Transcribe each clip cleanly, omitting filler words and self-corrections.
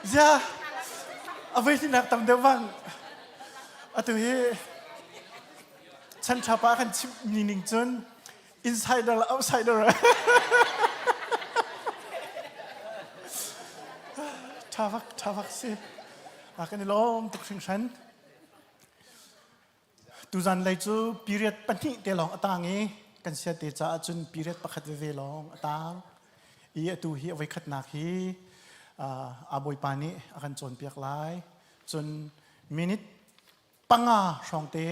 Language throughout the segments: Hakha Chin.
Zia a voi hnihnak tam deuh bang atu hi chan ṭha pa kan chimh ni ning cun insider le outsider ṭha bak ṭha bak si kan i lawm tuk hringhran Tuzan lei cu period pahnih te lawng a tang i kan siate caah cun period pakhat veve lawng a tang i atu hi a voikhatnak hi a bawipa nih a kan cawnpiak lai. Cun minute panga hrawng te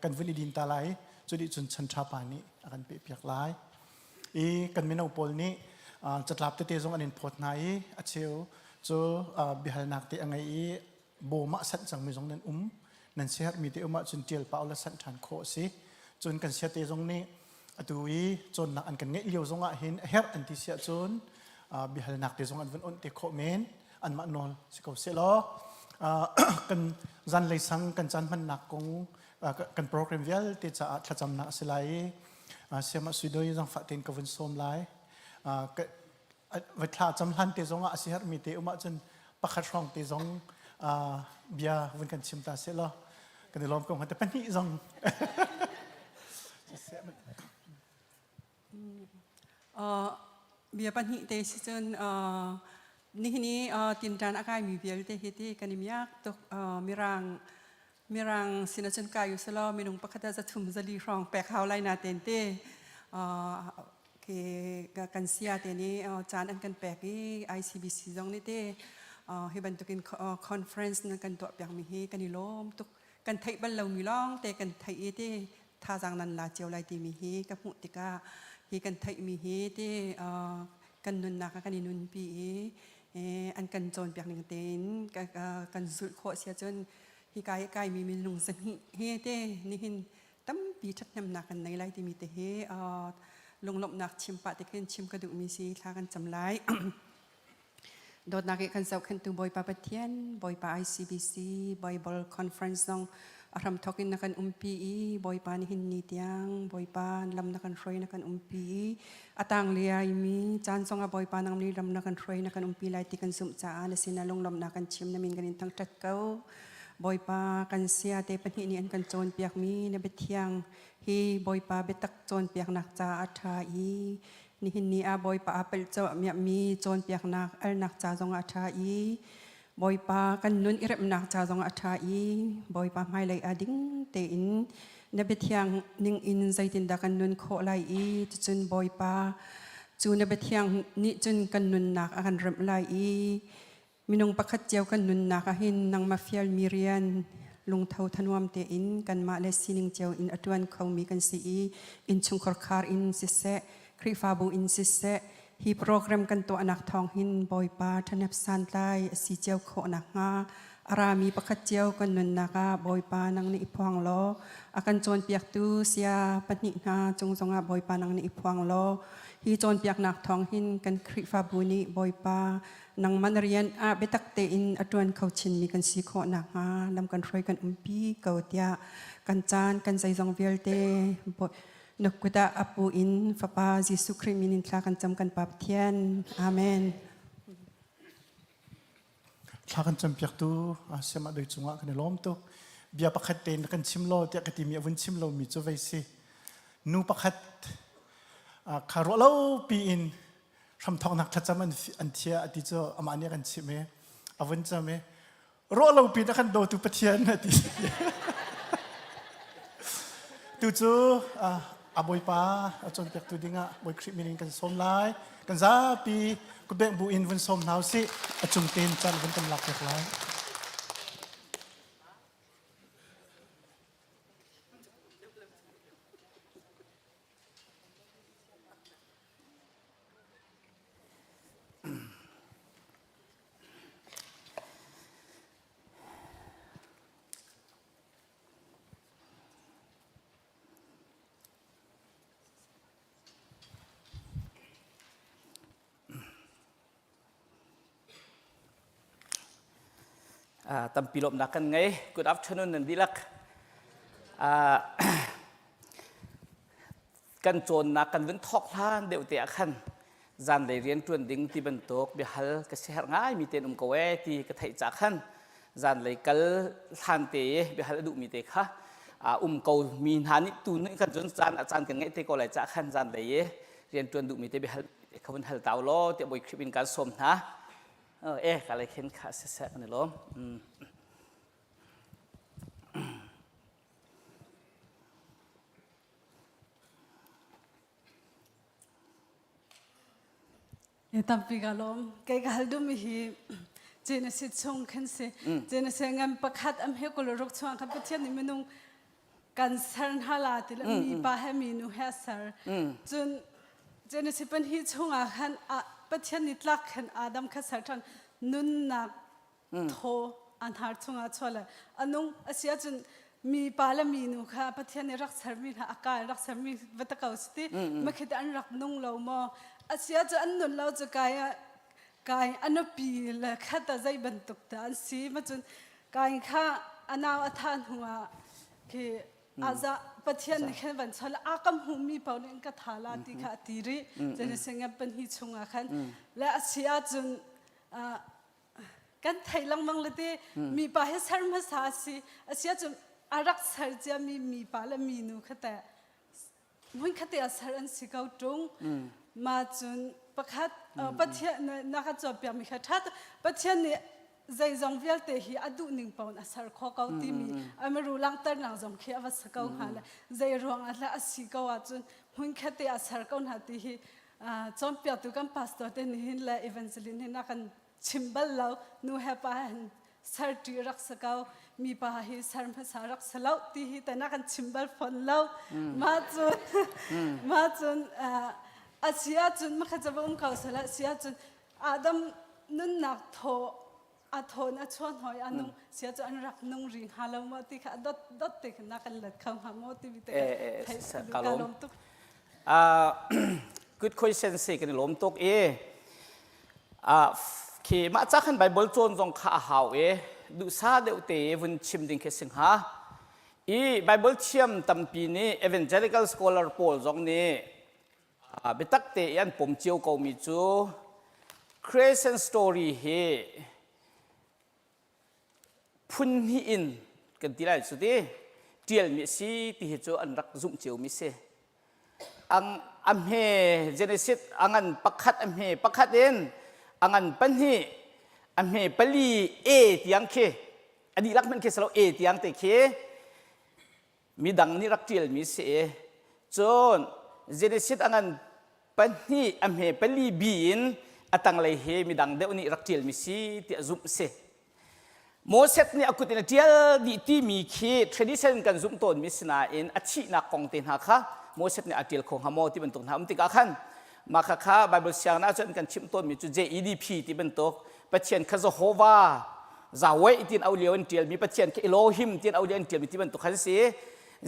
kan vun i din ta lai. Cu dih cun chan ṭha pa nih a kan pehpiak lai. I kan mino pawl nih catlap tete zong an in phawt hna i a cheu cu biahalnak te a ngei i bawm ah sanh cangmi zong nan um nan siaherhmi te um ahcun ṭial pah ula sanh ṭhan khawh a si cun kan siate zong nih atu i cawnnak an kan ngeih lio zong ah hin a herh an ti si ahcun biahalnak te zong an vun onh te khawh men anmah nawl si ko seh law kan zanlei sang kan caan hmannak kong kan program vialte caah thlacamnak a si lai i siamah suidoi zangfah tein ka vun sawm lai va thla cam hlan te zong ah a siherhmi te um ahcun pakhat hrawng te zong bia vun kan chim ta seh law kan i lawm ko hnga te pahnih zong bia pahnih te si cun nihin i tinṭan a kaimi vialte hi ti kan i miak tuk mirang mirang sin ahcun kai u selaw minung pakhat ah zathum zali hrawng pek hau lai na ten te Kan sia te nih caan an kan pek i ICBC zong nih te hi bantukin conference nan kan tuahpiakmi hi kan i lawm tuk. Kan theih bal lomi lawng te kan theih i te thazaang nan la cio lai timi hi ka hmuh tikah hi kan theihmi hi te kan nunnak ah kan i nunpi i an kan cawnpiak ning tein kan zulh khawh si ahcun hika i kaimi minung zahnih hi te nihin tampi ṭhathnemnak kan nei lai timi te hi lunglawmhnak chim pah te khin chim ka duhmi si thla kan cam lai. Dawtnak i kan zohkhenhtu Bawipa Pathian, Bawipa ICBC Bible Conference zong a hramthawk in na kan umpi i Bawipa nihin ni tiang Bawipa lam na kan hruai na kan umpi i a tang liai mi caan zong ah Bawipa nang nih lam na kan hruai na kan umpi lai ti kan zumh caah na sinah lunglawmhnak kan chim na min kan in thangṭhat ko. Bawipa kan sia te pahnih nih an kan cawnpiakmi na biathiang hi Bawipa biatak cawnpiaknak caah a ṭha i nihin ni ah Bawipa aa pelh mi cawnpiaknak alnak ca zongah a ṭha i Bawipa kan nun i remnak ca zongah a ṭha i Bawipa hmailei ah ding tein na biathiang ning in zeitindah kan nun khawh lai i cucun Bawipa cu na biathiang nih cun kan nunnak a kan remh lai i Minung pakhat cio kan nunnak ahhin nangmah fialmi rian lungtho thanuam tein kanmah le sining cio in a ṭuan khomi kan si i innchungkhar khar in siseh, Khrihfabu in siseh, hi program kan tuahnak thawng hin Bawipa ṭhahnep santlai a si cio khawh nakhnga a rami pakhat cio kan nunnak ah Bawipa nang nih i phuang law a kan cawnpiaktu saya pahnih hna cung zongah Bawipa nang nih i phuang law hi cawnpiaknak thawng hin kan Khrihfabu nih Bawipa nangmah na rian ah biatak tein a ṭuan kho chinmi kan si khawh nakhnga lam kan hruai kan umpi ko tiah kan caan kan zeizong vialte na kut ah apu in Fapa Jesuh Khrih min in thla kan cam kan Pa Pathian. Amen. Thla kan campiaktu siamah doi cungah kan i lawm tuk. Bia pakhat tein kan chim law tiah ka timi a vun chim lomi cu vei si. Nu pakhat kha ruah lo piin hramthawknak thlacam an thiah a ti cu amah nih a kan chimh i a vun cam i ruah lo pin a kan dawtu Pathian a ti. Tu cu a Bawipa a cawnpiaktu dingah Bawi Khrih min in kan sawm lai. Kan zapi kutbengh bu in vun sawm hna usih. A cung tein caan vun kan lak piak lai. Tampi lawmhnak kan ngei. Good afternoon nan dihlak. Kan cawnnak kan vun thawk hlan deuh te ah khan Zanlei rian ṭuan ding ti bantuk biahal ka siaherh ngaimi te an um ko ee ti ka theih ca khan zanlei kal hlan te i biahal a duhmi te kha um ko mi hna nih tu nih khan cun caan a caan kan ngeih te ko lai cah khan zanlei i rian ṭuan duhmi te biahal kha vun hal tau law tiah Bawi Khrih in kan sawm hna. E ka lei khin kha siseh kan i lawm. Tampi ka lawm. Kei ka hal dumi hi Genesis chung khan si. Genesis ngan pakhat am he kul ruk chung khan Pathian nih minung kan ser hna la ti le mi pa he mi nu he ser. Cun Genesis pan hi chungah khan Pathian nih tlak khan Adam kha ser ṭhan nunnak thaw an har chungah chuah le a nung a si ahcun mi pa le mi nu kha Pathian nih rak sermi hna a ka in rak sermi va ta ko si ti makhit an rak nung lo maw a si ahcun an nun lo cu kai kai a nupi le khat a zei bantuk dah an si ma cun kai kha a nau a thah hnu ah khi aza Pathian nih khan van chol a ka hmuhmi paoh nih an ka tha la ti kha a ti rih Genesis ngan pahnih chungah khan le a si ahcun kan theih lengmang le te mipa hi ser hmasa a si a si ahcun a rak ser ciami mipa le minu kha teh hmunkhat ah ser an si ko ṭung ma cun pakhat Pathian na ka cawnpiakmi kha ṭha Pathian nih zeizong vialte hi a duh ning paoh in a ser kho ko timi amiru langhternak zong khi a va si ko hnga le zei ruang ah a si ko ahcun hmunkhat te a ser ko hna ti hi cawnpiaktu kan pastor te nih hin le evangelist hin a kan chim bal lo nu he pa he hin ser ṭi rak si ko mi pa hi ser hmasa rak si lo ti hi te na kan chim bal fawn lo ma cun ma cun a si ahcun makha ca um ko sala si ahcun Adam nunnak thaw a thawn a chuan hoi a nung sia cu an rak nung ri hnga lo maw ti kha dot dot te khan na kan let kho hnga maw ti te ka lawm tuk good question se kan lawm tuk e khi mah ca khan bible cawn zong kha a hau e duhsa deuh te vun chim ding khi sing ha i bible thiam tampi nih evangelical scholar pawl zong nih Biatak te i an pom cio komi cu creation story hi phun hnih in kan ti lai cu ti ṭialmi a si ti hi cu an rak zumh ciomi si. Ang a hme Genesis a ngan pakhat a hme pakhat in a ngan pahnih a hme pali A tiang khi a dihlak hmanh khi si lo A tiang te khi midang nih rak ṭialmi si i cun Genesis a ngan pahnih a hme pali bi in a tanglei hi midang deuh nih rak ṭialmi si tiah zumh si. Moses nih a kut in a ṭial dih timi khi tradition kan zumh tawnmi si nain a thihnak kong te hna kha Moses nih a ṭial kho hnga maw ti bantuk hna um tikah khan mah kha kha Bible sianginn ahcun kan chimh tawnmi cu JEDP ti bantuk Pathian kha Jehovah Yahweh tiin au lio in ṭialmi Pathian khi Elohim tiin au lio in ṭialmi ti bantuk khan si.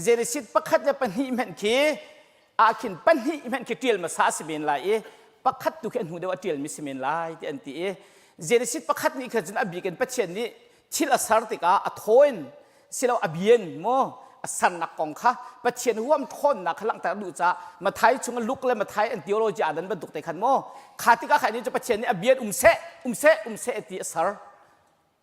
Genesis pakhat le pahnih hmanh khi ah khin pahnih hmanh khi ṭial hmasa a si men lai i pakhat tu khi a hnu deuh a ṭialmi si men lai ti an ti i Genesis pakhat nih khan cun a bik in Pathian nih thil a ser tikah a thaw in silo a bien maw a sernak kong kha Pathian huam ṭhawnnak kha langhter duh caah Mathai chung Luke le Mathai an theology aa dan bantuk te khan maw kha tikah khan cu Pathian nih a bien um seh um seh um seh ti a ser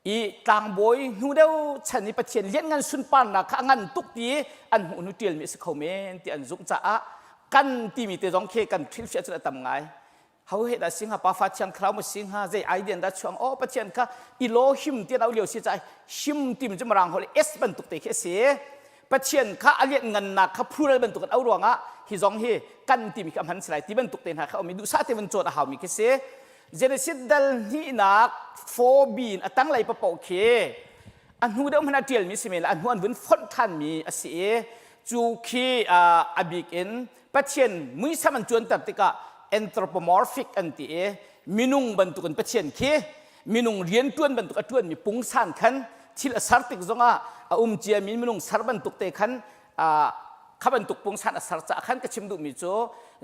i tlangbawi hnu deuh chan i Pathian lianngan sunparnak kha a ngan tuk ti an hmuh hnu ṭialmi a si kho men ti an zumh caah kan timi te zong khi kan hrilhfiah cun a tam ngai ho he dah si hnga pa fa thiang thlarau ma si hnga zei idea dah chuang oh pathian kha Elohim ti au lio si ca him tim cu marang hol s bantuk te khi a si pathian kha a lian ngannak kha plural bantuk an au ruangah hi zong hi kan timi kha hman si lai ti bantuk te hna kha um i duhsah te van cawn a haumi khi si Genesis dal hnihnak 4b in a tanglei papoh khi a hnu deuh hmanh a ṭialmi si men la a hnu an vun fonh ṭhanmi a si i cu khi a bik in Pathian muisam an cuanter tikah anthropomorphic an ti i minung bantukin Pathian khi minung rianṭuan bantuk a ṭuanmi pungsan khan thil a ser tik zongah a um ciami minung ser bantuk te khan kha bantuk pungsan a ser caah khan ka chim duhmi cu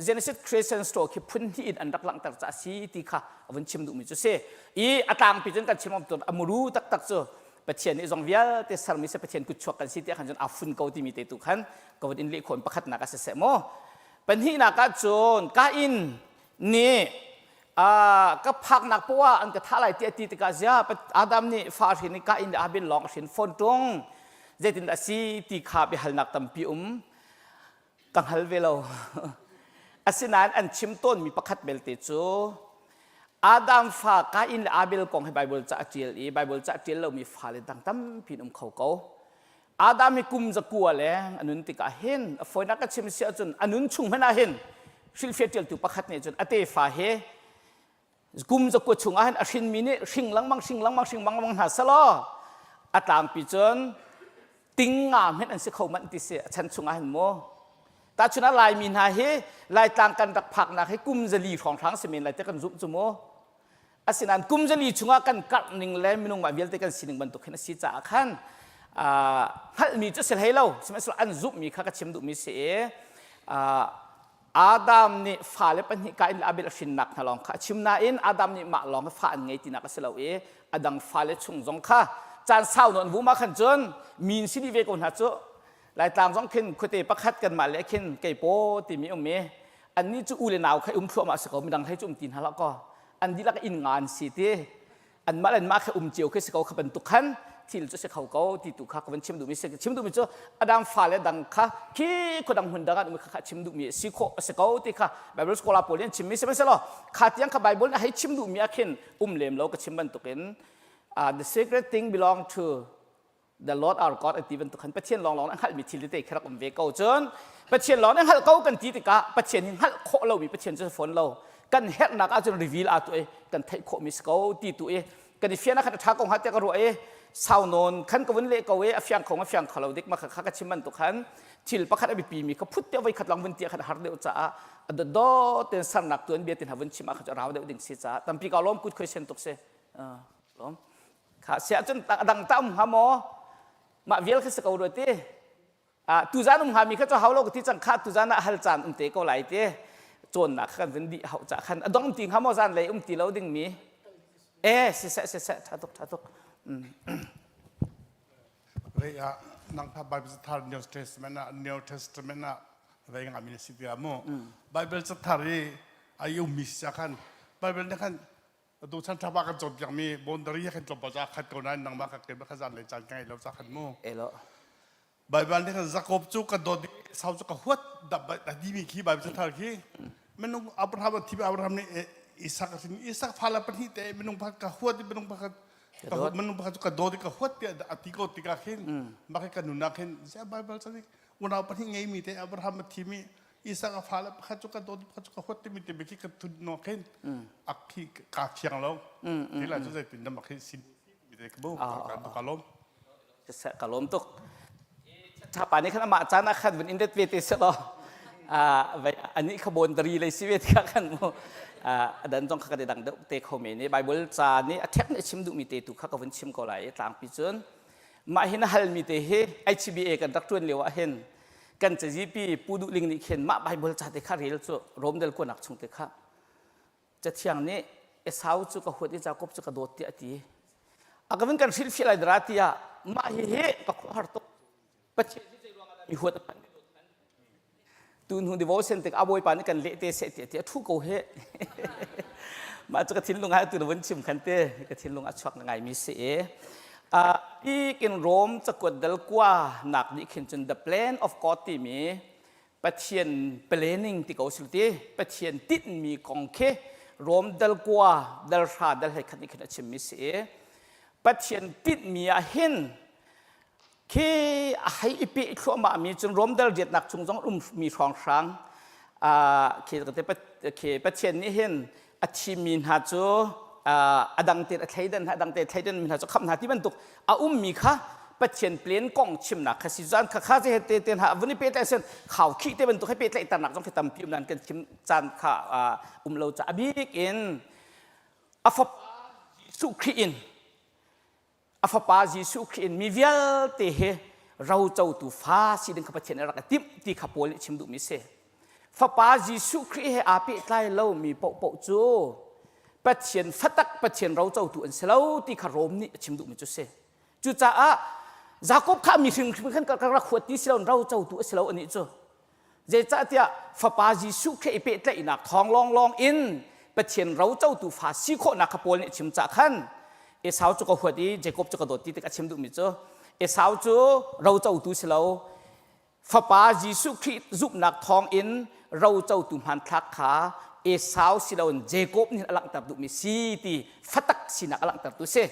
Genesis creation story khi phun hnih in an rak langhter caah si ti kha a vun chim duhmi cu si i a tlangpi cun kan chim awm a muru taktak cu Pathian nih zong vialte sermi si Pathian kutchuak kan si tiah khan cun aa fun ko timi te tu khan ka vun in leh khawh in pakhatnak ah siseh maw pahnihnak ah cun Kain nih. Ka phaknak poah an ka thah lai tiah ti tikah zia Adam nih fa hrin i Kain le Abel lawng a hrin fawn ṭung. Zeitin dah si ti kha biahalnak tampi um. Ka hngal ve lo. Asinain an chim tawnmi pakhat belte cu Adam fa Kain le Abel kong hi Bible ca a ṭial i Bible ca a ṭial lomi fale dang tampi an um kho ko. Adam hi kum zakua leng a nun tikah hin a fawinak ka chim si ahcun a nun chung hmanh ah hin hrilhfiah ṭialtu pakhat nih cun a tefa hi kum zakua chung ah hin a hrinmi nih hring lengmang hring lengmang hring lengmang hna selaw a tlangpi cun ting nga hmenh an si kho manh ti si a chan chung ah hin mu tahchun ah Laimi hna hi Laitlang kan rak phaknak hi kum zali hrawnghrang si men lai te kan zumh cu mu Asinain kum zali chungah kan karh ning le minung mah vialte kan sining bantuk hin a si caah khan hngalhmi cu si hlei lo sihmanhsehlaw an zumhmi kha ka chim duhmi si i Adam nih fale pahnih Kain le Abel a hrinnak hna lawng kha a chim nain Adam nih mah lawng fa an ngei tinak a si lo i a dang fale chung zong kha caan sau nawn vum ah khan cun min si dih ve ko hna cu Laitlang zong khin khuate pakhat kanmah le khin keipaw timi um i annih cu u le nau kha um thluahmah si ko midang hlei cu um ti hna hlah kaw an dihlak inn nga an si ti anmah le anmah kha um cio khi si ko kha bantuk khan thil cu si kho ko ti tu kha ka van chim duhmi si chim duhmi cu adam fale dang kha khi khuadang hmun dang an um kha chim duhmi si khawh a si ko ti kha Bible scholar pawl nih an chimmi sihmanhsehlaw kha tiang kha Bible nih hei chim duhmi ah khin um lem lo ka chim bantukin uh, the secret thing belong to the Lord our God an ti bantuk khan Pathian lawnglawng nih hngalhmi thil tete khi rak um ve ko cun Pathian lawng nih hngalh ko kan ti tikah Pathian hi hngalh khawh lomi Pathian cu fawn lo kan herhnak ahcun reveal aa tu i kan theih khawhmi si ko ti tu i kan i fian ah khan a ṭha ko hnga tiah ka ruah i sau nawn khan ka vun leh ko i a fiang kho a fiang kho lo dik ma kha ka chim bantuk khan thil pakhat a biapi mi kha phut te voi khat lawng vun ti khan a har deuh caah a dawt ten sarnak tuan bia tin ha vun chim ah khan cu rau deuh ding si caah tampi ka lawm kut khoi sen tuk si lawm Kha siah cun a dang ta um hnga maw? Mah vial kha si ko rua ti. Ah tuzan um hngami kha cu hau lo ka ti cang kha tuzan ah hal caan um te ko lai ti. Cawnnak kha kan vun dih hau cah khan a dong ti hnga maw zan lei um ti lo ding mi. Eh siseh siseh tha tuk tha tuk. Mm. Rei ah nang tha Bible thar New Testament ah New Testament ah rei nga mi si tia mu. Bible thar i ai um mi si khan Bible ne khan Atu chan ṭha kan cawnpiakmi boundary he khan tlawmpal ca khat ko nain nangmah ka kem kha zan lei caan ka ngei lo ca khan mu. Elo. Baibal nih khan Jakob cu ka dawt Esau cu ka huat da dimi khi Bible cathar khi minung Abraham a thimi Abraham nih Isak a hrin Isak fale pahnih te minung pakhat ka huat i minung pakhat ka minung pakhat cu ka dawt i ka huat tiah a ti ko tikah khin mah khi ka nunnak hin ziah Bible chan unau pahnih ngeimi te Abraham a thimi Isak a fale pakhat cu ka dawt pakhat cu ka huat timi timi khi ka thut no khin ak khi ka fiang lo ti la cu zeitin dah khi sin mi te ka bu ka ka lom ka lom tuk thapa nih khan amah caan ah khan vun in ret ve te se lo ani kha bon dari lei si ve tikah khan mu adan zong kha ka dang deuh te kho me ni bible ca nih a thek nih chim duhmi te tu kha ka vun chim ko lai tlangpi cun mah hin a halmi te hi HBA kan rak ṭuan lio ah hin kan cazipi Pu Duh Ling nih khin mah Bible ca te kha rel cu Romdel kuanak chung te kha Cathiang nih Esau cu ka huat i Jakob cu ka dawt tiah a ti. A ka vun kan hrilhfiah lai dara tiah mah hi hi ka khuahar tuk. Pathian hi zei ruangah dah mi huat a hman mi dawt hman. Tu hnu devotion tik a bawipa nih kan leh te seh tiah tiah thu ko he. Mah cu ka thinlung ah tu na vun chim khan te ka thinlung a chuak ngai mi si i Ikin Rom cakuat dal kua nak nih khin cun the plan of God timi Pathian planning ti ko sil ti Pathian tinhmi kong khi Rom dal kua dal hra dal hlei khat nih khin a chimmi si i Pathian tinhmi ah hin khi a hei i peh thluahmah mi cun Rom dal riatnak chung zong ummi hrawnghrang khi khi Pathian nih hin a thimmi hna cu a dang te a thleidan hna a dang te thleidan mi hna cu khamh hna ti bantuk a ummi kha Pathian plan kong chimnak kha si zan kha kha ze te te hna vun i pehtlaih sen khau khih te bantuk he pehtlaih tarnak zong khi tampi um nan kan chim caan kha um lo ca a bik in a fapa Jesuh Khrih in a fapa Jesuh Khrih in mi vialte hi rocotu fa si ding kha Pathian nih a rak i timh ti kha Paul nih chim duhmi si. Fapa Jesuh Khrih he aa pehtlai lomi paohpaoh cu Pathian fatak Pathian rocotu an si lo ti kha Rom nih a chim duhmi cu si. Cucaah Jakob kha mi hrimhrim khan ka rak huat ti si lo rocotu a si lo anih cu. Zeicahtiah Fapa Jesuh Khrih i pehtlaihnak thawng lawnglawng in. Pathian rocotu fa si khawhnak kha Paul nih a chim cah khan Esau cu ka huat i Jacob cu ka dawt ti tik a chim duhmi cu Esau cu rocotu si lo Fapa Jesuh Khrih zumhnak thawngin rocotu hmanthlak kha Esau si loin Jacob nih a langhter duhmi si ti fatak sinak a langhtertu si.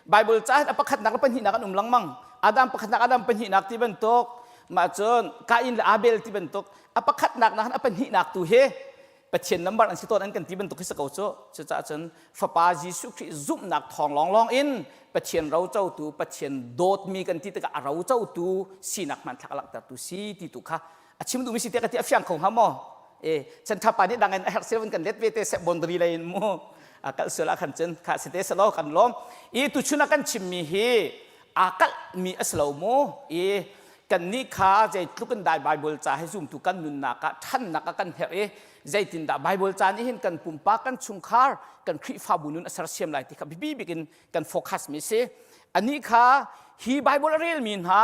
Bible ca a pakhatnak le pahnihnak an um lengmang. Adam pakhatnak, Adam pahnihnak ti bantuk, mah cun Kain le Abel ti bantuk, a pakhatnak nak a pahnihnak tu hi Pathian number an si tawn an kan ti bantuk hi si ko cu. Cucaah cun Fapa Jesuh Khrih zumhnak thawng lawnglawng in Pathian rocotu, Pathian dawtmi kan ti tikah a rocotu sinak hmanthlak a langhtertu si ti tu kha a chim duhmi si tiah ka ti a fiang kho hnga maw? E chan pa nih dang in a herh sel kan let ve te seh boundary lei in mu a kal sual ah khan cun kha si te selo kan lawm i tuchun ah kan chimmi hi aa kalhmi a si lo mu i kannih kha zeitluk in dai Bible ca hi zumtu kan nunnak ah ṭhannak a kan herh i zeitindah Bible ca nih hin kan pumpak kan chungkhar kan Khrihfabu nun a sersiam lai ti kha biapi bik in kan focus mi si anih kha hi Bible a relmi hna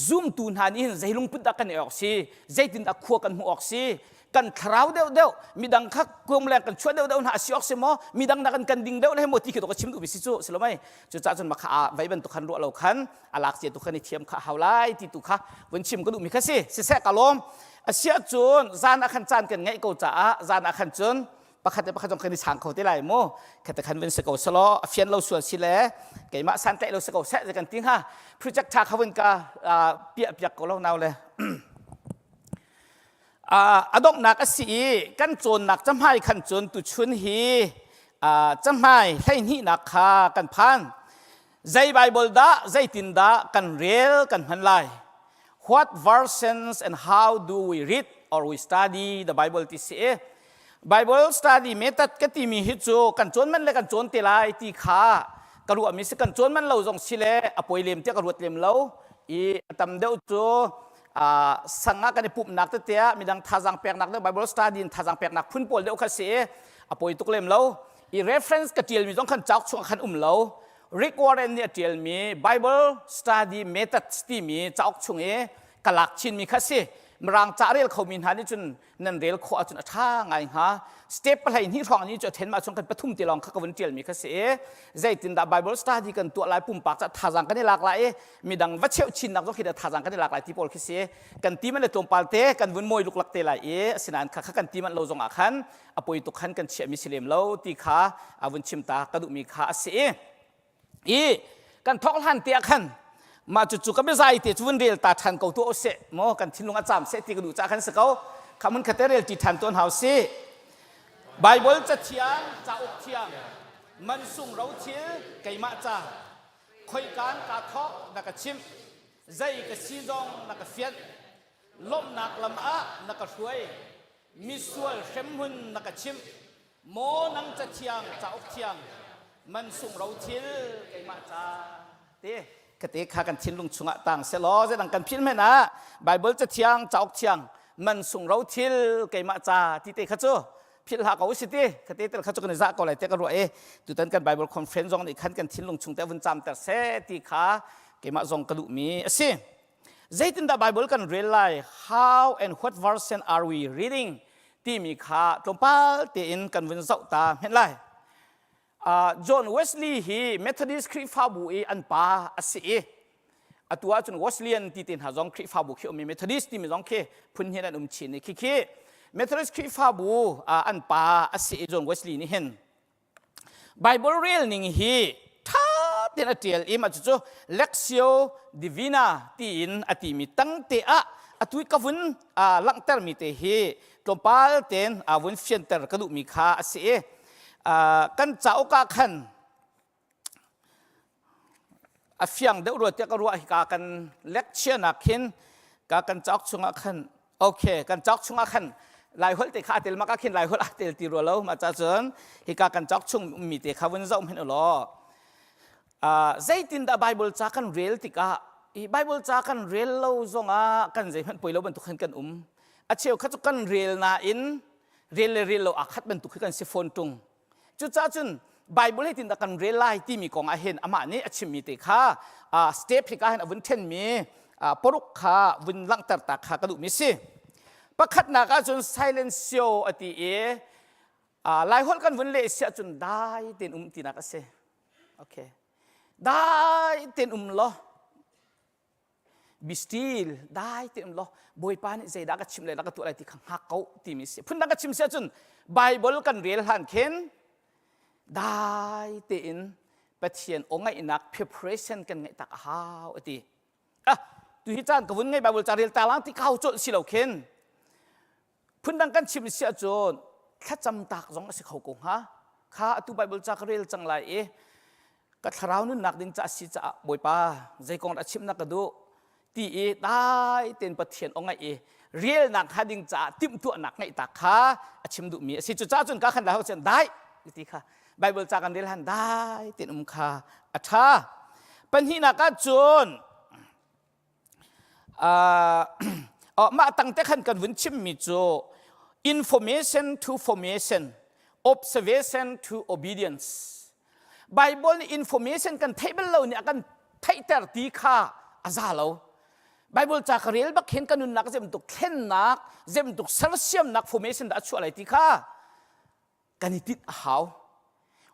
zumtu hna nih hin zei lungput dah kan i awk si zeitindah khua kan hmuh awk si kan thlarau deuh deuh midang kha kum leng kan chuah deuh deuh hna a si awk si maw midang nak kan ding deuh le maw ti khi to ka chim duh mi si cu si lo mei cucaah cun makha a vei bantuk khan ruah lo khan a lak cia tu khan i thiam kha hau lai ti tu kha vun chim ka duh mi kha si siseh ka lawm a si ahcun zan ah khan caan kan ngeih ko caah zan ah khan cun pakhat le pakhat zong kan i chang kho te lai mu khate khan vun si ko selaw a fian lo sual si le keimah san tlaih lo si ko seh kan ti hnga project tha kha vun ka piah piak ko lo nau le A donghnak a si i kan cawnnak cahmai khan cun tuchun hi cahmai hleihnihnak kha kan phan. Zei Baibal dah zeitindah kan rel kan hman lai? What versions and how do we read or we study the Bible ti si i Bible study method ka timi hi cu kan cawn man le kan cawn te lai ti kha ka ruahmi si kan cawn man lo zong si le a poi lem tiah ka ruat lem lo i a tam deuh cu sang ah kan i pumhnak tete ah midang thazaang peknak deuh Bible study in thazaang peknak phun pawl deuh kha si i a poi tuk lem lo i reference ka ṭialmi zong khan cauk chung khan um lo Rick Warren nih a ṭialmi Bible study methods timi cauk chung i ka lak chinmi kha si mirang ca rel khomi hna nih cun nan rel khawh ahcun a ṭha ngai hnga step pahlei hnih hrawng ni cu a then ma chung kan pathum te lawng kha ka vun ṭialmi kha si i zeitindah Bible study kan tuah lai pumpak ca thazaang kan i lak lai i midang va cheuh chinnak zong khi da thazaang kan i lak lai ti pawl khi si kan ti man le tlawmpal te kan vun mawi luklak te lai i asinain kha kha kan ti man lo zong ah khan a poi tuk khan kan chiahmi si lem lo ti kha a vun chim ta ka duhmi kha a si i i kan thawk hlan te ah khan mah cucu ka biazai te cu vun rel ta ṭhan ko tuah usih maw kan thinlung a caam seh ti ka duh caah khan si ko kha mun khate rel ṭi ṭhan tuan hau si Bible cathiang cauk thiang mansung rothil keimah ca khoikaan kaa thawk na ka chimh zei ka si zong na ka fianh lawmhnak lam ah na ka hruai misual hremhmun na ka chimh Maw nang cathiang cauk thiang mansung rothil keimah ca te kate kha kan thinlung chungah tang selaw zeidang kan philh men ah Bible cathiang cauk thiang mansung rothil keimah ca ti te kha cu philh hlah ko si ti khate tel kha cu kan i zah ko lai te ka ruah i tutan kan Bible conference zong nih khan kan thinlung chung te vun camter seh ti kha keimah zong ka duhmi a si Zeitindah Bible kan rel lai? How and what version are we reading? timi kha tlawmpal tein kan vun zoh ta hmenh lai. Uh, John Wesley hi Methodist Khrihfabu i an pa a si i atu ahcun Wesleyan ti te hna zong Khrihfabu khi um i Methodist timi zong khi phun hin an um chin i khi khi Methodist Khrihfabu uh, an pa a si i John Wesley nih hin Bible rel ning hi ṭha tein a ṭial i mah cucu Lectio Divina tiin a timi tangte ah atu i ka vun langhtermi te hi tlawmpal tein vun fianter ka duhmi kha a si i kan cauk ah khan A fiang deuh rua tiah ka ruah hika kan lecture nak khin ka kan cauk chungah khan okay kan cauk chungah khan Laiholh te kha a tel maka khin Laiholh a tel ti rua lo ma cha cun hika kan cauk chung ummi te kha vun zoh hmenh ulaw uh, zeitindah Bible ca kan rel tikah i Bible ca kan rel lo zongah kan zeihmanh poi lo bantuk khan kan um a cheu kha cu kan rel nain rel le rel lo aa khat bantuk khi kan si fawn tung Cucaah cun Bible hi tindah kan rel lai timi kong ah hin amah nih a chimmi te kha step hika hin a vun ṭhenmi paruk kha vun langhter ta kha ka duhmi si. Pakhatnak ah cun silencio a ti i Uh, Laiholh kan vun leh si ahcun dai tein um tinak a si. Okay. Dai tein um law be still dai tein um law Bawipa nih zeidah ka chim lai dah ka tuah lai ti kha hngak ko timi si. Phundang ka chim si ahcun Bible kan rel hlan khin dai tein Pathian aw ngaihnak preparation kan ngeih tak a hau a ti. Ah, tu hi caan ka vun ngei Bible ca rel ta lang ti kau colh si lo khin. Phundang kan chim si ahcun thlacam tak zong a si kho ko hnga. Kha atu Bible ca ka rel cang lai i ka thlarau nunnak ding ca a si caah Bawipa zei kong dah chimnak ka duh ti i dai tein Pathian aw ngaih i relnak hnga ding caah timhtuahnak ngeih tak kha a chim duhmi a si. Cucaah cun ka khan lai cun dai ti kha Bible ca kan rel han dai tein um kha a ṭha. Pahnihnak ah cun Uh, mah tang te khan kan vun chimmi cu information to formation observation to obedience Bible nih information kan theih bal lo nih a kan theihter ti kha a za lo Bible ca ka rel bak hin ka nunnak zemtuk thlennak zemtuk sersiamnak formation dah a chuah lai ti kha kan i tinh a hau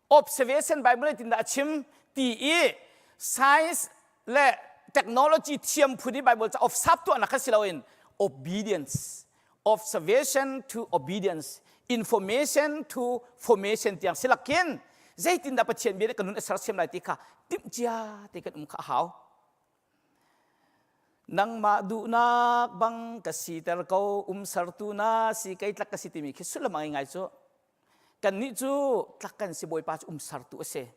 observation bible tin dah a chim ti i science le technology thiam phun i bible ca observe tuahnak kha si loin obedience observation to obedience information to formation tiang silakin zeitindah pathian bia nih kan nun a sersiam lai ti kha timhcia te kan um kha a hau Nangmah duhnak bang ka siter ko, umsertu na si kei tlak ka si timi khi sullam a ngei ngai cu. Kannih cu tlak kan si Bawipa cu umsertu a si.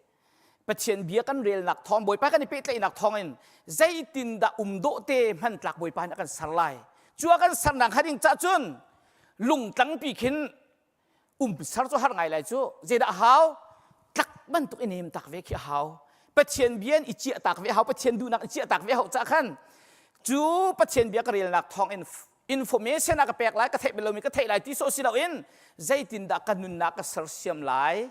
Pathian bia kan relnak thawng, Bawipa kan i pehtlaihnak thawngin zeitindah um dawh te hman tlak Bawipa nih a kan ser lai. Cu a kan sernak hnga ding cah cun lungtlangpi khin um ser cu har ngai lai cu zeidah a hau tlak bantuk i nem tak ve khi a hau pathian bia in i ciah tak ve hau pathian duhnak i ciah tak ve hau ca khan cu pathian bia ka relnak thawng in information a ka pek lai ka theih bal lomi ka theih lai ti sawh si loin zeitindah ka nunnak ka sersiam lai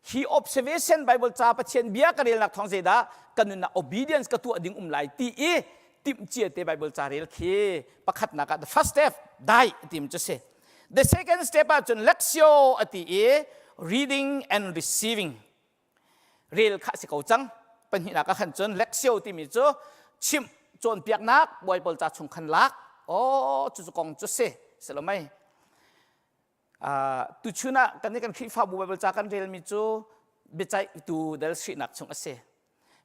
hi observation bible ca pathian bia ka relnak thawng zeidah ka nunnak obedience ka tuah ding um lai ti i timhcia te bible ca rel khi pakhatnak ah the first step dai tim cu si The second step ahcun lectio a ti i reading and receiving. Rel kha si ko cang. Pahnihnak ah khan cun lectio timi cu chimh cawnpiaknak Bible ca chung khan lak. Oh, cu cu kong cu si. Si lo mei. Uh, tuchun ah kan nih kan Khrihfabu Bible ca kan relmi cu biaceihtu dal sihnak chung a si.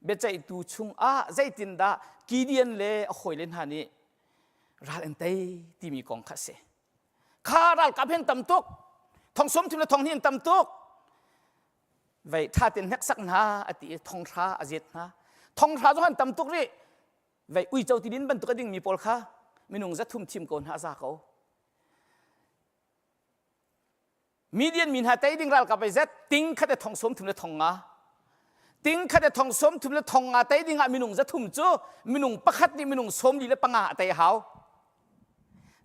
Biaceihtu chungah zeitindah Gideon le a hawile hna nih ral an tei timi kong kha a si kha ralkap hin tam tuk thong sawm thum le thong hin tam tuk vei tha ten hneksak hna a ti i thong hra a zet hna thong hra zong an tam tuk rih vei uico ti din bantuk a dingmi pawl kha minung zathum thim ko hna a za ko Midian mi hna tei ding ralkap ei zet ting khat le thong sawm thum le thong nga ting khat le thong sawm thum le thong nga tei ding ah minung za thum cu minung pakhat nih minung sawm li le panga a tei hau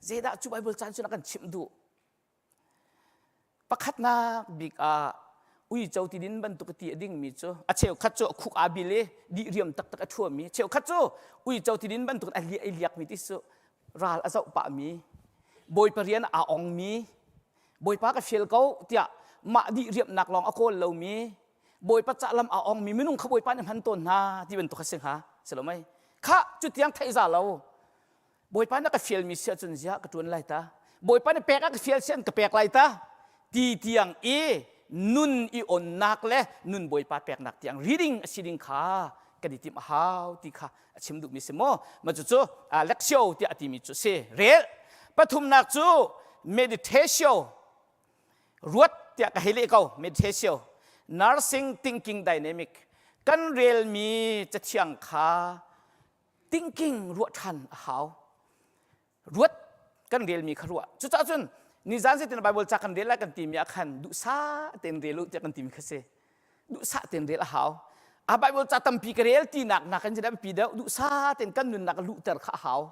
zeidah cu Bible caan cun a kan chimh duh pakhatnak bik ah uico ti din bantuk ti a dingmi cu a cheukhat cu a khuk aa bil i dih riam taktak a ṭhuami cheukhat cu uico ti din bantuk a liah i liakmi ti cu ral a zoh pahmi bawipa rian aa ongmi bawipa ka fial ko tiah mah dih riamnak lawng a kawl lomi bawipa cah lam aa ongmi minung kha bawipa nih hman tawn hna ti bantuk a si hnga si lo mei kha cu tiang theih za lo bawipa na ka fialmi si ahcun ziah ka ṭuan lai ta bawipa nih pek a ka fial si an ka pek lai ta ti tiang i nun i onnak le nun bawipa peknak tiang reading a si ding kha kan i timh a hau ti kha a chim duhmi si maw ma cucu lectio tiah a timi cu si rel pathumnak cu meditatio ruat tiah ka hei leh ko meditatio nursing thinking dynamic kan relmi cathiang kha thinking ruah ṭhan a hau ruat kan relmi kha ruah cucaah cun nizan zeitin Bible ca kan rel lai kan timi ah khan duhsah tein rel u tiah kan timi kha si duhsah tein rel a hau a Bible ca tampi ka rel tinak nakin cu pi deuh duhsah tein kan nunnak luhter kha a hau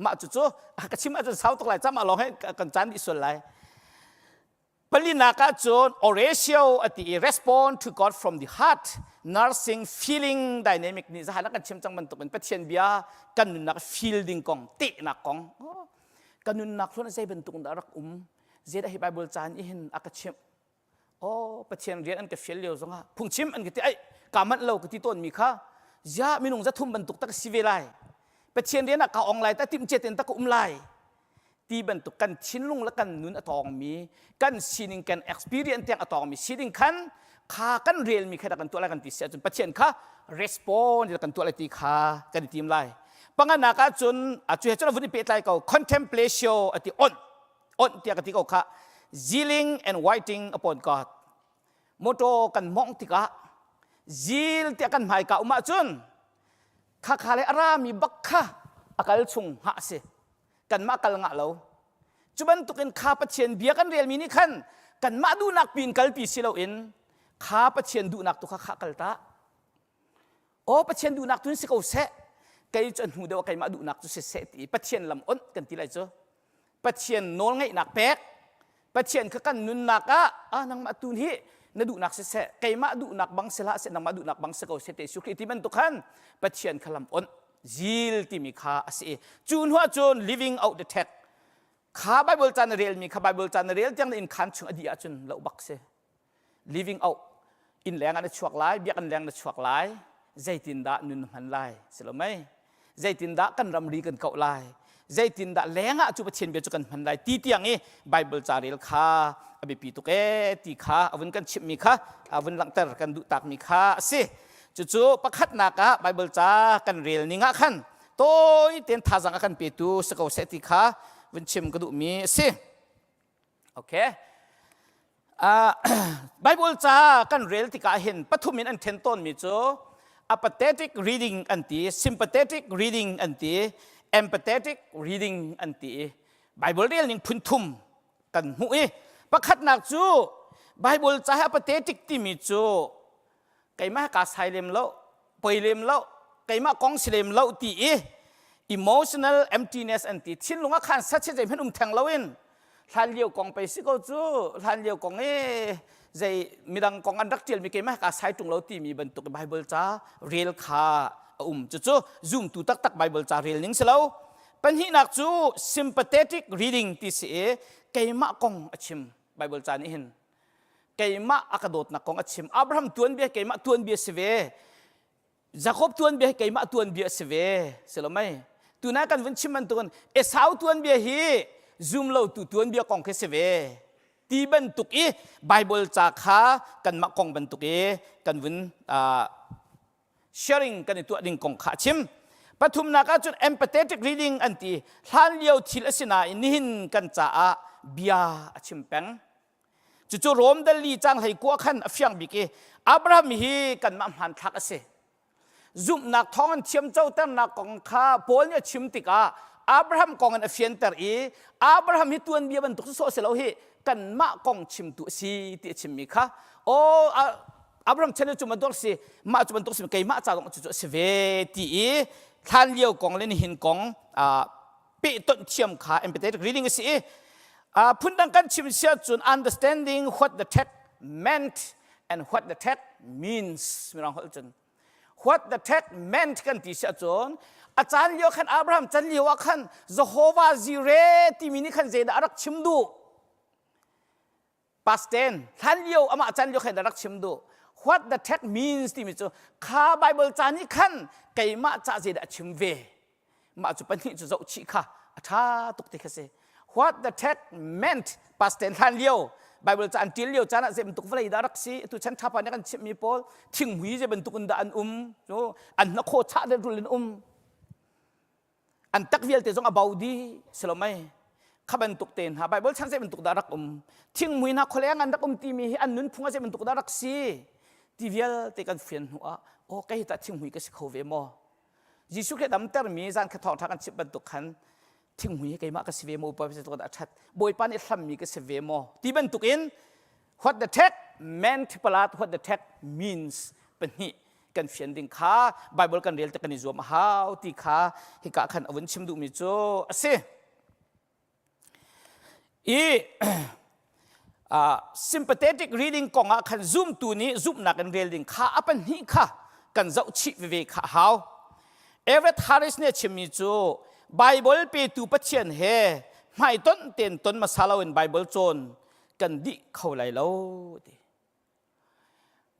mah cucu ka chim ahcun sau tuk lai cam ah lawng he kan caan dih sual lai Palinak ahcun oratio a ti i respond to God from the heart nursing feeling dynamic nih zahan ah kan chim cang bantukin Pathian bia kan nunnak feel ding kong tehnak kong kan nunnak hluan zei bantuk dah rak um zeidah hi Bible caan i hin a ka chimh. Oh, Pathian rian an ka fial lio zongah phungchim an ka ti ai ka manh lo ka ti tawn mi kha ziah minung zathum bantuk tak si ve lai. Pathian rian ah ka ong lai ta timh cia ten ta ka um lai. Ti bantuk kan thinlung le kan nun a tawngmi kan sining kan experience tiang a tawngmi sining khan kha kan relmi kha kan tuah lai kan ti si ahcun Pathian kha respond kan tuah lai ti kha kan i tim lai. Panganak ahcun a cu he cun a vun i pehtlai ko contemplation ati on on tiah ka ti ko kha zealing and waiting upon God motor kan mong tikah zil tiah kan hmaika um ahcun khakha le a rami bak kha a kal chung hngah a si kanmah kal ngah lo cu bantukin kha Pathian bia kan relmi nih khan kanmah duhnak pin kalpi si loin kha Pathian duhnak tu kha kha kal ta Aw Pathian duhnak tun si ko seh. Kei cu a hnu deuh ah keimah duhnak cu si seh ti Pathian lam onh kan ti lai cu. Pathian nawlngeihnak pek. Pathian kha kan nunnak ah ah nangmah tun hi na duhnak si seh keimah duhnak bang si hlah seh nangmah duhnak bang si ko seh te Jesuh Khrih ti bantuk khan Pathian kha lam onh zil timi kha a si i cu hnu ah cun living out the text kha Bible ca na relmi kha Bible ca na rel tiang na inn khan chung a dih ahcun loh bak si living out inn leng ah na chuak lai biakinn leng na chuak lai zeitindah nun na hman lai si lo mei zeitindah kan ramri kan kauh lai zeitindah leng ah cu Pathian bia cu kan hman lai ti tiang i Bible ca rel kha a biapi tuk ee ti kha a vun kan chimhmi kha a vun langhter kan duh takmi kha a si cucu pakhatnak ah Bible ca kan rel ning ah khan tawi tein thazang a kan petu si ko seh ti kha vun chim ka duhmi a si Okay. Uh, Bible ca kan rel tikah hin pathum in an then tawnmi cu apathetic reading an ti, sympathetic reading an ti, empathetic reading an ti. Bible rel ning phun thum kan hmuh i pakhatnak cu Bible ca hi apathetic timi cu keimah ka sai lem lo poi lem lo keimah kong si lem lo ti i emotional emptiness an ti thinlung ah khan sat zei hmanh um theng lo in hlan lio kong pei si ko cu hlan lio kong e zei midang kong an rak tial mi keimah ka sai tung lo timi bantuk bible ca rel kha a um cucu zumtu taktak bible ca rel ning si lo pahnihnak cu sympathetic reading ti si i keimah kong a chim bible ca nih hin keimah a ka dawtnak kong a chim Abraham tuanbia keimah tuanbia si ve Jakob tuanbia hi keimah tuanbia si ve si lo mei tuna kan vun chim bantukin Esau tuanbia hi zum lo tu tuanbia kong khi si ve ti bantuk i Bible ca kha kanmah kong bantuk i kan vun sharing kan i tuah ding kong kha a chim pathumnak ahcun empathetic reading an ti hlan lio thil a si nain nihin kan caah bia a chim peng Cucu Rom dali cang hlei kua khan a fiang bik i Abraham hi kanmah hmanthlak a si. Zumhnak thawng in thiamcoternak kong kha Paul nih a chim tikah Abraham kong in a fianter i Abraham hi tuanbia bantuk sawh si lo hi kanmah kong chimtu a si ti a chimmi kha aw Abraham chan cu bantuk si mah cu bantuk si keimah ca zong cu a si ve ti i hlan lio kong le nihin kong pehtonh thiam kha empathetic reading a si i phundang kan chim si ahcun understanding what the text meant and what the text means mirang holh cun what the text meant kan ti si ahcun a caan lio khan Abraham chan lio ah khan Jehovah Jireh timi nih khan zeidah a rak chim duh Past tense hlan lio amah chan lio khan rak chim duh what the text means timi cu kha Bible ca nih khan keimah ca zeidah a chim ve mah cu pahnih cu zoh chih kha a ṭha tuk ti kha si what the text meant past tense hlan lio Bible ca an ṭial lio caan ah zei bantuk vawlei dah rak si tu chan ṭhapa nih kan chimhmi pawl thinghmui zei bantuk in dah an um an hnakhaw chah le rul in um An tak vialte zong a bo dih si lo mei. Kha bantuk te hna Bible chan zei bantuk dah rak um. Thingmui hna khualeng an rak um timi hi an nunphung ah zei bantuk dah rak si. Ti vialte kan fian hnu ah aw kei tah thinghmui ka si kho ve maw? Jesuh Khrih damtermi zan kha thawngṭha kan chimh bantuk khan thinghmui hi keimah ka si ve maw? Bawipa dah a ṭhat. Bawipa nih hlammi ka si ve maw? Ti bantuk in what the text meant palat what the text means pahnih kan fian ding kha Bible kan rel te kan i zuam a hau ti kha hika khan a vun chim duhmi cu a si. I uh, sympathetic reading kong ah khan zumtu nih zumhnak in rel ding kha a pahnih kha kan zoh chih veve kha a hau. Everett Harris nih a chimmi cu Bible petu Pathian he hmaitonh tein ton hmasa loin Bible cawn kan dih kho lai lo ti.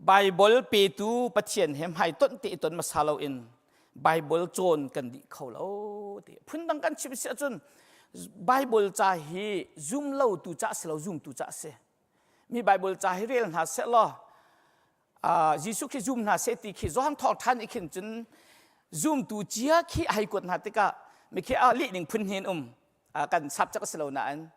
Bible petu Pathian he hmaitonh te i ton hmasa loin Bible cawn kan dih kho lo ti. Phundang kan chim si ahcun Bible ca hi zum lo tu ca si lo zumtu ca si. Mi Bible ca hi rel hna seh law Jesuh khi zum hna seh ti khi Johan thawngṭha nih khin cun zumtu cia khi a hei kuat hna tikah mikhi ah lih ning phun hin um kan sap cak a si lo nain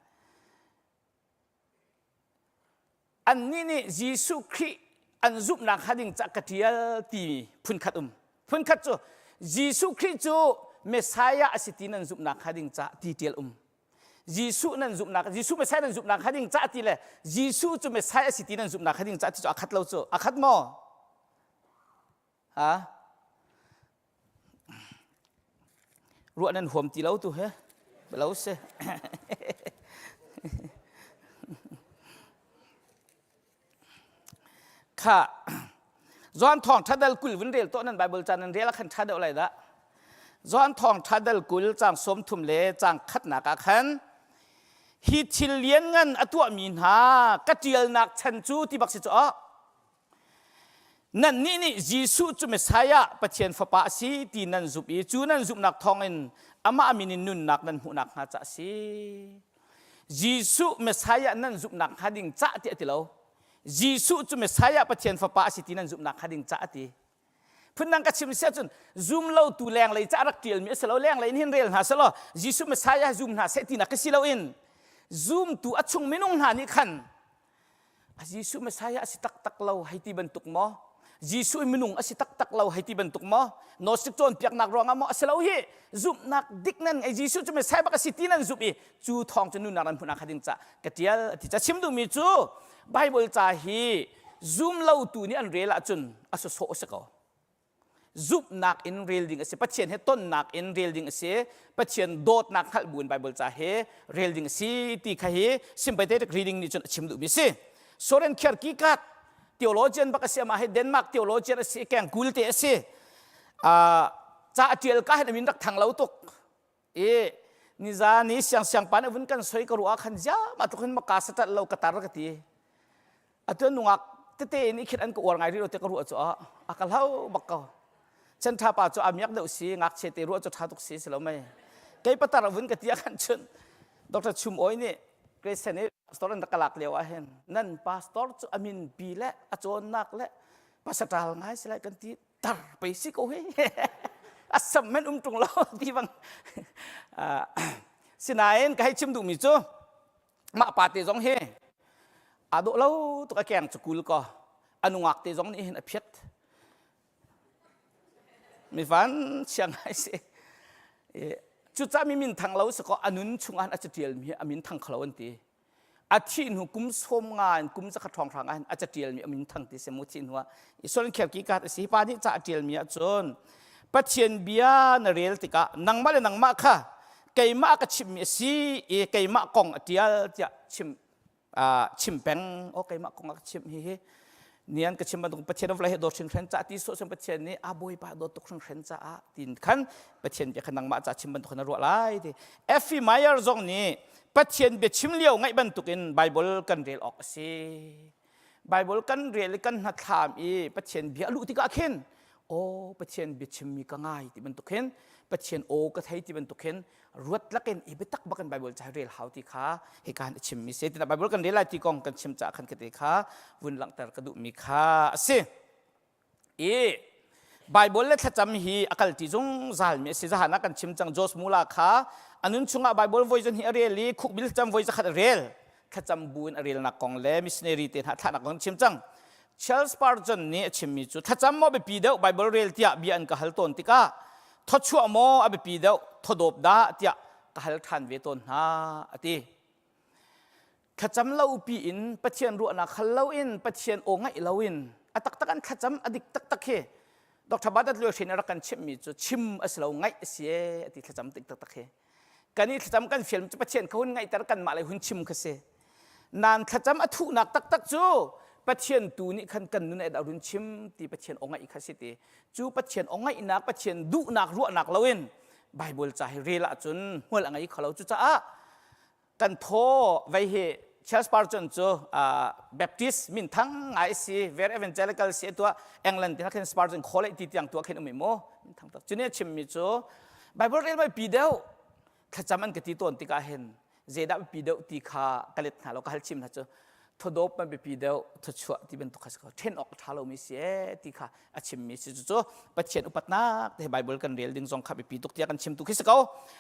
annih nih Jesuh Khrih an zumhnak hnga ding cah ka ṭial timi phunkhat um. Phunkhat cu Jesuh Khrih cu Messiah a si ti nan zumhnak hnga ding cah ti ṭial um. Jesuh nan zumhnak Jesuh Messiah nan zumhnak hnga ding cah ti le Jesuh cu Messiah a si ti nan zumhnak hnga ding cah ti cu a khat lo cu. A khat maw? Ha? Ruah nan huam ti lo tu he. Lo si. Kha John thawng tha dal 20 vun rel to nan Bible caan nan rel ah khan tha deuh lai dah. John thawng tha dal 20 caang 30 le caang khatnak ah khan hi thil lianngan a tuahmi hna ka ṭialnak chan cu ti bak si cu oh Nannih nih Jesuh cu Messiah Pathian Fapa a si ti nan zumh i cu nan zumhnak thawngin amah min in nunnak nan hmuhnak hnga ca a si. Jesuh Messiah nan zumhnak hnga ding cah tiah a ti lo. Jesuh cu Messiah Pathian Fapa a si ti nan zumhnak hnga ding cah a ti. Phundang ka chim si ahcun zum lotu lenglei ca rak ṭialmi a si lo lenglei in hin rel hna selaw Jesuh Messiah zum hna seh tinak ka si loin zumtu a chung minung hna nih khan Jesuh Messiah a si taktak lo hei ti bantuk maw? Jesuh i minung a si taktak lo hei ti bantuk maw? Gnostic cawnpiaknak ruangah maw a si lo hi? Zumhnak dik nan ngei Jesuh cu Messiah bak a si ti nan zumh i cu thawng cu nunnak nan hmuhnak kha ding ca ka tial a ti ca chim duhmi cu Bible ca hi zum lotu nih an rel ahcun a sawsawh a si ko. Zumhnak in rel ding a si. Pathian he tonnak in rel ding a si. Pathian dawtnak hngalh bu in Bible ca he rel ding a si ti kha hi sympathetic reading nih cun a chim duhmi a si. Soren Kierkegaard theologian bak a si amah hi Denmark theologian a si keng kul te a si. Uh, ca a tial ka hin a min rak thang lo tuk. I nizan i siang siang pa nih vun kan soi ka ruah khan zia ma tluk hin maka satat lo ka tar ka ti. Atu nungak tete in ikhin an ka uar ngai rih lo te ka ruah cu a a ka hlau bak ko. Chan tha pa cu a miak deuh si ngakchia te ruah cu tha tuk si si lo mei. Kei patar vun ka ti ah khan chun Dr. Chum Oi nih Christian i pastor an rak ka lak lio ah hin nan pastor cu a min pi le a cawnnak le pasatal ngai si lai kan ti tar pei si ko hi a sam men um tung lo ti bang sinain ka hei chim duhmi cu mah pa te zong hi aa dawh lo tuk a keng cu kul ko a nungak te zong nih hin a phiat mi van chia ngai si cucah mi min thang lo si ko a nun chungah a catial mi a min thang khalo an ti a thih hnu kum 50 in kum zakhat hrawnghrang ah a catialmi a min thang ti si mu thih hnu ah Israel kherki kat a si pa nih ca a tialmi ahcun Pathian bia na rel tikah nangmah le nangmah kha keimah ka chimmi a si i keimah kong a tial tiah chim chim peng o keimah kong a ka chimh hi hi nian ka chim bantuk Pathian vawlei he dawt hringhren ca ti sawh Pathian nih a bawipa dawt tuk hringhren caah tin khan Pathian bia kha nangmah ca chim bantuk na ruah lai ti Effie Meyer zong nih Pathian bia chim lio ngaih bantukin Bible kan rel awk a si Bible kan rel i kan hnathlam i Pathian bia a luh tikah khin aw Pathian bia chimmi ka ngai ti bantuk hin Pathian aw ka thei ti bantuk hin ruat lakin i biatak bakin Bible ca rel hau ti kha hika han i chimmi si tina Bible kan rel lai ti kong kan chim ca khan kate kha vun langhter ka duhmi kha a si i Bible le thlacam hi a kal ti zungzal mi a si zahan ah kan chim cang Josh Mula kha a nun chungah Bible voi zon hi a rel i khukbil thlacam voi zakhat a rel thlacam bu in a relnak kong le missionary te hna thlahnak kong chim cang Charles Spurgeon nih a chimmi cu thlacam maw biapi deuh Bible rel tiah bia an ka hal tawn tikah thawchuah maw a biapi deuh thawdawp dah tiah ka hal ṭhan ve tawn hna a ti. Thlacam lo pi in Pathian ruahnak hal loin Pathian aw ngaih loin a taktak an thlacam a dik taktak hi Dr. Badat Luai Hrin a rak kan chimhmi cu chim a si lo ngaih a si ee a ti thlacam tik taktak hi. Kan i thlacam kan fial cu Pathian kha hun ngaihter kanmah lei hun chim kha si. Nan thlacam a thuhnak taktak cu Pathian tu nih khan kan nun dah run chim ti Pathian aw ngaih kha si ti. Cu Pathian aw ngaihnak Pathian duhnak ruahnak loin Bible ca hi rel ahcun hmual a ngei kho lo. Cucaah kan thaw vei hi Charles Spurgeon cu Baptist minthang ngai si, very evangelical si tua England ti khin Spurgeon khole ti tiang tua khin um mu minthang tak. Cuni a chimmi cu Bible rel mai pi deuh thlacam an ka ti tawn tikah hin zeidah biapi deuh ti kha ka let hna lo ka hal chim hna cu thodawp man biapi deuh thuchuah ti bantuk kha si ko then awk tha lomi si e ti kha a chimmi si cu Pathian upatnak te Bible kan rel ding zong kha biapi tuk tiah kan chim tu khi si ko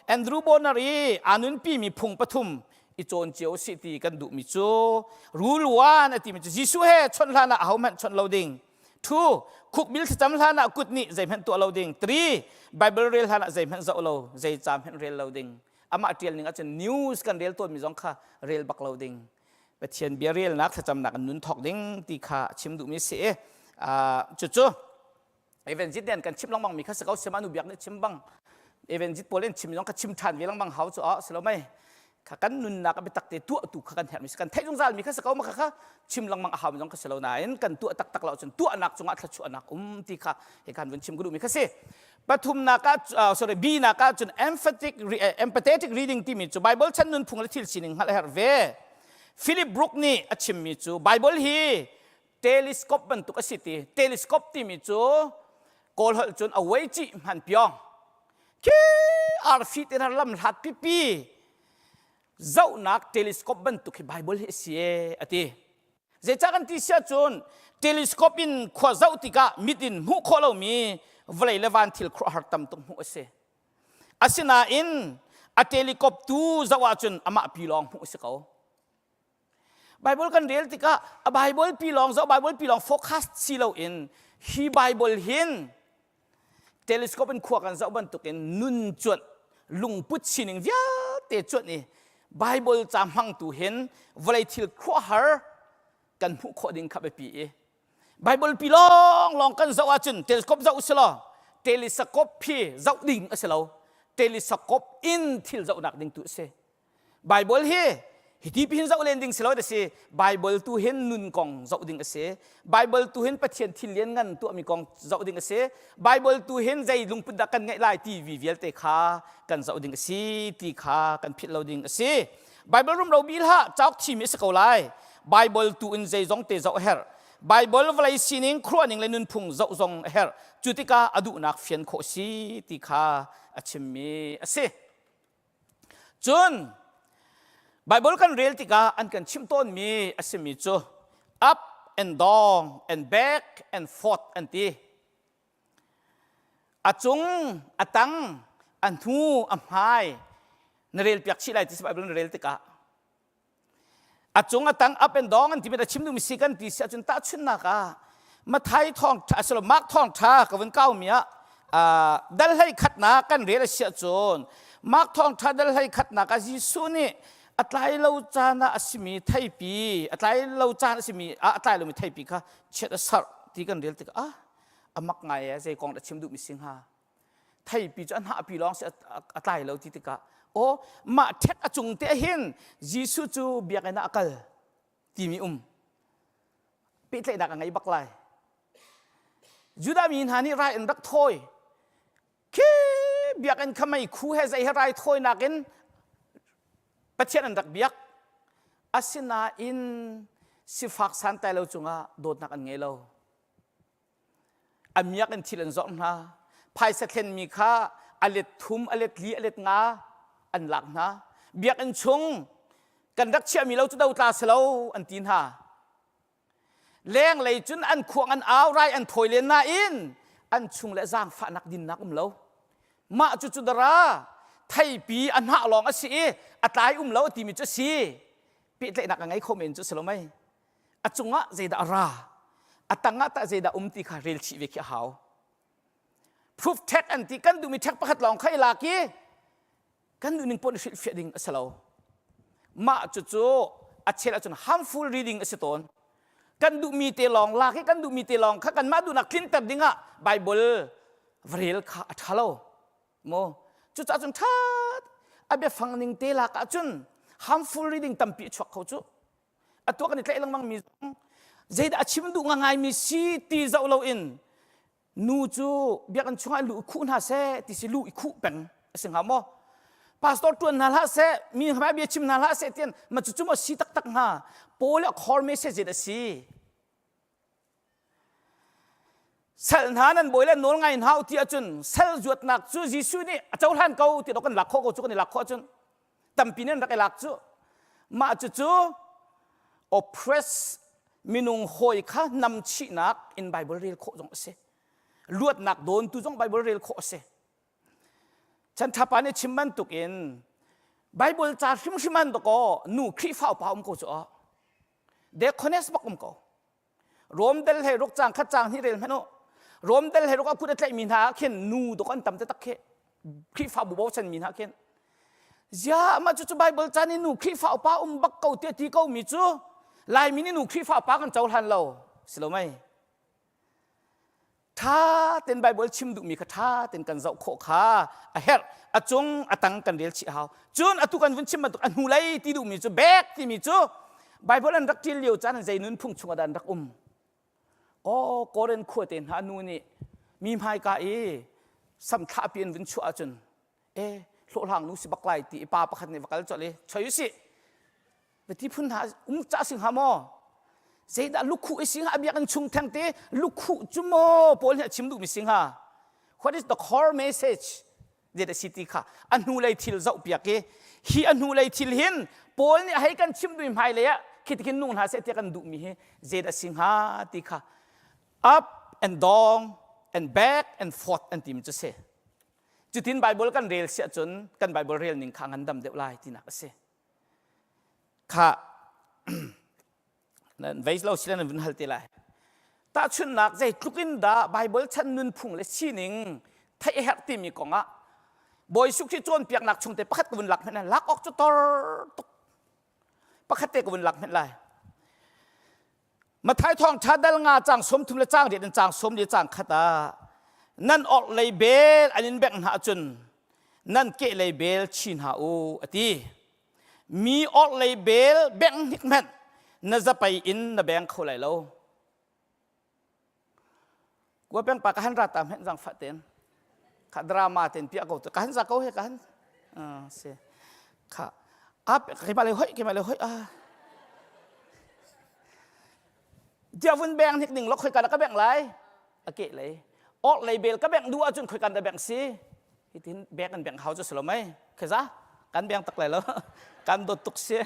Andrew Bonner i anun pi mi phung pathum i cawn cio si ti kan duhmi cu rule one a timi cu Jesuh he chawnh hlan ah ahohmanh chawnh lo ding two khukbil thlacam hlan ah kut nih zeihmanh tuah lo ding three Bible rel hlan ah zeihmanh zoh lo zei ca hmanh rel lo ding amah ṭial ning ahcun news kan rel tawnmi zong kha rel bak lo ding Pathian bia relnak thlacamnak in nun thawk ding ti kha chim duhmi si i cucu Evangelist nih kan chim lengmang mi kha si ko sema nu biak nih chim bang Evangelist pawl in chim zong kha chim ṭhan ve lengmang hau cu a si lo mei kha kan nunnak a biatak te tuah tu kha kan herhmi si kan theih zungzal mi kha si ko ma kha kha chim lengmang a hau mi zong kha si lo nain kan tuah taktak lo cun tuahnak cungah thluachuahnak um ti kha hi kan vun chim ka duhmi kha si pathumnak ah sorry B nak ah cun emphatic empathetic reading timi cu Bible chan nunphung le thil sining hngalh a herh ve Philip Brook nih a chimmi cu Bible hi telescope bantuk a si ti telescope timi cu kawl holh cun a wei cih hman piong khi arfi te lam hlat pipi zohnak telescope bantuk hi Bible hi a si e a ti Zeicah kan ti siah cun telescope in khua zoh tikah mit in hmuh khawh lomi vawlei le van thil khuaruahhar tam tuk hmuh a si. Asinain a telescope tu zoh ahcun amah pi lawng hmuh a si ko. Bible kan rel tikah a Bible pi lawng zoh Bible pi lawng focus si loin hi Bible hin telescope in khua kan zoh bantukin nun cuanh lungput sining vialte cuanh i Bible ca hmangtu hin vawlei thil khuahar kan hmuh khawh ding kha biapi i Bible pi lawng lawng kan zoh ahcun telescope zoh usih law telescope hi zoh ding a si lo telescope in thil zohnak ding tu a si Bible hi hiti pihin zoh len ding si lo da si Bible tu hin nun kong zoh ding a si Bible tu hin Pathian thil lian ngan tuahmi kong zoh ding a si Bible tu hin zei lungput dah kan ngeih lai ti vi vialte kha kan zoh ding a si ti kha kan philh lo ding a si Bible rumro bil ha cauk thimi a si ko lai Bible tu in zeizong te zoh a herh Bible vawlei sining khuaruahning le nunphung zoh zong a herh cu tikah a duhnak fian khawh si ti kha a chimmi a si Cun Bible kan rel tikah an kan chimh tawnmi a simi cu up and down and back and forth an ti. A cung, a tang, a hnu, a hmai na rel piak chih lai ti si Bible na rel tikah. A cung a tang up and down an timi a chim duhmi si kan ti si ahcun tahchunhnak ah Mathai thawngṭha asilo Mark thawngṭha ka vun kaumi ah dal hlei khatnak kan rel a si ahcun Mark thawngṭha dal hlei khatnak ah Jesuh nih a tlai lo caan ah a simi theipi a tlai lo caan a simi ah a tlai lomi theipi kha chiat a sarh ti kan rel tikah ah a mak ngai e zei kong dah chim duhmi si hnga theipi cu a hnahpi lawng si a tlai lo ti tikah aw mah ṭhek a cung te hin Jesuh cu biakinn ah a kal timi um pehtlaihnak a ngei bak lai Judah mi hna nih rai an rak thawi khi biakinn kha mei khu he zei he rai thawinak in Pathian an rak biak asinain sifak santlai lo cungah dawtnak an ngei lo A miak in thil an zawrh hna. Phaisa thlenmi kha a let thum, a let li, a let nga an lak hna. Biakinn chung kan rak chiahmi lo cu dotla si lo an ti hna. Lenglei cun an khuang an au rai an thawi len nain an chung le zaangfahnak dinnak um lo. Mah cu cu dara theipi a hnah lawng a si i a tlai um lo a timi cu a si. Pehtlaihnak a ngei kho men cu a si lo mei. A cungah zeidah a ra a tangah tah zeidah um ti kha rel chih ve khi a hau proof text an ti kan duhmi text pakhat lawng kha i lak i kan duhning poah hrilhfiah ding a si lo mah cucu a chel ahcun harmful reading a si tawn kan duhmi te lawng lak i kan duhmi te lawng kha kanmah duhnak tlinter dingah Bible va rel kha a ṭha lo mu cucaah cun ṭha a biafang ning te lak ahcun harmful reading tampi a chuak kho cu a tuah kan i tlaih lengmang mi zong zeidah a chim duh ngaingai mi si ti zoh loin nu cu biakinn chungah lu i khuh hna seh ti si lu i khuh peng a si hnga maw? Pastor tuan hna hlah seh, mi hmai bia chim hna hlah seh tian ma cu cu maw si taktak hnga? Paul a core message a si. Sal hna nan bawi le nawl ngai hna u ti ahcun sal zuatnak cu Jesuh nih a cohlan ko ti kan lak khawh ko cu kan i lak khawh ahcun tampi nih an rak i lak cu mah cucu oppress minung hawi kha namchihnak in Bible rel khawh zong a si luatnak dawntu zong Bible rel khawh a si chan thapa nih chim bantuk in Bible ca hrimhrim an dakaw nu Khrihfa upa um ko cu a deaconess bak um ko Rom del he ruk cang khat cang hi rel hmanh u. Rom del he ruk a kut a tlaihmi hna ah khin nu dok an tam te tak khi. Khrihfabu bochan mi hna khin. Zia mah cu cu Bible caan i nu Khrihfa upa um bak ko tiah ti ko mi cu Laimi nih nu Khrihfa upa kan cohlan lo. Si lo mei? Tha ten Bible chim duhmi kha tha ten kan zoh khawh kha a herh. A cung a tang kan rel chih hau. Cun atu kan vun chim bantuk a hnu lei ti duhmi cu bek timi cu Bible an rak ṭil lio caan zei nunphung chungah dah an rak um. Aw Korin khua te hna nu nih mi hmaika i samthlah pi an vun chuah ahcun e hlawhhlang nu si bak lai ti i pa pakhat nih va kal colh i choi usih Ti phun hna um ca si hnga maw? Zeidah lukhuh i si hnga? A biakinn chung theng te lukhuh cu maw Paul nih a chim duhmi si hnga? What is the core message? Zeidah si ti kha a hnulei thil zoh piak i hi a hnulei thil hin Paul nih hei kan chim duhmi hmailei ah khi tikhin nung hna seh tiah kan duhmi hi zeidah si hnga ti kha up and down and back and forth an timi cu si. Cutin Bible kan rel si ahcun kan Bible rel ning kha ngandam deuh lai tinak a si. Kha nan vei lo sile nan vun hal te lai. Tahchunhnak zeitluk in dah Bible chan nunphung le sining theih a herh timi kong ah Bawi Jesuh Khrih cawnpiaknak chung te pakhat ka vun lak hmenh lak awk cu tor tuk pakhat te ka vun lak hmenh lai. Mathai thawngṭha dal nga cang 30 le cang riat in cang sawm li cang khat ah nan orh lei bel an in bengh hna ahcun nan keh lei bel chi hna u a ti. Mi orh lei bel bengh hnik hmanh na zapei in na beng kho lai lo. Kua peng pa ka han ra ta hmenh zang fah ten. Kha drama ten piah ko ka han za ko he ka han si. Kha ap keimah le hoi keimah le hoi ah. Dia vun beng hnik ding lo khoi ka ka beng lai. A ke lei. Or lei bel ka beng du ahcun khoi kan da beng si. Hitin bek an beng hau chu silo mei. Kheza kan beng tak lai lo. Kan dot tuk si.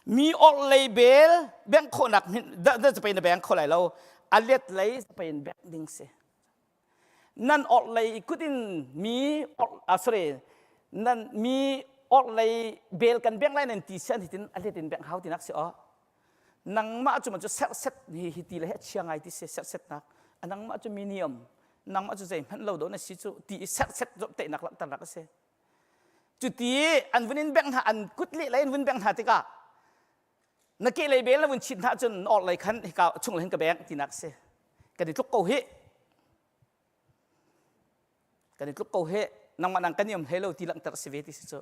Mi orh lei bel bengh khawhnak da da na beng kho lai lo a let lei zapein bengh ding si nan orh lei kut in mi orh ah sorry nan mi orh lei bel kan bengh lai nan ti sian hitin a let in bengh hau tinak si o nangmah cu man cu serhset hi hi ti le he chia ngai ti si serhset nak nangmah cu minium nangmah cu zei hmanh lo do na si cu ti i serhset zop tehnak langhternak a si Cuti an vun in bengh hna an kut leh in vun bengh hna tikah na ke lei bel na vun chit hna cun na orhlei khan hika chung hin ka beng tinak si. Kan i tluk ko hi. Kan i tluk ko hi. Nangmah nang kan i um hlei lo ti langhter si ve ti si cu.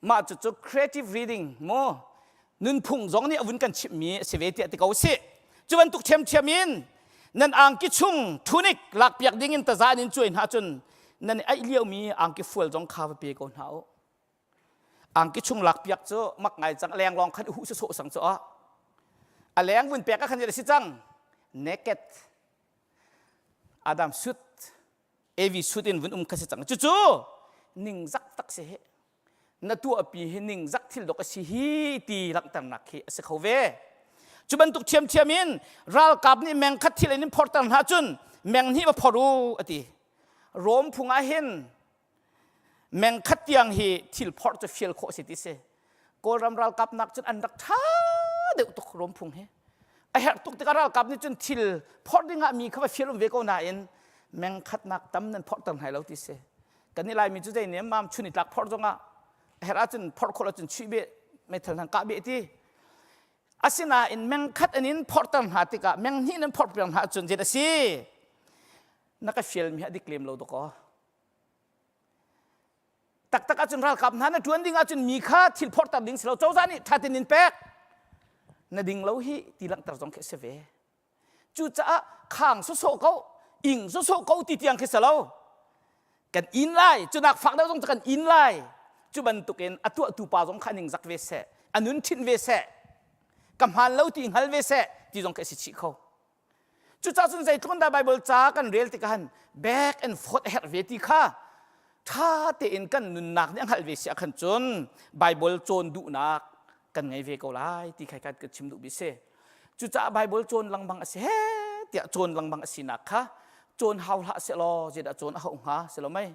Mah cucu creative reading mu nunphung zong nih a vun kan chimhmi a si ve tiah ti ko sih. Cu bantuk ṭhiamṭhiam in nan angki chung tunic lakpiak ding in taza in cuai hna cun nan i aih liomi angki fual zong kha va pe ko hna u. Angki chung lakpiak cu mak ngai cang leng lawng khan i huh sawsawh sang cu a. A leng vun pek ah khan a si cang. Naked. Adam suit Evi sut in vun um kha si cang. Cucu ningzak tak si hi. Na tuahpi hi ningzak thil dok a si hi ti langhternak khi a si kho ve. Cu bantuk ṭhiamṭhiam in ralkap nih meng khat thil in phorter hna cun meng hnih va phor u a ti. Rom phung ah hin meng khat tiang hi thil phorh cu fial khawh si ti si. Kawlram ralkap nak cun an rak ṭha deuh tuk Rom phung hi. A herh tuk tikah ralkap nih cun thil phorh ding ah mi kha va fial um ve ko nain meng khatnak tam nan phorhter hna lo ti si. Kan i Laimi cu zei nem mam chun i tlak phorh zongah a herh ahcun phorh khawh ahcun chuih beh meithal hna kah beh ti. Asinain meng khat an in phorhter hna tikah meng hnih nan phorh piak hna ahcun zei a si? Na ka fialmi hi a dik lem lo dawkaw. Taktak ahcun ralkap hna na ṭuan ding ahcun mi kha thil phorhter ding si lo cozah nih ṭha tein in pek na ding lo hi ti langhter zong khi a si ve cucaah khang sawsawh ko ing sawsawh ko ti tiang khi si lo. Kan in lai. Cunak fak deuh zong cu kan in lai. Cu bantukin a tuahtu pa zong kha ning zak ve seh. A nun ṭhinh ve seh. Ka hmaan lo ti hngal ve seh ti zong khi a si chih kho. Cucaah cun zeitluk in dah Bible ca kan rel tikah han back and forth a herh ve ti kha ṭha tein kan nunnak nih a hngalh ve si ahkhan cun Bible cawn duhnak kan ngei ve ko lai ti khai kan chim duh bi si. Cucaah Bible cawn lengmang a si he tiah cawn lengmang a sinak kha cawn hau hlah sehlaw zeidah cawn a hauh hnga si lo mei?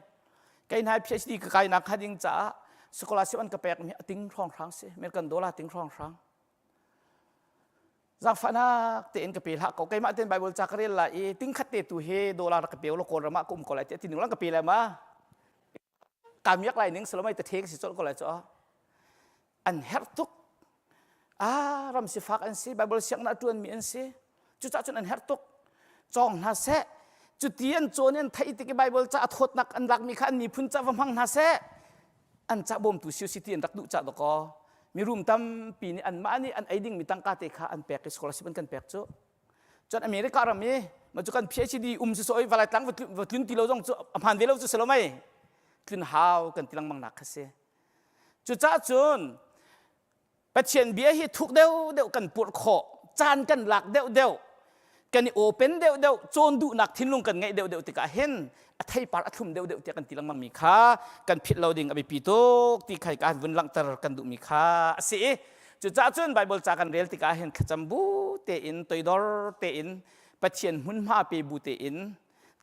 Kei hna PhD ka kainak hnga ding caah scholarship an ka pekmi a ting hrawnghrang si American dollar ting hrawnghrang. Zaangfahnak tein ka pe hlah ko. Keimah tein Bible ca ka rel lai i tingkhat te tu hi dollar ka pe lo Kawlram ah ka um ko lai tiah ti ning lang ka pe lai ma. Ka miak lai ning salomai te the ka si colh ko lai cu. An herh tuk. Ah, ram sifak an si, Bible sianginn a ṭuanmi an si. Cucaah cun an herh tuk. Cawng hna seh. Cuti an cawn i an theih tik i Bible ca a thawtnak an lakmi kha an miphun ca va hmang hna seh. An ca bawmtu si si ti an rak duh ca dakaw. Mirum tampi nih anmah nih an ei dingmi tangka te kha an pek i scholarship an kan pek cu. Cun America ram i ma cu kan PhD um si soi valai tlang va tlun ti lo zong cu a hmaan ve lo cu si lo mei. Tlun hau kan ti lengmang nak kha si. Cucaah cun Pathian bia hi thuk deuhdeuh kan purh khawh, caan kan lak deuhdeuh, kan i open deuhdeuh, cawn duhnak thinlung kan ngeih deuhdeuh tikah hin a theipar a thlum deuhdeuh tiah kan ti lengmang mi kha kan philh lo ding a biapi tuk ti khai ka vun langhter kan duhmi kha a si i cucaah cun Bible ca kan rel tikah hin thlacam bu tein toidor tein Pathian hmunhma pe bu tein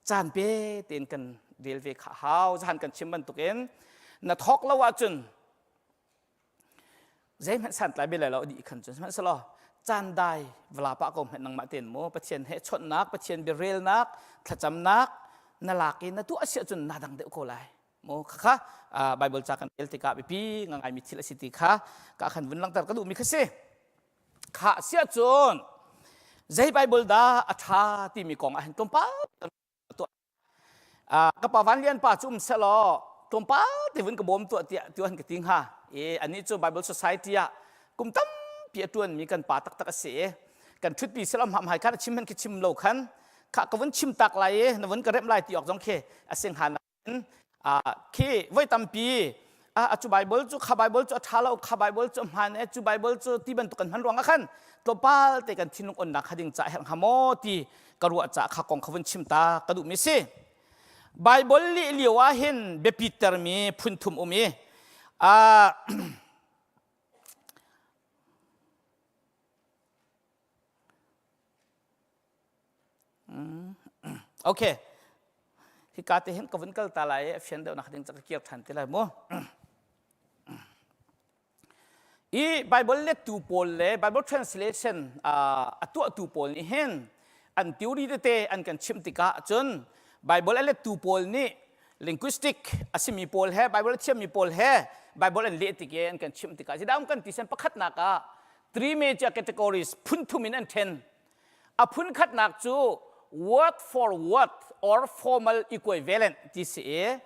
caan pe tein kan rel ve kha hau zahan kan chim bantukin na thawk lo ahcun Zeihmanh santlai bia lai lo dih khan cun sihmanhsehlaw caan dai vala pah ko hmanh nangmah tein mu Pathian he chawnhnak Pathian biarelnak thlacamnak na lak i na tuah si ahcun na dang deuh ko lai mu khakha Bible ca kan rel tikah biapi ngangaimi thil a si ti kha ka khan vun langhter ka duhmi kha si kha si ahcun zei Bible dah a ṭha timi kong ah hin tlawmpal Ka pa Van Lian pa cu um sehlaw tlawmpal te vun ka bawm tuah tiah tu an ka ti hnga. I anih cu Bible Society ah kum tampi a ṭuanmi kan pa taktak a si i kan ṭhutpi sehlaw hmahmai khan a chim hmanh khi chim lo khan kha ka vun chim tak lai i na vun ka remh lai ti awk zong khi a si hnga nain khi voi tampi a cu Bible cu kha Bible cu a ṭha lo kha Bible cu a hmaan e cu Bible cu ti bantuk kan hman ruangah khan tlawmpal te kan thinlung onnak kha ding ca herh hnga maw ti ka ruah ca kha kong kha vun chim ta ka duhmi si Bible leh lio ah hin biapit termi phun thum um i Okay. Hika te hin ka vun kal ta lai i a fian deuhnak ding ca ka kir ṭhan te lai mu. I Bible lettu pawl le Bible translation a tuahtu pawl nih hin an theory tete an kan chimh tikah cun Bible a lettu pawl nih linguistic a simi pawl he Bible a thiammi pawl he Bible an leh tik i an kan chimh tikah zeidah um kan ti sen pakhatnak ah three major categories phun thum in an ṭhen. A phun khatnak cu word for word or formal equivalent ti si i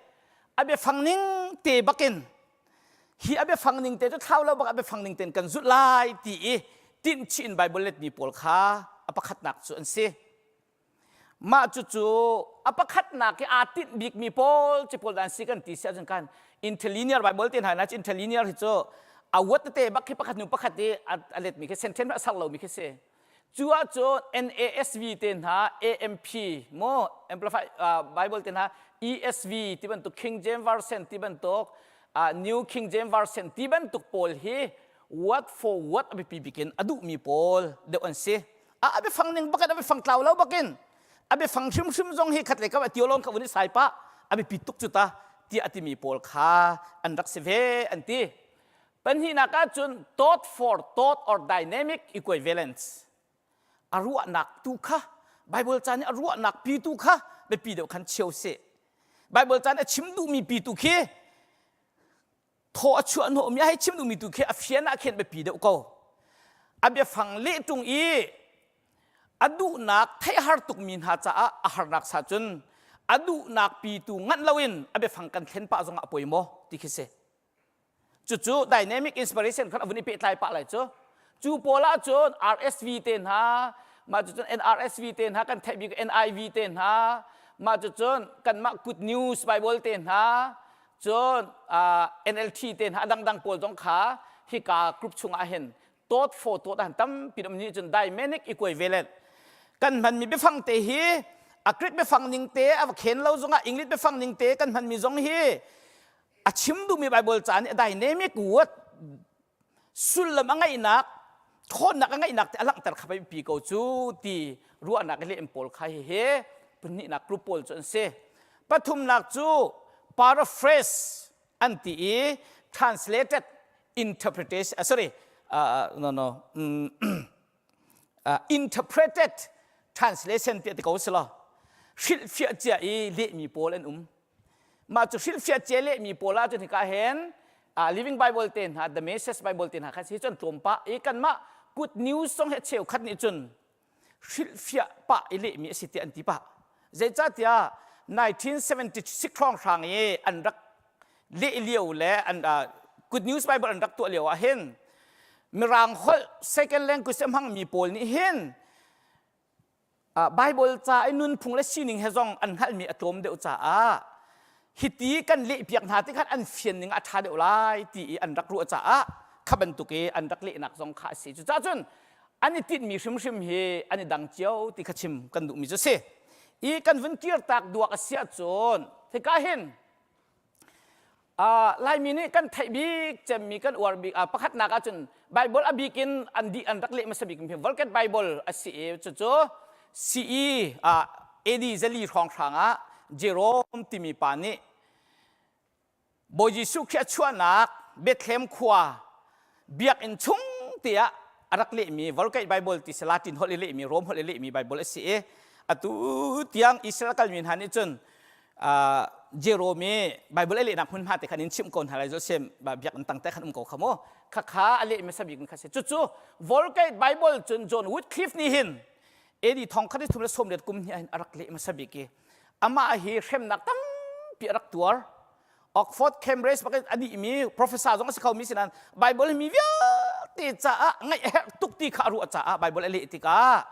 a biafang ning te bakin hi a biafang ning te cu thlau lo bak a biafang ning tein kan zulh lai ti i tinhchih in Bible letmi pawl kha a pakhatnak cu an si. Mah cucu a pakhatnak i aa tinh bikmi pawl ci pawl dah an si kan ti si ahcun kan interlinear Bible te hna na interlinear hi cu a word tete bak khi pakhat hnu pakhat i a letmi khi sentence a ser lomi khi si. Cu ahcun NASV te hna AMP mu Amplify uh, Bible te hna ESV ti bantuk King James Version ti bantuk uh, New King James Version ti bantuk pawl hi word for word a biapi bik in a duhmi pawl deuh an si. A biafang ning bakin a biafang tlau lo bakin a biafang hrimhrim zong hi khat le kam a tiolong kha vun i sai pah a biapi tuk cu ta tiah a timi pawl kha an rak si ve an ti. Pahnihnak ahcun thought for thought or dynamic equivalence a ruahnak tu kha Bible ca nih a ruahnak pi tu kha biapi deuh khan cheu sih. Bible ca nih a chim duhmi pi tu khi thaw a chuah hnawhmi a hei chim duhmi tu khi a fian ah khin biapi deuh ko. A biafang leh ṭung i a duhnak theih har tukmi hna caah a harnak sa cun a duhnak pi tu nganh loin a biafang kan thlen pah zongah a poi maw ti khi si. Cucu dynamic inspiration khan a vun i pehtlai pah lai cu. Cu pawl ah cun RSV te hna, mah cucun NRSV te hna, kan theih bik NIV te hna, Mah cucun kanmah Good News Bible te hna, cun uh, NLT te hna a dangdang pawl zong kha hika group chungah hin tawt fo tawt ah tampi um ni cun dynamic equivalent kan hmanmi biafang te hi a Greek biafang ning te a va khen lo zongah English biafang ning te kan hmanmi zong hi a chim duhmi Bible ca nih a dynamic word sullam a ngeihnak ṭhawnnak a ngeihnak te a langhter kha pi ko cu ti ruahnak le pawl kha hihi pahnihnak group pawl cu an si pathumnak cu paraphrase an ti i translated interpretation uh, sorry uh, no no um, uh, interpreted translation ti ti ko si lo hrilhfiah cia i lehmi pawl an um Mah cu hrilhfiah cia lehmi pawl ahcun hika hin uh, Living Bible te hna, The Message Bible te hna kha si cun tlawm pah i kanmah Good News zong hi cheukhat nih cun hrilhfiah pah i lehmi a si tiah an ti pah. Zeicahtiah 1976 hrawnghrang i an rak leh lio le an uh, Good News Bible an rak tuah lio ah hin Mirang holh second language a hmangmi pawl nih hin Bible ca i nunphung le sining he zong an hngalhmi a tlawm deuh caah hiti kan lehpiak hna ti khan an fian ning a ṭha deuh lai ti i an rak ruah caah kha bantuk i an rak lehnak zong kha a si. Cucaah cun an i tinhmi hrimhrim hi an i dang cio ti kha chim kan duhmi cu a si. I kan vun kirtak duak a si ahcun hika hin Uh, Laimi nih kan theih bik cemmi kan uar bik uh, pakhatnak ahcun Bible a bik in an dih an rak leh hmasa bik mi Vulgate Bible a si i cucu CE uh, AD zali hrawnghrang ah Jerome timi pa nih Bawi Jesuh Khrih a chuahnak Bethlehem khua biakinn chung te ah a rak lehmi Vulgate Bible ti si Latin holh i lehmi Rome holh i lehmi Bible a si i atu tiang Israel kalmi hna nih cun uh, Jerome i Bible a lehnak hmunhma te khan in chimh ko hna lai Joseph biakinn tang te khan um ko kha mu khakha a leh hmasa bik kha si cucu Vulgate Bible cun John Wycliffe nih hin AD thong khat thum le sawm riat kum hnih ah hin a rak leh hmasa bik i amah hi hremnak tampi a rak tuar Oxford Cambridge bak a dihmi professor zong a si kho mi sinan Bible mi vialte caah ngaih a herh tuk ti kha a ruah caah Bible a leh tikah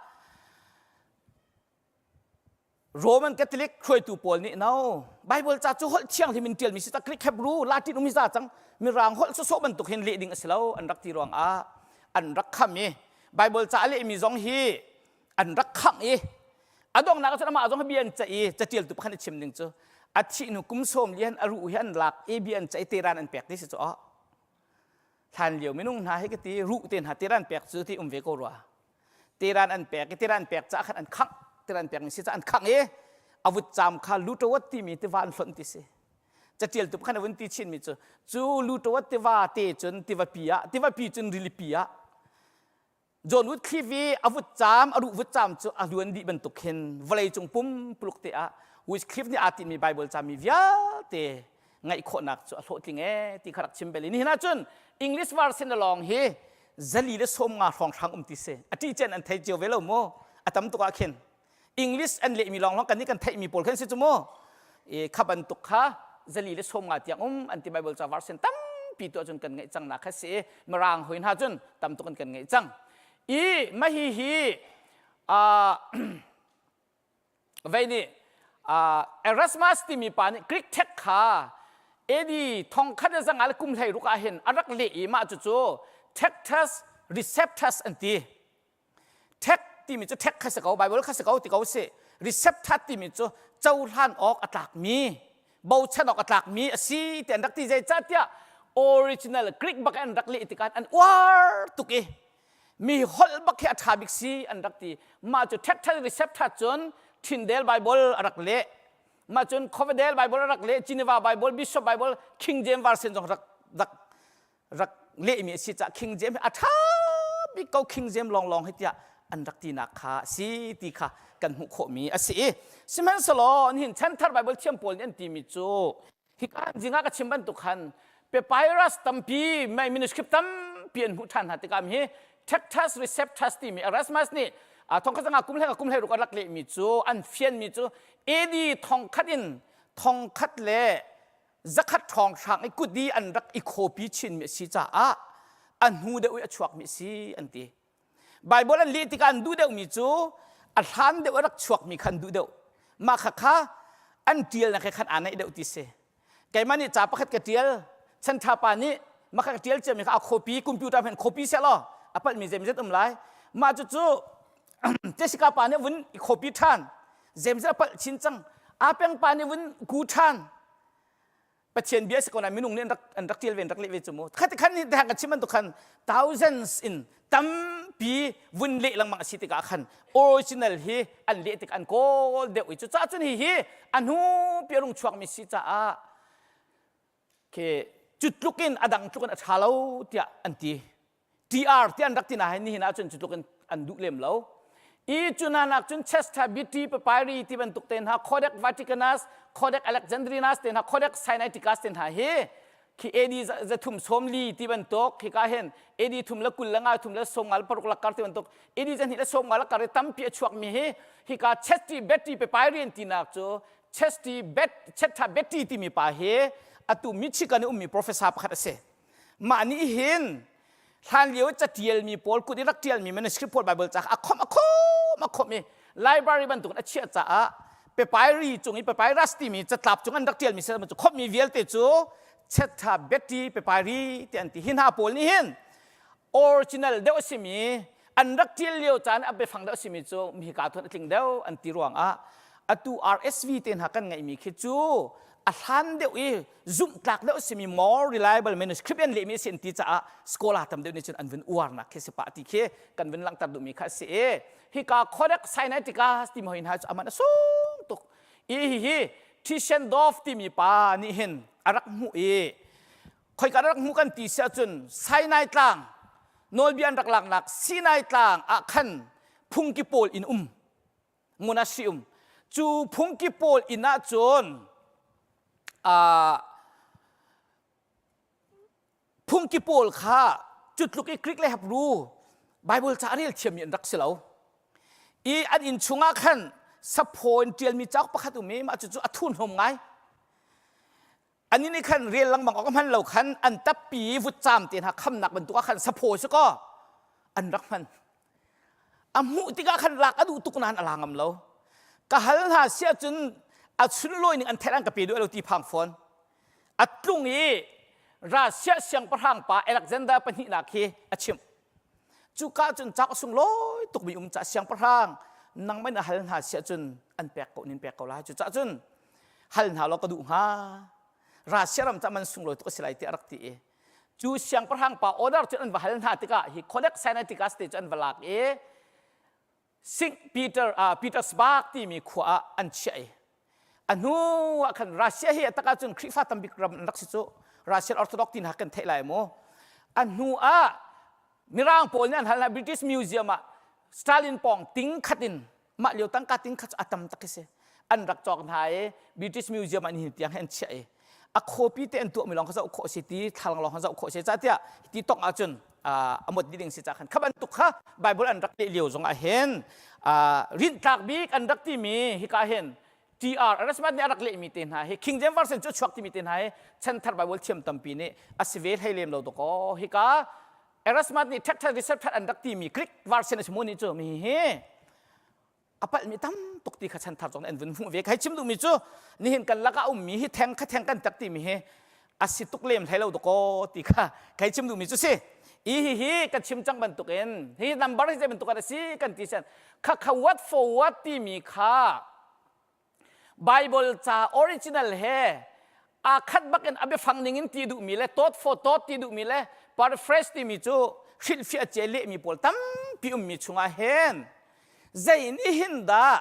Roman Catholic hruaitu pawl nih no Bible ca cu holh thianghlim in ṭialmi si ta Greek Hebrew Latin um hi za cang mirang holh sawsawh bantuk hin leh ding a si lo an rak ti ruangah an rak kham i Bible ca a lehmi zong hi an rak khangh i a donghnak ah cun amah zong hi bia an ceih i caṭialtu pakhat a chim ding cu a thih hnu kum sawm li han a ruh hi an lak i bia an ceih i teran an pek ti si cu oh hlan lio minung hna hi ka ti ruh te hna teran pek cu ti um ve ko rua teran an pek i teran pek caah khan an khangh teran pek mi si caah an khangh i a vutcam kha lutawat timi tiva an hlonh ti si catialtu pakhat a vun ti chinmi cu cu lutawat tiva te cun tivapi ah tivapi cun rilipi ah John Wycliffe i a vutcam a ruh vutcam cu a luan dih bantuk hin vawleicung pumpuluk te ah Wycliffe nih aa tinhmi Bible cami vialte ngaih khawhnak cu a hlawhtling ee ti kha rak chim bel i nihin ahcun English version lawng hi zali le sawm nga hrawnghrang um ti si a ṭih cen an thei cio ve lo mu a tam tuk ah khin English an lehmi lawng lawng kan nih kan theihmi pawl khan si cu mu e kha bantuk kha zali le sawm nga tiang um an ti Bible ca version tampi tu ahcun kan ngeih cang nak kha si i mirang hoi hna cun tam tuk an kan ngeih cang i mah hi hi vei nih Erasmus timi pa nih Greek text kha AD thong khat le zanga le kum hlei ruk ah hin a rak leh i mah cucu Textus Receptus an ti Ṭhek timi cu ṭhek kha si ko, Bible kha si ko ti ko si. Receptat timi cu cohlan awk a tlakmi, bochan awk a tlakmi a si ti an rak ti zeicahtiah original Greek bak an rak leh tikah an uar tuk i mi holh bak hi a ṭha bik si an rak ti. Mah cu ṭhekṭhal receptat cun Tyndale Bible a rak leh. Mah cun Coverdale Bible a rak leh, Geneva Bible, Bishop Bible, King James Version zong rak rak rak lehmi a si caah King James a ṭha bik ko King James lawnglawng hi tiah an rak tinak kha a si ti kha kan hmuh khawhmi a si i sihmanhsehlaw nihin chanthar Bible thiam pawl nih an timi cu hika zingah ka chim bantuk khan papyrus tampi manuscript tampi an hmuh ṭhan hna tikah hi Textus Receptus timi Erasmus nih thongkhat zanga kum hlei kum hlei ruk a rak lehmi cu an fianmi cu AD thongkhat in thongkhat le zakhat ṭhawnghrang i kut i an rak i khawpi chinmi a si caah a hnu deuh i a chuakmi a si an ti. Bible an leh tikah an duh deuhmi cu a hlan deuh a rak chuakmi kha an duh deuh. Mah kha kha an ṭialnak he khan aa naih deuh ti si. Keimah nih ca pakhat ka ṭial, chanṭha pa nih mah kha ka ṭial ciami kha a copy computer hmanh copy seh law a palhmi zeimazet um lai. Mah cucu Jessica pa nih vun i copy ṭhan. Zeimazet a palh chin cang. Apeng pa nih vun ku ṭhan. Pathian bia si ko nain minung nih an rak an rak tial ve an rak leh ve cu mu khat khan hi ka chim bantuk khan thousands in tampi vun leh lengmang a si tikah khan original hi an leh tik an kawl deuh i cucaah cun hi hi a hnu pi a rung chuakmi si caah khi cu tluk in a dang tluk in a ṭha lo tiah an ti TR ti an rak ti na hin nihin ahcun cu tluk in an duh lem lo. I cu hna nak cun Chester Beatty Papyri ti bantuk te hna Codex Vaticanus, Codex Alexandrinus te hna, Codex Sinaiticus te hna hi khi AD zathum sawmli ti bantuk khi ka hin AD thum le kul le nga thum le sawm nga le paruk lakkar ti bantuk AD zahnih le sawm nga lakkar i tampi a chuak mi hi hika Chester Beatty Papyri an tinak cu Chester Bet Chester Beatty timi pa hi atu Michigan i ummi professor pakhat a si. Mah nih hin hlanlio catialmi pawl kut i rak ṭialmi manuscript pawl Bible ca kha a khomh a khomh a khomh i library bantukin a chiah caah papyri cung i papyrus timi catlap cung an rak ṭialmi cu khomhmi vialte cu Chetha Betty papyri ti an ti. Hi hna pawl nih hin original deuh a simi an rak ṭial lio caan a biafang deuh a simi cu hika thon a tling deuh an ti ruangah atu RSV te hna kan ngeihmi khi cu a hlan deuh i zumhtlak deuh simi more reliable manuscript an lehmi a si an ti caah scholar tam deuh nih cun an vun uarnak khi si pah ti khi kan vun langhter duhmi kha a si i hika Codex Sinaiticus timi hoi hna cu aman a sung tuk i hihi Tischendorf timi pa nih hin a rak hmuh i khoika rak hmuh kan ti si ahcun Sinai tlang nawlbia an rak laknak Sinai tlang ah khan phungki pawl in um monastery um cu phungki pawl inn ah cun phungki pawl kha cu tluk i Greek le Hebrew Bible ca a rel thiammi an rak si lo i an inn chungah khan saphaw in ṭialmi cauk pakhat um i mah cucu a thurhnawm ngai Anih nih khan rel lengmang awk a hman lo khan an tappi i vutcaam te hna khamnak bantuk ah khan saphaw si kaw an rak hman. A hmuh tikah khan lak a duh tuk nain a la ngam lo. Ka hal hna si ahcun a chunlawi ning an theih an ka pe duh lo ti phang fawn. A tlung i Russia siangpahrang pa Alexander pahnihnak hi a chimh. Cuka cun cauk sunglawi tukmi um ca siangpahrang nangmah in a hal hna si ahcun an pek ko nin pek ko lai. Cucaah cun hal hna law ka duh hnga. Russia ram ca man sunglawi tuk a si lai tiah a rak ti i cu siangpahrang pa order cu an va hal hna tikah hi Codex Sinaiticus te cu an va lak i St. Peter uh, Petersburg timi khua ah an chiah i a hnu ah khan Russia hi a tak ahcun Khrihfa tambik ram an rak si cu Russian Orthodox ti hna kan theih lai mu a hnu ah Mirang pawl nih an hal hna British Museum ah Stalin pawng ting khat in mah lio tangka ting khat cu a tam tak si an rak cawk hna i British Museum ah nihin tiang hi an chiah i a copy te an tuahmi lawng kha zoh khawh si ti thlalang lawng kha zoh khawh si ca tiah ti tong ahcun a mot ding si ca khan kha bantuk kha Bible an rak leh lio zong ah hin rinhtlak bik an rak timi hika hin TR Erasmus nih a rak lehmi te hna hi King James Version cu chuak timi te hna hi chanthar Bible thiam tampi nih a si ve hlei lem lo dakaw hika Erasmus nih ṭhekṭhek research an rak timi Greek version a si mu nih cu mi hi a palhmi tam tuk ti kha chanthar zong an vun hmuh ve kai chim duhmi cu nihin kan lakah ummi hi theng kha theng kan tak timi hi a si tuk lem hlei lo dakaw ti kha kai chim duhmi cu si i hi hi kan chim cang bantukin hi number hi zei bantuk a si kan ti sen kha kha what for what timi kha Bible ca original he aa khat bakin a biafang ning in ti duhmi le thought for thought ti duhmi le paraphrase timi cu hrilhfiah cia lehmi pawl tampi ummi chungah hin zei nih hin dah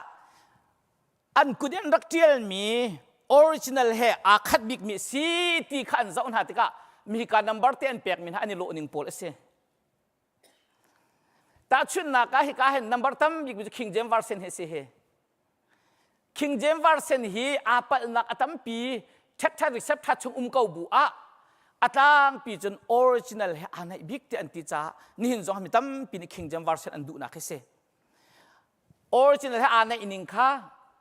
an kut in rak ṭialmi original he aa khat bikmi si ti kha an zoh hna tikah mihika number te an pekmi hna an i lawh ning pawl a si. Tahchunhnak ah hika hin number tam bikmi cu King James Version hi a si hi. King James Version hi aa palhnak a tampi ṭhekṭha receptha chung um ko bu ah a tlangpi cun original he aa naih bik ti an ti caah nihin zong mi tampi nih King James Version an duhnak hi si. Original he aa naih ning kha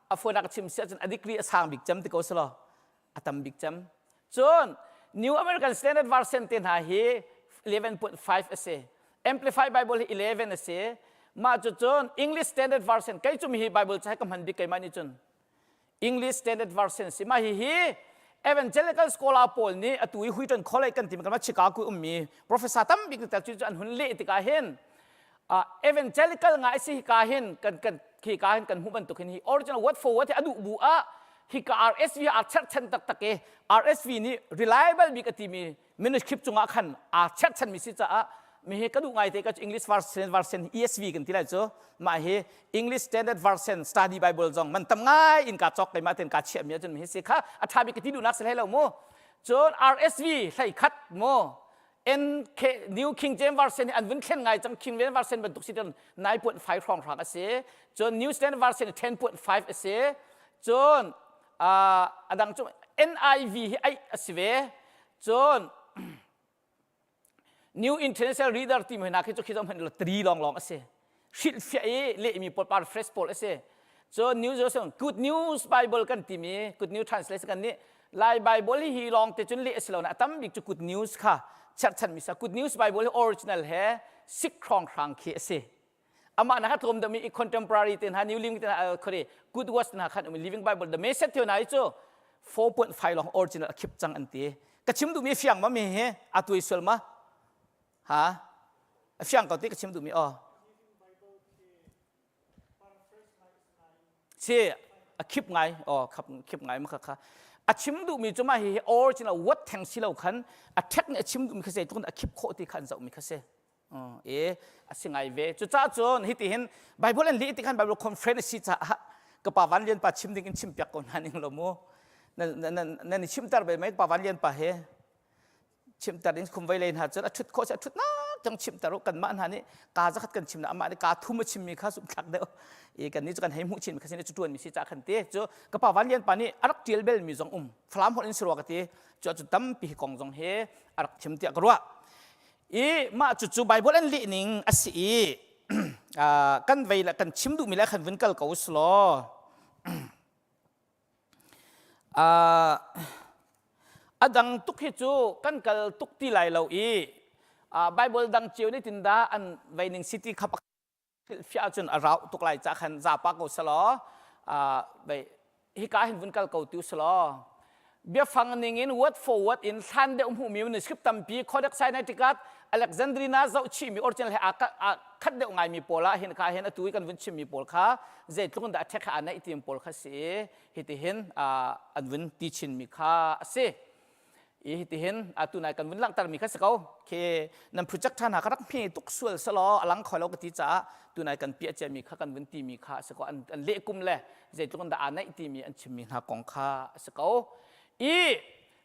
a fawinak chim si ahcun a degree a sang bik cem ti ko selaw a tam bik cem. Cun New American Standard Version te hna hi 11.5 a si. Amplified Bible hi 11 a si. Mah cu cun English Standard Version kei cu mi hi Bible ca hi ka hman bik keimah nih cun. English Standard Version si mah hihi Evangelical scholar pawl nih atu i Wheaton College kan timi kan Chicago ummi professor tambik tel cu an hun leh tikah hin uh, evangelical ngai si hika hin kan kan khi ka hin kan hmuh bantuk hin hi original word for word hi adu bu ah hika RSV aa cherhchan taktak i RSV nih reliable bik a timi manuscript cungah khan aa cherhchanmi si caah mi hi ka duh ngai te ka English version version ESV kan ti lai cu mah hi English Standard Version Study Bible zong man tam ngai in ka cawk keimah ten ka chiah mi ahcun hi si kha a tha bik ka ti duhnak si hlei lo mu cun RSV hlei khat mu NK New King James Version hi an vun thlen ngai cang King James Version bantuk si cun 9.5 hrawng hrang a si cun New Standard Version 10.5 a si cun a dang cu NIV hi aih a si ve cun New International Reader timi hna khi cu khi zong hmanh tri lawng lawng a si hrilhfiah i lehmi pawl paraphrase pawl a si cun New Jerusalem Good News Bible kan timi Good News Translation kan nih Lai Bible hi hi lawng te cun leh a si lo na a tam bik cu Good News kha cherhchanmi sa Good News Bible hi original he sik hrawng hrang khi a si amah na kha tlawm deuhmi i contemporary te hna new living te hna khori good words hna khan um living bible the message theo na hi cu 4.5 long original a khip cang an ti ka chim duhmi fiang ma mi hi a tuai sual ma ha a fiang ko ti ka chim duhmi aw si a khip ngai aw khap khip ngai ma kha kha a chim duhmi cu ma hi original word theng si lo khan a thek nih a chim duhmi kha zeitluk a khip khawh ti kha an zohmi kha si e a si ngai ve cucaah cun hiti hin Bible an leh ti khan Bible conference a si caah ka pa Van Lian pa chim ding in chim piak ko hna ning lo mu nan nan i chimter bel mai pa Van Lian pa he chimter in khum vei lei hna cun a thut khawh a thut nak cang chimter u kanmah hna nih ka zakhat kan chim na amah nih ka thum a chimmi kha sum thlak deuh i kan nih cu kan hei hmuh chin mi kha sin cu tuan mi si ca khan te cu ka pa Van Lian pa nih a rak tial bel mi zong um Falam holh in sirwa ka ti cu cu tampi hi kong zong he a rak chim tiah ka ruah I mah cucu Bible an leh ning a si i kan vei le kan chim duhmi le khan vun kal ko usulaw a dang tuk hi cu kan kal tuk ti lai lo i Bible dang cio nih tin dah an vei ning city kha hrilhfiah ahcun a rauh tuk lai ca khan zapa ko selaw hika hin vun kal ko tu selaw biafang ning in word for word in hlan deuh hmuhmi manuscript tampi Codex Sinaiticus Alexandrina zohchihmi original he aa khat deuh ngaimi pawl ah hin kha hin atu i kan vun chimmi pawl kha zeitluk in dah a ṭhek he aa naih ti pawl kha si i hitihin an vun ti chinmi kha a si. I hitihin atu nai kan vun langhtermi kha si ko khi nan project ṭha hna kha rak hme tuk sual selaw a lang kho lo ka ti caah tunai kan piah ciami kha kan vun timi kha a si ko an, an leh kum le zeitluk in dah aa naih timi an chimmi hna kong kha a si ko i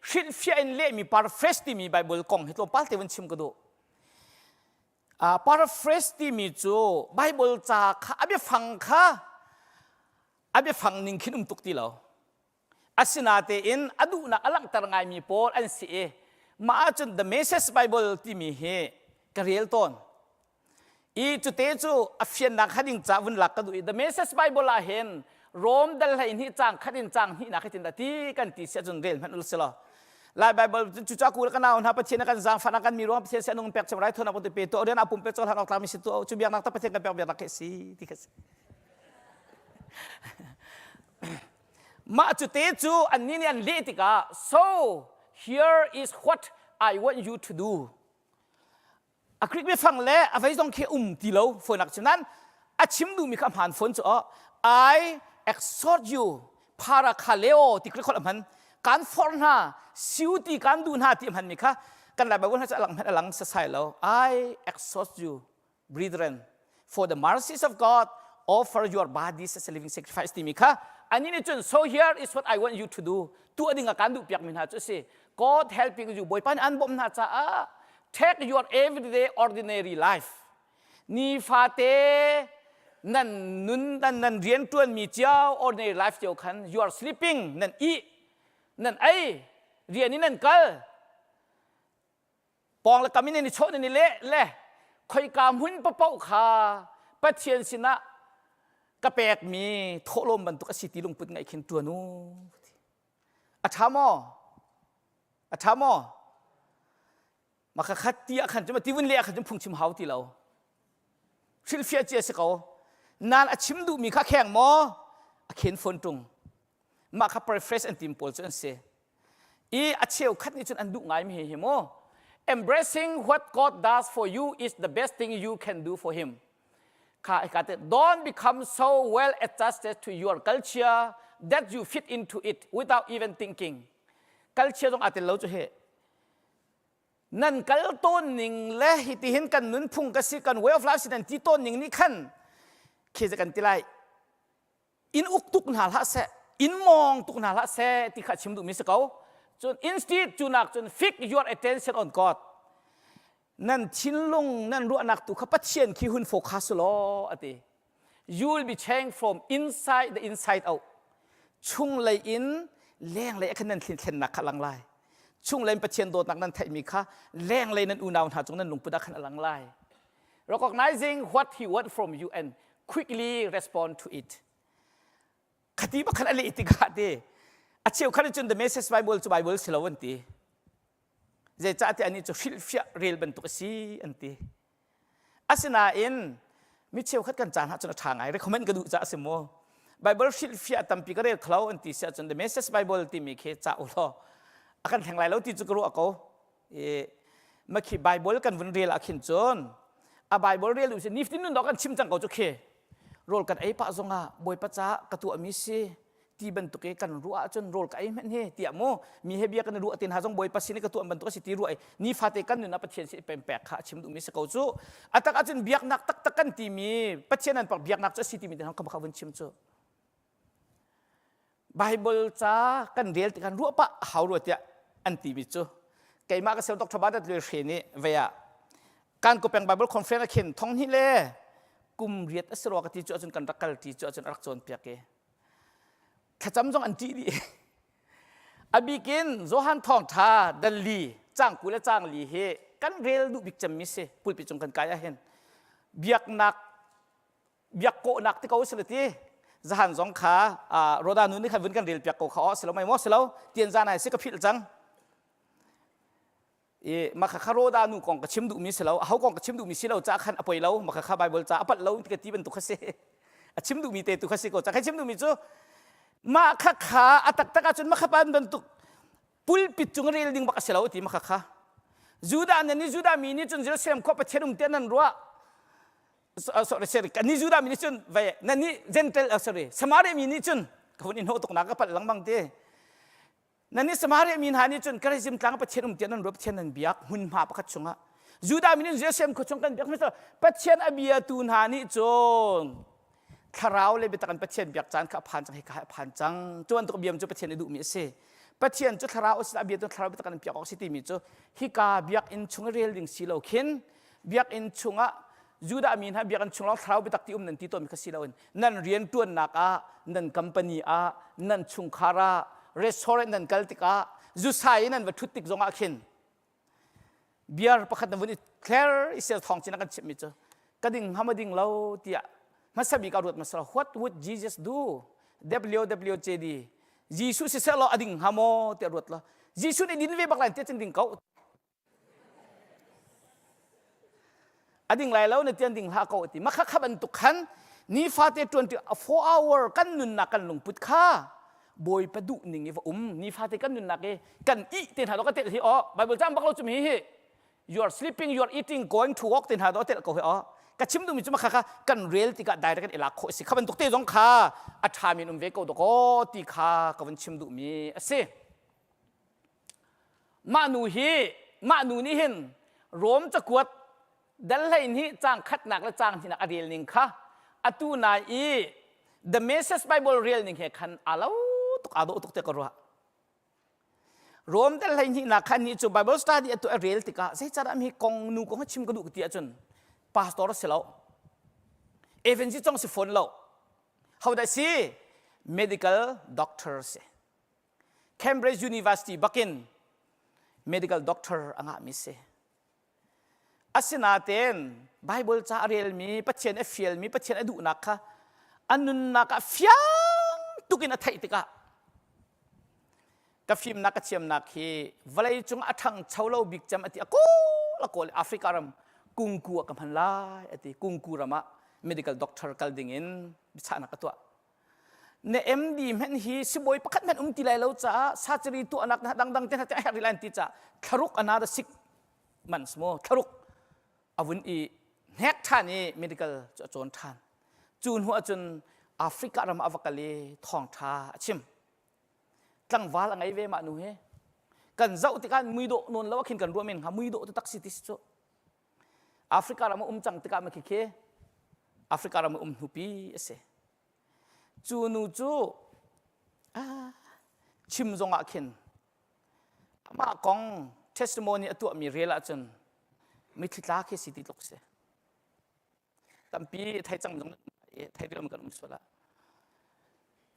hrilhfiah in lehmi paraphrase timi Bible kong hi tlawmpal te vun chim ka duh uh, paraphrase timi cu Bible ca kha a biafang kha a biafang ning khin um tuk ti lo Asinatein a duhnak a langhter ngaimi pawl an si i mah ahcun The Message Bible timi hi ka rel tawn. I cute cu a fiannak kha ding ca vun lak ka duh i The Message Bible ah hin Rom dal 12 caang khat in caang hnihnak hi tin dah ti kan ti si ahcun rel hmanh ul si law Lai Bible cu cu ku ka nau hna Pathian kan zaangfah kan mi ruang Pathian si anung pek cem rai thona kun pe to rian apum pe chol han ok tlami si tu cu biaknak ta Pathian kan pek biaknak ke si ti kha si Mah cu te cu annih nih an leh tikah so here is what I want you to do. A Greek biafang le a vei zong khi um ti lo fawinak chim nan a chim duhmi kha hmaan fawn cu I exhort you parakhaleo ti Greek holh a hman kan forh hna siu ti kan duh hna ti a hmanmi kha kan Lai Bible hna cu a lang hmanh a lang sasai lo I exhort you brethren for the mercies of God offer your bodies as a living sacrifice timi kha ani nih cun so here is what I want you to do tuah ding a kan duh piak mi hna cu si God helping you Bawipa nih an bawmh hna caah take your everyday ordinary life nifate nan nun nan nan rian tuan mi cio ordinary life cio khan you are sleeping nan i nan ei rian in nan kal pawng le kam in i chawh nan i leh le khoika hmun papoh kha Pathian sinah ka pekmi thawhlawm bantuk a si ti lungput ngaih khin ṭuan u a ṭha maw a ṭha maw maka khat ti ah khan cu ti vun le ah khan cun phungchim hau ti lo hrilhfiah cia si ko nan a chim duhmi kha kheng maw a khen fawn ṭung. Mah kha paraphrase an tim pawl cu an si. I a cheukhat nih cun an duh ngaimi hi hi mu. Embracing what God does for you is the best thing you can do for him. Kha hika te don't become so well adjusted to your culture that you fit into it without even thinking. Culture zong aa tel lo cu he. Nan kal tawn ning le hitihin kan nunphung ka si kan way of life si nan ti tawn ning nih khan khi kan ti lai in uk tuk hna hlah seh in mawng tuk hna hlah seh ti kha chim duhmi si ko cun instead cu nak cun fix your attention on God nan thinlung nan ruahnak tu kha Pathian khi hun focus law ati you will be changed from inside the inside out chunglei in lenglei a khan nan thlennak kha lang lai chunglei in Pathian dawtnak nan theihmi kha lenglei nan unau hna cung nan lungput ah khan a lang lai recognizing what he want from you and quickly respond to it khati bakhan a leh tikah te a cheu khan cun the message bible cu bible si lo an ti zeicah ti ani cu hrilhfiah rel bantuk a si an ti asinain mi cheukhat kan caan ah cun a ṭha ngai recommend ka duh ca a si mu bible hrilhfiah tampi ka rel khlo an ti si ahcun the message bible timi khi ca u law a kan thleng lai lo ti cu ka ruah ko i makhi Bible kan vun rel ah khin cun a Bible rel u si niftin nun dawh kan chim cang ko cu khi rawl kan ei pah zongah Bawipa caah ka tuahmi si ti bantuk i kan ruah ahcun rawl ka ei hmanh hi tiah mu mi he bia kan ruah tin ha zong Bawipa sin i ka tuah bantuk a si ti ruah i nifate kan nun ah Pathian sin pempek kha a chim duhmi si ko cu a tak ahcun biaknak taktak kan timi Pathian an pak biaknak cu a si timi te hong kha vun chim cu Bible ca kan rel tikhan ruah pah a hau rua tiah an timi cu keimah ka sel Dr. Badat Lue Hre nih vei ah kan ko peng Bible conference a khin thong hnih le kum riat a si rua ka ti cu ahcun kan rak kal ti cu ahcun a rak cawnpiak i thlacam zong an ṭih dih a bikin Johan thawngṭha dal li cang ku le cang li hi kan rel duh bik cemmi si pulpit cung kan kai ah hin biaknak biak kawhnak ti ko si ti zahan zong kha roda nu nih khan vun kan rel piak ko kha o silo mai mo silo tian zan ai si ka philh cang i makha kha roda nu kong ka chim duhmi si lo aho kong ka chim duhmi si lo ca khan a poi lo makha kha bible ca a palh lo ti ka ti bantuk kha si a chim duhmi te tu kha si ko ca kha chim duhmi cu mah kha kha a taktak ahcun makha pan bantuk pulpit cung rel ding bak a si lo ti makha kha Judah nan ni Judah mi nih cun Jerusalem khua Pathian um te nan ruah sorry sorry kan ni Judah mi nih cun vai nan ni Gentile sorry Samaria mi nih cun ka hun in ho tuk na ka palh lengmang te nan ni Samaria mi hna nih cun Gerizim tlang Pathian um tiah nan ruah Pathian nan biak hmunhma pakhat chungah Judah mi nih Jerusalem khua chung kan biak Pathian a biatu hna nih cun thlarau le biatak in Pathian biak caan kha a phan cang hika a phan cang cu bantuk biam cu Pathian i duhmi a si Pathian cu thlarau a si a biatu thlarau biatak in biak awk si timi cu hika biakinn chung i rel ding si lo khin biakinn chungah Judah mi hna biakinn chung lawng thlarau biatak ti um nan ti tawnmi kha si loin nan rian ṭuannak ah nan company ah nan chungkhar ah restaurant nan kal tikah zusai in nan va ṭhut tik zongah khin beer pakhat na vun i thler i sel thawng chin a kan chimhmi cu ka ding hnga ma ding lo tiah hmasa bik ah ruat hmasa what would Jesus do WWJD Jesuh siseh law a ding hnga maw tiah ruat law Jesuh nih din ve bak lai tiah cun ding ko a ding lai lo na tian ding hlah ko ti makha kha bantuk khan nifate 24 hour kan nunnak kan lungput kha bawipa duh ning i va um nifate kan nunnak i kan ih te hna do ka tel hi o bible cam bak lo chum hi hi you are sleeping you are eating going to work te hna do tel ko hi o ka chim duhmi cu makha kha kan rel tikah direct kan i lak khawh si kha bantuk te zong kha a ṭha min um ve ko dawkaw ti kha ka vun chim duhmi a si Mah nu hi mah nu nih hin Rom cakuat dal 12 caang khatnak le caang hnihnak a rel ning kha atu nai i The Message Bible rel ning he khan aa lo tuk aa dawh tuk te ka ruah. Rom dal 12 nak khan ni cu Bible study atu a rel tikah zeicahdah mi kong nu kong chim ka duh ti ahcun pastor a si lo evangelist zong si fawn lo hodah si medical doctor si Cambridge University bakin medical doctor a ngahmi si. Asinain Bible ca a relmi, Pathian a fialmi, Pathian a duhnak kha a nunnak ah fiang tukin a theih tikah ka fimnak ka thiamnak hi vawlei cung a ṭhangcho lo bik cem a ti a kawl a kawl Africa ram kungku ah ka hman lai a ti kungku ram ah medical doctor kal ding in biachahnak a tuah. Na MD hmenh hi sibawi pakhat hmenh um ti lai lo caah surgery tuahnak na dangdang te hna te a herh rih lai an ti caah thlaruk another six months maw thlaruk a vun i hnek ṭhan i medical cu a cawn ṭhan. Cu hnu ahcun Africa ram ah a va kal i thawngṭha a chim. Tlangval a ngei ve mah nu hi. Kan zoh tikah muidawh nawn lo ah khin kan ruah men hnga muidawh taktak si ti si cu. Africa ram a um cang tikah ma khikhi Africa ram a um hnupi a si. Cu nu cu ah, chim zong ah khin amah kong testimony a tuahmi rel ahcun mitthli tla khi si ti tluk si. Tampi thei cang zong thei riam kan um sual ah.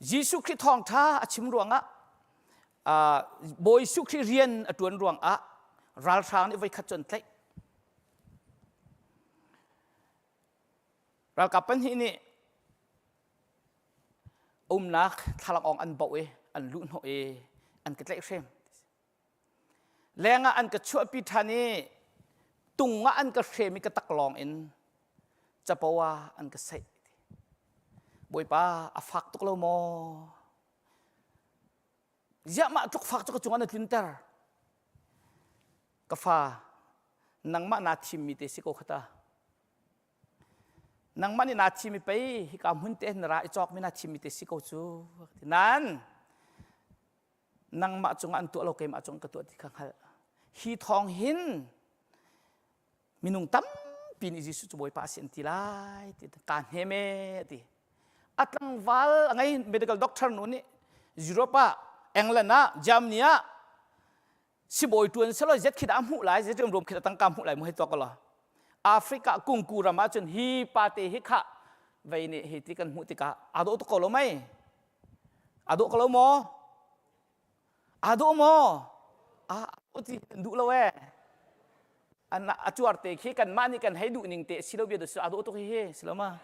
Jesuh Khrih thawngṭha a chim ruangah Bawi Jesuh Khrih rian a ṭuan ruangah ralhrang nih voikhat cu an tlaih. Ralkap pahnih nih umnak thlalangawng an boh i an luhhnawh i an ka tlaihhrem. Leng ah an ka chuahpi ṭhan i tung ah an ka hrem i ka taklawng in capo ah an ka saih. Bawipa a fak tuk lo maw? Ziah mah tluk fak cu ka cungah na tlunter? Ka fa, nangmah naa thimmi te si ko khata. Nangmah nih naa thim i pei hika hmun te na ra i cawkmi naa thimmi te si ko cu. Nan nangmah cungah an tuah lo keimah cungah ka tuah ti kha hngalh. Hi thawng hin minung tampi nih Jesuh cu Bawipa a si an ti lai ti kaa hnem e ti. A tlangval a ngei medical doctor nu nih Europe ah England ah Germany ah sibawi tuan selaw zet khi dah hmuh lai zet rum khi dah tangka hmuh lai mu hei tuak law Africa kungku ram ah cun hi pa te hi kha vei nih hi ti kan hmuh tikah aa dawh tuk ko lo mei aa dawh ko lo maw aa dawh maw a ti duh lo e an a cuar te khi kan mah nih kan hei duh ning te si lo bia du aa dawh tuk hi hi si lo ma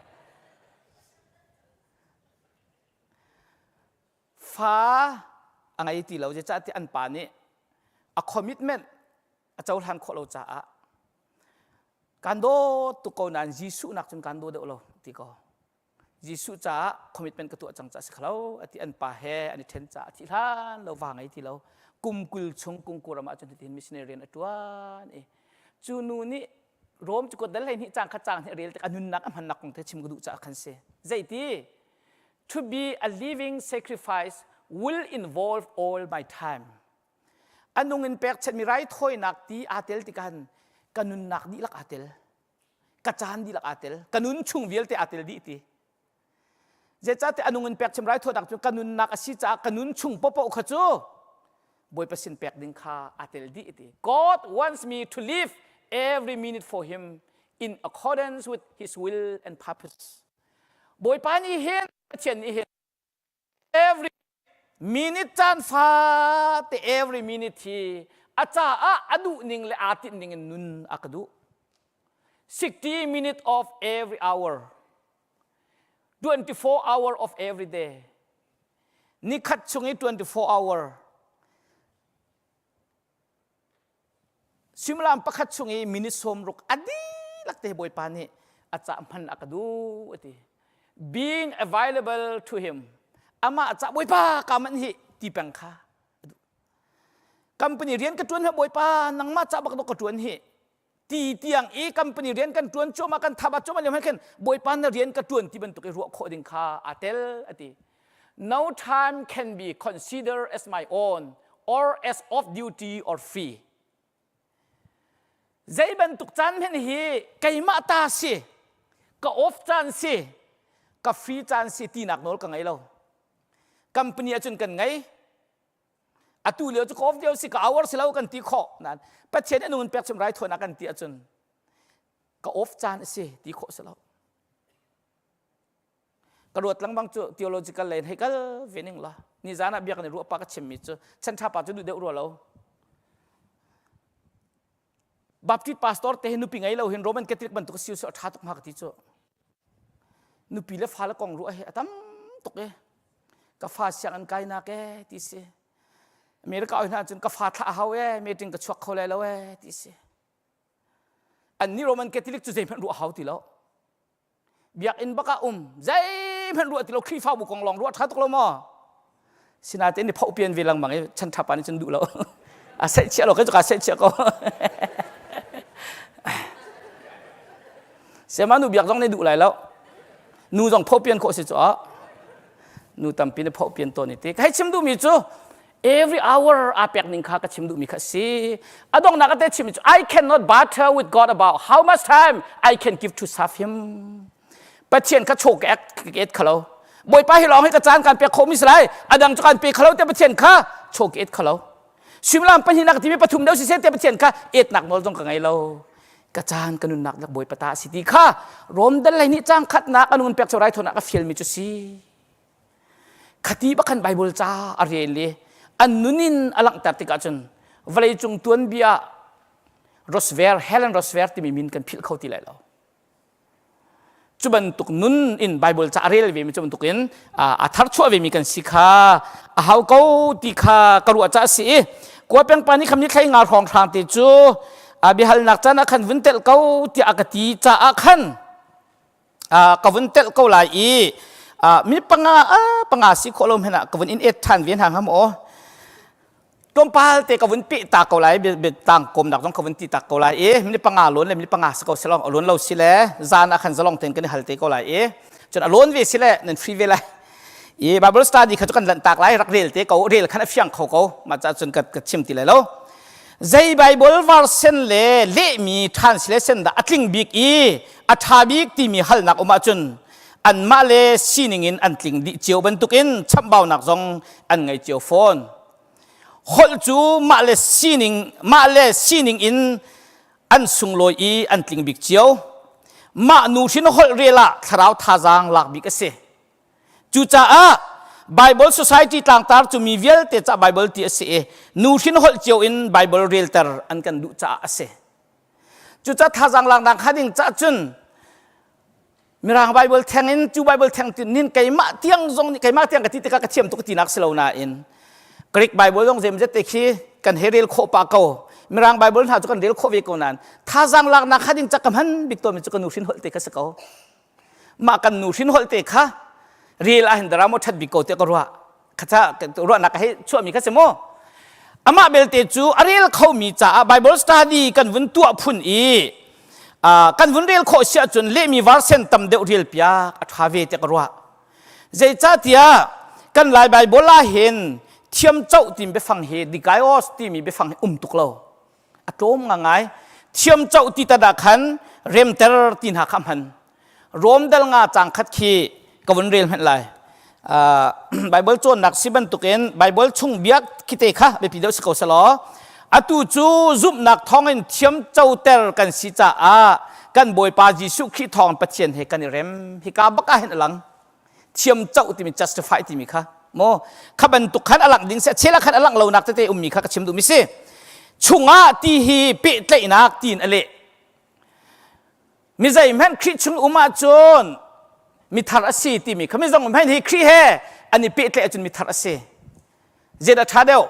Fa a ngei ti lo zeicahtiah an pa nih a commitment a cohlan khawh lo caah kan dawt tuk ko nain Jesuh nak cun kan daw deuh lo ti ko. Jesuh caah commitment ka tuah cang caah si khalo ati an pa he an i then caah a thih hlan lo va ngei ti lo kum 20 chung kungku ram ah cun hitin missionary rian a tuan i cu nu nih Rom cu dal 12 cang khat cang nih rel tik a nunnak a hmannak kong te chim ka duh caah khan si zeiti To be a living sacrifice will involve all my time. A nung in pekchanhmi raithawinak ti aa tel tikah ka nunnak dihlak aa tel. Ka caan dihlak aa tel. Ka nun chung vialte aa tel dih ti. Zeicahtiah a nung in pekchim raithawinak cu ka nunnak a si caah ka nun chung popoh kha cu Bawipa sin pek ding kha aa tel dih ti. God wants me to live every minute for him in accordance with his will and purpose. Bawipa nih hin Pathian nih hin every minute caan fate every minute hi a caah a duh ning le aa tinh ning in nun a ka duh 60 minute of every hour 24 hour of every day nikhat chung i 24 hour Suimilam pakhat chung i minute 60 a dihlak te Bawipa nih a cah hman a ka duh a ti. Being available to him. Amah cah Bawipa ka manh hi ti peng kha a duh. Company rian ka tuan hi Bawipa nangmah cah bak ka tuan hi ti tiang i company rian kan tuan cuahmah kan thaba cuahmah lio khin Bawipa na rian ka tuan ti bantuk i ruah khawh ding kha aa tel a ti. No time can be considered as my own or as off duty or free. Zei bantuk caan hmanh hi keimah ta si, ka off caan si, ka free caan si tinak nawl ka ngei lo. Company ahcun kan ngei. Atu lio cu ka off lio si, ka hour si lo kan ti khawh. Nain Pathian nih nung in pek chim raithawinak kan ti ahcun ka off caan a si ti khawh si lo. Ka ruat lengmang cu theological lei in hei kal ve ning la. Nizan ah biak nih ruah pa ka chimmi cu chan tha pa cu duh deuh rua lo. Baptist pastor te hi nupi ngei lo hin Roman Catholic bantuk si su a tha tuk hnga ka ti cu. Nupi le fa le kong ruah hi a tam tuk e. Ka fa sianginn kai nak e ti si. America oi hna cun ka fa thlah a hau e meeting ka chuak kho lai lo e ti si. Annih Roman Catholic cu zeihmanh ruah hau ti lo. Biakinn bak ah um. Zeihmanh. Zeihmanh ruah ti lo Khrihfabu kong lawng ruah ṭha tuk lo maw? Sinain ni phoh pian ve lengmang i chan ṭha pa nih cun duh lo. A seih chia lo kai cu ka seih chia ko. Sema nu biak zong nih duh lai lo. Nu zong phoh pian khawh si cu ah. Nu tampi nih phoh pian tawn i ti. Ka hei chim duhmi cu every hour aa pek ning kha ka chim duhmi kha si. A donghnak ate chimmi cu I cannot barter with God about how much time I can give to serve him. Pathian kha chaw ka et khalo. Bawipa hi lawng hi ka caan kan pek khomi si lai. A dang cu kan pe khalo te Pathian kha chaw ka et khalo. Suimilam pahnih nak timi pathum deuh siseh te Pathian kha etnak nawl zong ka ngei lo. Ka caan ka nunnak lak Bawipa ta si ti kha Rom dal lei nih cang khatnak an un pek cho rai thawnak ka fialmi cu si. Khati bakhan Bible ca a rel i an nun in a langhter tikah cun vawleicung tuanbia Rosver Helen Rosver timi min kan philh kho ti lai lo. Cu bantuk nun in Bible ca a rel vemi cu bantuk in a tharchuah vemi kan si kha a hau ko ti kha ka ruah ca a si i kua peng pa nih kham ni thlei nga hrawng hrang te cu biahalnak caan ah khan vun telh ko tiah a ka ti caah khan ka vun telh ko lai i mi panga panga si khawh lo hmanh ah ka vun in et ṭhan ve hna hnga maw tlawmpal te ka vun peh ta ko lai tang komnak zong ka vun ti tak ko lai i mini panga lawn le mini panga si ko silong a lawn lo si le zan ah khan zalong ten kan i hal te ko lai i cun a lawn ve si le nan free ve lai i Bible study kha cu kan lanh tak lai rak rel te ko rel khan a fiang kho ko mah ca cun ka ka chim ti lai lo zei Bible version le lehmi translation dah a tling bik i a ṭha bik timi halnak um ahcun anmah le sining in an tling dih cio bantukin chamhbaunak zong an ngei cio fawn holh cu mah le sining mah le sining in an sunglawi i an tling bik cio mah nu hrin holh rel ah thlarau thazaang lak bik a si cucaah Bible Society tlangtar cu mi vialte ca Bible ti a si i nu hrin holh cio in Bible relter an kan duh caah a si cucaah thazaang laknak hnga ding cah cun Mirang Bible theng in cu Bible theng tin nin keimah tiang zong nih keimah tiang ka ti tikah ka thiam tuk tinak si lo nain Greek Bible zong zemzet te khi kan he rel khawh pah ko Mirang Bible hna cu kan rel khawh ve ko nain thazaang laknak kha ding cak ka hman bik tawn mi cu ka nu hrin holh te kha si ko mah kan nu hrin holh te kha rel ah hin dara maw that bik ko te ka ruah kha ruahnak he chuahmi kha si maw amah belte cu a rel khomi caah Bible study kan vun tuah phun i kan vun rel khawh si ahcun lehmi version tam deuh rel piak a ṭha ve te ka ruah zeicahtiah kan Lai Bible ah hin thiam coh timi biafang hi dikaios timi biafang hi um tuk lo a tlawm ngangai thiam coh ti tat ah khan remter ti hna kha hman Rom dal nga cang khat khi ka vun rel hmanh lai Bible cawnnak si bantukin Bible chung biak khite kha biapi deuh si ko selaw atu cu zumhnak thawngin thiam coter kan si caah kan Bawipa Jesuh Khrih thawng Pathian he kan i rem hika bak ah hin a lang thiam coh timi justify timi kha maw kha bantuk khan a langh ding si chela khan a langh lonak tete ummi kha ka chim duhmi si chungah ti hi pehtlaihnak tiin a leh mi zeihmanh Khrih chung um ahcun mithar a si timi kha mi zong hmanh hi Khrih he an i pehtlaih ahcun mithar a si zeidah ṭha deuh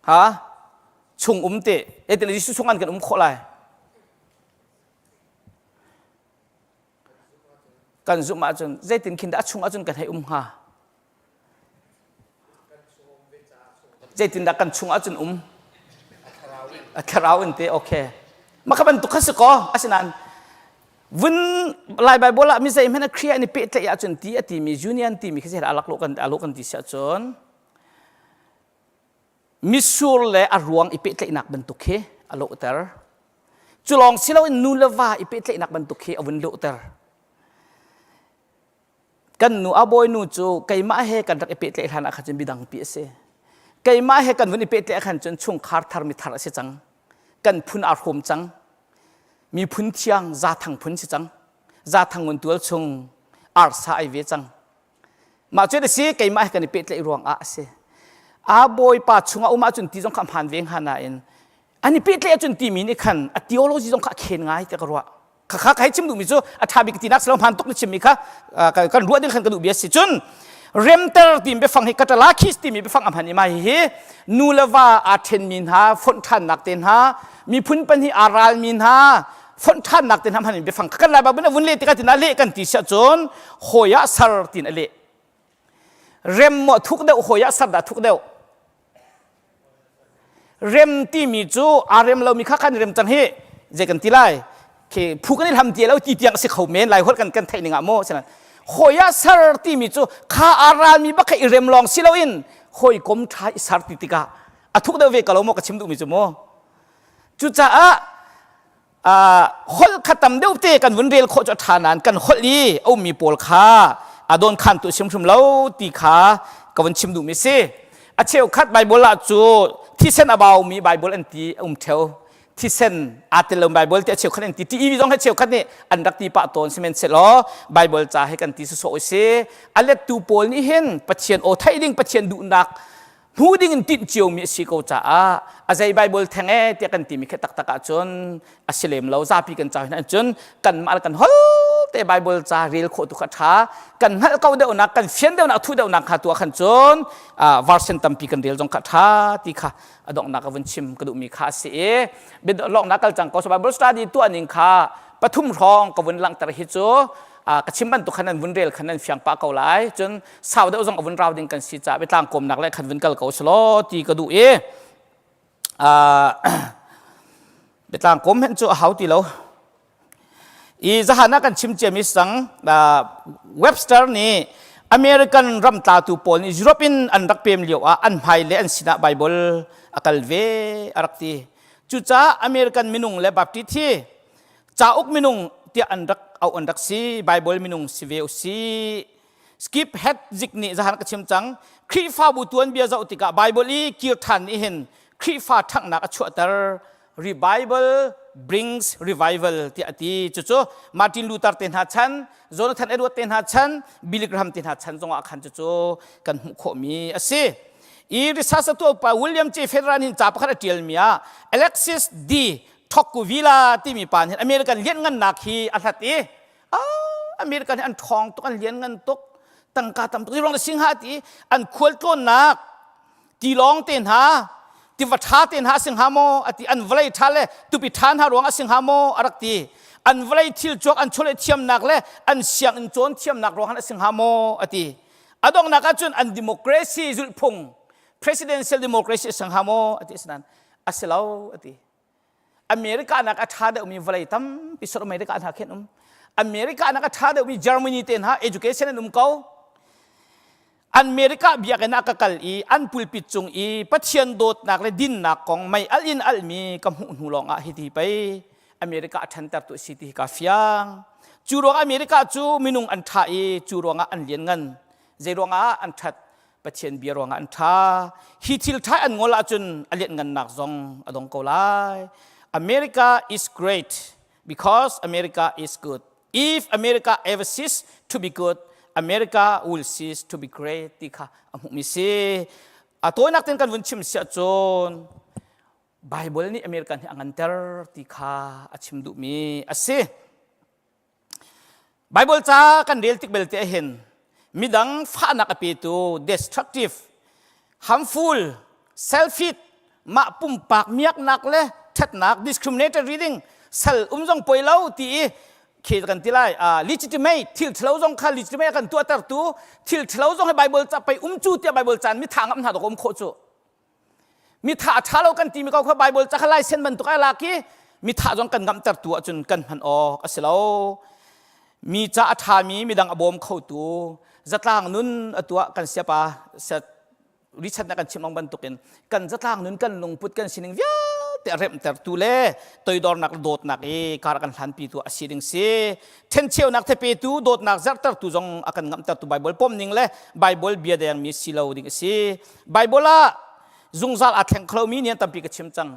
ha chung um te etin Jesuh chung an kan um khawh lai kan zumh ahcun zeitin khin dah a chung ahcun kan hei um hnga zeitindah kan chung ahcun um a thlarau in te okay mah kha bantuk kha si ko asinain vun lai bible ah mi zei hmanh a khria in i pehtlaih ahcun ti a timi union timi khi zei alak lo kan alo kan ti si ahcun misur le a ruang i pehtlaihnak bantuk khi a lawhter cu lawng si loin nu le va i pehtlaihnak bantuk khi a vun lawhter kan nu a bawinu cu keimah he kan rak i pehtlaih hlan ah khan cun midang pi a si keimah he kan vun i pehtlaih khan cun chungkhar thar mi thar a si cang kan phun aa hrawm cang miphun thiang zathang phun si cang zathang ngun tual chung arsa ai ve cang Mah cu a si keimah he kan i pehtlaih ruangah a si. A bawipa chungah um ahcun ti zong kha hmaan ve hnga nain an i pehtlaih ahcun timi nih khan a theology zong kha a khen ngai tiah ka ruah. Khakha ka hei chim duhmi cu a ṭha bik tinak si lo hmaan tuk na chimmi kha kan ruah ding khan ka duh bia si. Cun remter timi biafang hi katalakis timi biafang a hman i mah hihi nu le va aa ṭhenmi hna fonh ṭhannak te hna miphun pahnih aa ralmi hna. Fonh ṭhannak te hna hman in biafang kan Lai Bible vun leh tikah tina leh kan ti siah cun hawi ah ser tin a leh. Rem maw thuk deuh hawi ah ser dah thuk deuh? Rem timi cu aa rem lomi kha kan rem cang hi zei kan ti lai khi phu kan i hlam ti lo ti tiang a si kho men lai holh kan kan theih ning ah maw sinan hawi ah ser timi cu kha aa ralmi bak kha i rem lawng si loin hawikom ṭha i ser ti tikah a thuk deuh ve ko lo maw ka chim duhmi cu maw cucaah holh kha tam deuh te kan vun rel khawh cu a ṭha nain kan holh i a ummi pawl kha a dawn khan tu hrimhrim lo ti kha ka vun chim duhmi si. A cheukhat Baibal ah cu thisen a baumi Baibal an ti a um ṭheo. Thisen aa tel lo Baibal ti a cheukhat an ti. TEV zong he cheukhat nih an rak ti pah tawn sihmanhsehlaw Baibal ca he kan ti sawsawh si. A lettu pawl nih hin Pathian aw theih ding Pathian duhnak hmu ding in tinh ciomi a si ko caah a zei Bible theng e tiah kan timi khi taktak ahcun a si lem lo zapi kan ca hin ahcun kanmah le kan hol te Bible ca rel khawh tu kha ṭha kan hngalh ko deuhnak kan fian deuhnak thu deuhnak kha tu ah khan cun version tampi kan rel zong kha ṭha ti kha a donghnak a vun chim ka duhmi kha a si i lawngnak kal cang ko so Bible study tuah ning kha pathum hrawng ka vun langhter hi cu ka chim bantuk khan nan vun rel khan nan fiang pah ko lai cun sau deuh zong a vun rau ding kan si caah biatlang kawmnak le khan vun kal ko selaw ti ka duh i biatlang kawm hen cu a hau ti lo i zahan ah kan chim ciami sang Webster nih American ram tlatu pawl nih Europe in an rak pem lio ah an hmai le an sinah Bible a kal ve a rak ti cucaah American minung le Baptist hi cauk minung tiah an rak auh an rak si Bible minung si ve u si Skip Hetzik nih zahan ka chim cang Khrihfabu tuanbia zoh tikah Bible i kir ṭhan nih hin Khrihfa ṭhanghnak a chuahter revival brings revival tiah a ti cucu Martin Luther te hna chan Jonathan Edwards te hna chan Billy Graham te hna chan zongah khan cucu kan hmuh khawhmi a si i research a tuah pa William J. Federer hin ca pakhat a ṭialmi ah Alexis D. Tocqueville timi pa nih American lianhngannak hi a hlat i American hi an ṭhawng tuk an lianngan tuk tangka tam tuk ruang singha ti an khualtlawnnak tilawng te hna tiva ṭha te hna a si hnga maw a ti an vawlei ṭha le tupi ṭha hna ruang a si hnga maw a rak ti an vawlei thil cuak an chawleh thiamnak le an sianginn cawn thiamnak ruang a si hnga maw a ti a donghnak ahcun an democracy zulhphung presidential democracy a si hnga maw a ti asinain a si lo a ti America nak a ṭha deuhmi vawlei tampi sor America hna khin um America nak a ṭha deuhmi Germany te hna education an um ko America biakinn ah ka kal i an pulpit cung i Pathian dawtnak le dinnak kong mei al in almi ka hmuh hnu lawng ah hiti pei America a ṭhanter tu si ti hi ka fiang cu ruang America cu minung an ṭha i cu ruangah an lianngan zei ruangah an ṭhat Pathian bia ruangah an ṭha. Hi thil ṭha an ngol ahcun a lianhngannak zong a dong ko lai. America is great because America is good. If America ever cease to be good, America will cease to be great ti kha a hmuhmi si. A tawinak ten kan vun chim siah cun Bible nih American hi a nganter ti kha a chim duhmi a si. Baibal ca kan rel tik belte ahhin midang fahnak a petu destructive, harmful, selfish, mah pumpak miaknak le ṭhatnak discriminated reading sal um zong poi lo ti i khi kan ti lai legitimate thil ṭhalo zong kha legitimate kan tuahtertu thil ṭhalo zong hi Bible ca pei um cu tiah Bible caan mi tha ngam hna dok um khawh cu Mitha a ṭha lo kan timi ko kha Bible ca kha laisen bantuk ai lak i mitha zong kan ngamhtertu ahcun kan hman awk a si lo. Mi ca a ṭhami midang a bawm khotu zatlang nun a tuah kan siapa Richard na kan chim ang bantukin kan zatlang nun kan lungput kan sining vialte a remhtertu le toidornak le dawtnak i kar kan hlanpi tu a si ding si ṭhencheunak thepetu dawtnak zertertu zong a kan ngamhtertu Bible pom ning le Bible bia dengmi si lo ding a si Bible ah zungzal aa thleng kholomi nih tampi ka chim cang.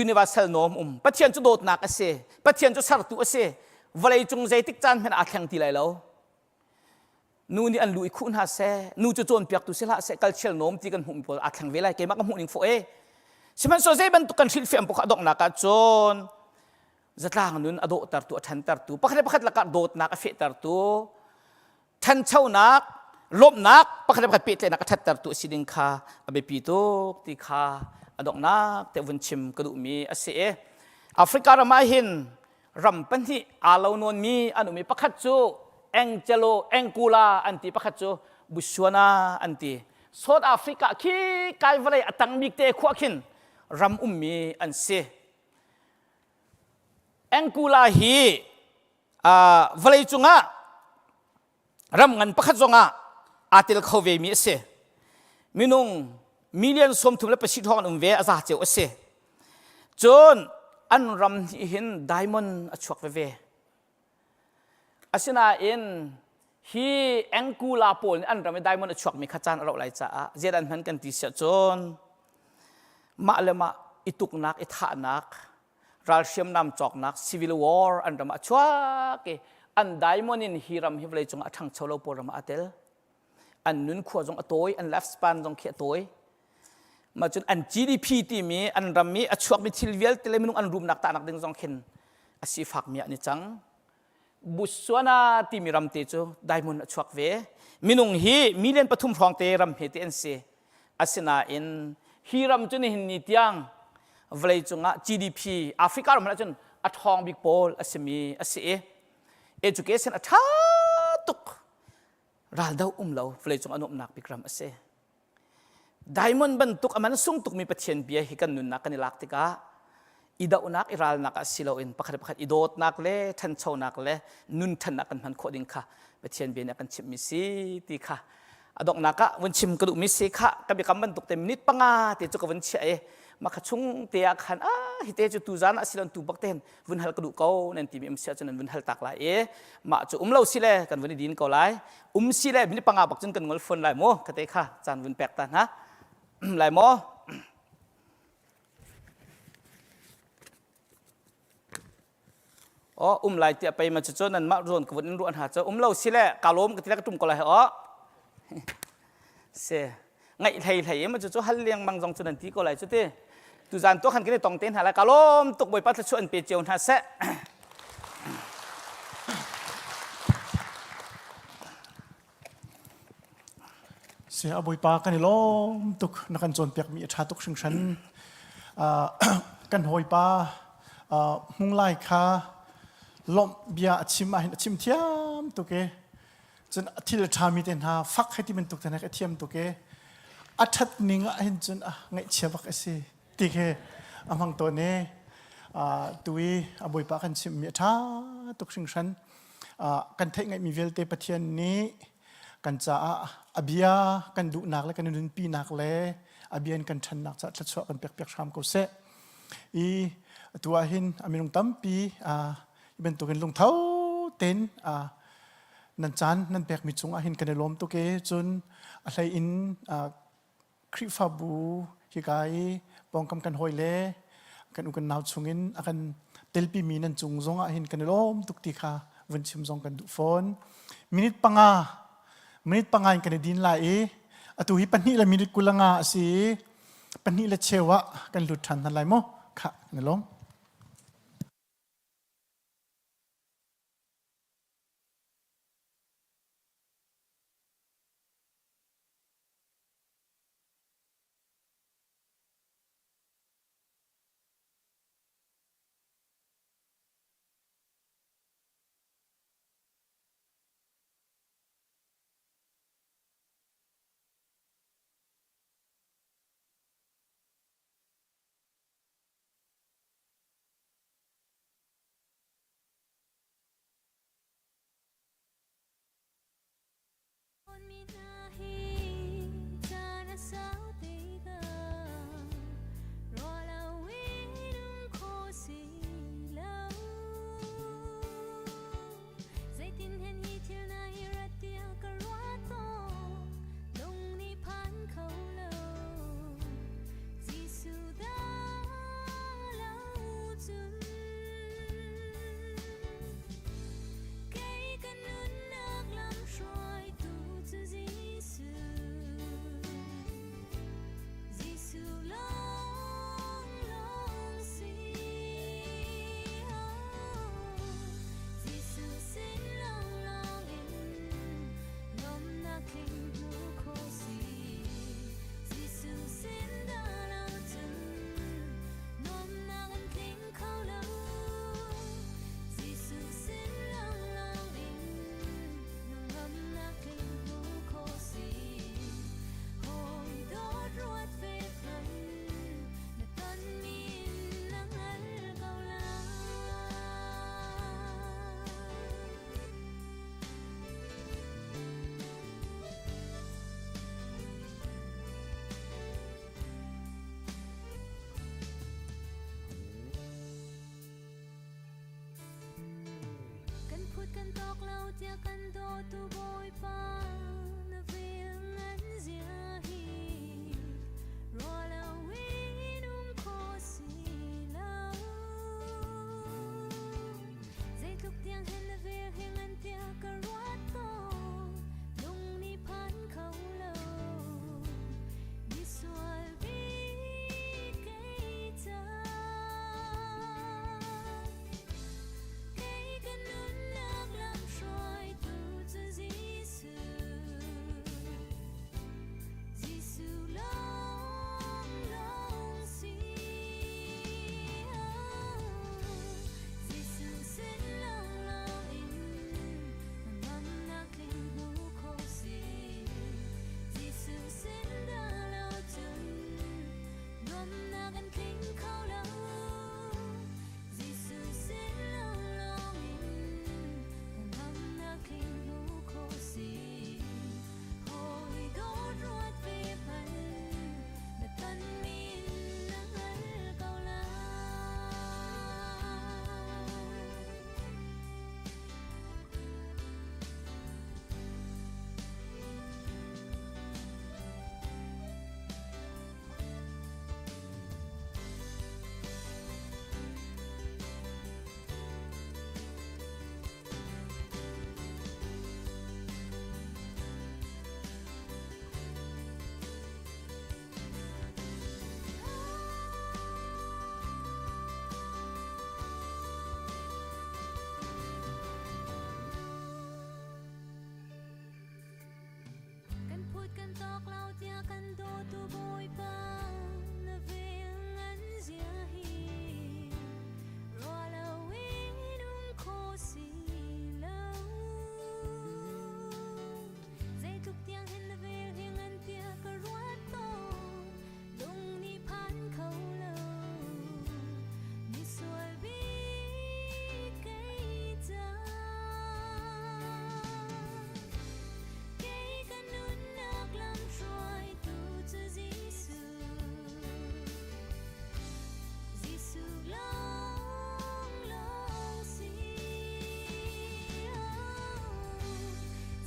Universal norm um. Pathian cu dawtnak a si. Pathian cu sertu a si. Vawlei cung zeitik caan hmanh aa thleng ti lai lo. Nu nih an lu i khuh hna seh, nu cu cawnpiaktu si hlah seh, cultural norm ti kan hmuhmi pawl aa thleng ve lai. Keimah ka hmuh ning fawh e. Sihmanhsehlaw zei bantuk kan hrilhfiah pawh kha a donghnak ah cun zatlang nun a dawhtertu, a ṭhantertu, pakhat le pakhat lakah dawtnak a fehtertu, ṭhanchonak lawmhnak pakhat le pakhat pehtlaihnak a ṭhattertu a si ding kha a biapi tuk ti kha a donghnak te vun chim ka duhmi a si i. Africa ram ah hin ram pahnih aa lo nawnmi an um i pakhat cu Angelo Angola an ti pakhat cu Botswana an ti. South Africa khi kai vawlei a tang bik te khuah khin ram ummi an si. Angola hi uh, vawlei cungah ram ngan pakhat zongah aa tel kho ve mi a si. Minung million 33 le pasarih hrawng an um ve a za ceu a si. Cun an ram nih hin diamond a chuak veve. Asinain hi Angola pawl nih an ram i diamond a chuakmi kha caan a rauh lai caah zeidah an hman kan ti siah cun mah le mah i tuknak i thahnak ral hriamnam cawknak civil war an ram ah a chuak i an diamond in hi ram hi vawlei cungah a ṭhangcho lo pawl ram ah a tel. An nun khua zong a tawi, an lifespan zong khi a tawi. Mah cun an GDP timi an ram i a chuakmi thil vialte le minung an rumnak tahnak ding zong khin a sifakmi ah an i cang. Botswana timi ram te cu diamond a chuak ve. Minung hi million pathum hrawng te ram he te an si. Asinain hi ram cu nihin ni tiang vawlei cungah GDP Africa ram ah cun a ṭhawng bik pawl a simi a si i education a ṭha tuk raldo um lo vawlei cung a nuamhnak bik ram a si. Diamond bantuk a man sung tukmi Pathian bia hi kan nunnak kan i lak tikah i dohnak i ralnak ah si loin pakhat le pakhat i dawtnak le ṭhanchonak le nun ṭhannak kan hman khawh ding kha Pathian bia nih a kan chimhmi si ti kha a donghnak ah vun chim ka duhmi si kha ka biakam bantuk te minute panga te cu ka vun chiah i mah kha chung te ah khan ah hi te cu tu zan ah silon tu bak te hin vun hal ka duh ko nan timi um si ahcun nan vun hal tak lai i mah cu um lo si le kan vun i din ko lai um si le minute panga bak cun kan ngol phone lai mu ka te kha caan vun pek ta hna lai maw Oh um lai tiah pei ma cu cu nan mah zawn ka vun in ruah hna cu um lo si le ka lawm ka ti le ka tum ko lai oh se ngaih hlei hlei ma cu cu hal leng mang zong cu nan ti ko lai cu ti tuzan to khan kan i tong te hna lai ka lawm tuk bawipa thluachuah an pe cio hna seh Saya Bawipa kan i lawm tuk na kan cawnpiakmi a ṭha tuk hringhran. Uh, kan hawipa uh, hmung lai kha lawmh bia a chim ahhin a chim thiam tuk i cun thil a ṭhami te hna fak hei ti bantuk te hna a thiam tuk i a ṭhat ning ahhin cun ah ngaihchia bak a si ti khi a hmang tawn i uh, tu i a Bawipa kan chimmi a ṭha tuk hringhran. kan theih ngaihmi vialte Pathian nih kan caah a bia kan duhnak le kan nunpinak le a bia in kan ṭhannak caah thluachuah kan pekpiak hram ko seh. I atu ah hin a minung tampi hi bantukin lungtho tein nan caan nan pekmi cungah hin kan i lawm tuk i cun a hlei in Khrihfabu hika i pawngkam kan hawi le kan u kan nau chungin a kan telpimi nan cung zongah hin kan i lawm tuk ti kha vun chim zong kan duh fawn. Minute panga minute panga in kan i din lai i atu hi pahnih le minute 25 a si i pahnih le cheu ah kan lut ṭhan hna lai mu khah kan i lawm. tiah kan dawtu Bawipa na vel ngan zia hi ruah lo in um kho si lo. Zeitluk tiang hen na vel he ngan tiah ka ruat tawn lung nih phan kho lo misual bik kei ca. Kei ka nunnak lamhruaitu cu Jesuh. Jesuh lawnglawng si. Jesuh sin lawnglawng in hnangamnak tling hmu khawh si. Jesuh sin dah lo cun nuamhnak an tling kho lo. Jesuh sin lawnglawng in hnangamnak tling hmu khawh si. Hawi dawt ruat ve hmanh na tonmi in na hngal ko lai. Kan phut kan tawk lo tiah kan dawtu Bawipa na vel ngan zia hi ruah lo in um kho si lo. Zeitluk tiang hen na vel hi ngan tiah ka ruat tawn lung nih phan kho lo misual bik kei ca. Kei ka nunnak lamhruaitu cu Jesuh. Jesuh lawnglawng si.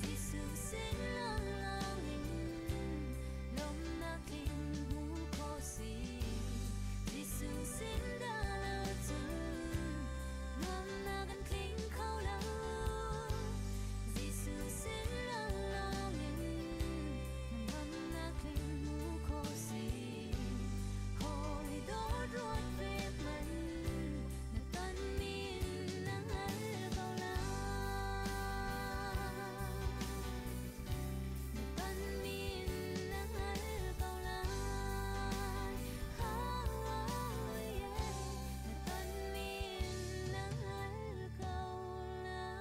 Jesuh sin lawnglawng in lawmhnak tling hmu khawh si. Jesuh sin dah lo cun nuamhnak an tling kho lo. Jesuh sin lawnglawng in hnangamnak tling hmu khawh si. Hawi dawt ruat ve hmanh na tonmi in na hngal ko lai. Na tonmi in na hngal ko lai. Oh, yeah. Na tonmi in na hngal ko lai.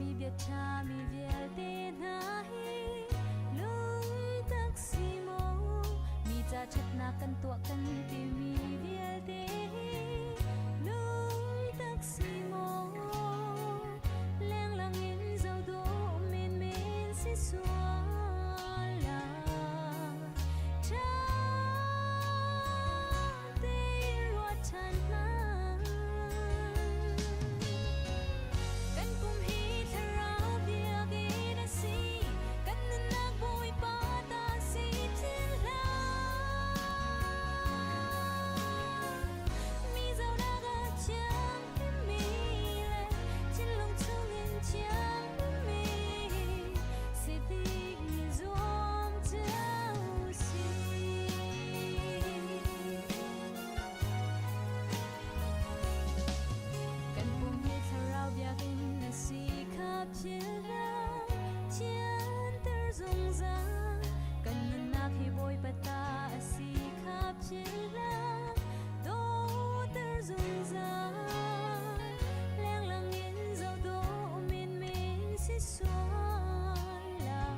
Mi biaṭha mi vialte hna hi lungtak si maw mi ca ṭhatnak kan tuah kan timi vialte hi lungtak si maw lenglang in zoh dawh menmen si sual lai ṭha tein ruat ṭhan hmanh. Kan pum hi thlarau biakinn a si, kan nunnak Bawipa ta si thil hlah. zungzal Kan nunnak hi Bawipa ta a si kha philh hlah Dawter zungzal Lenglang in zoh dawh menmen si sual lai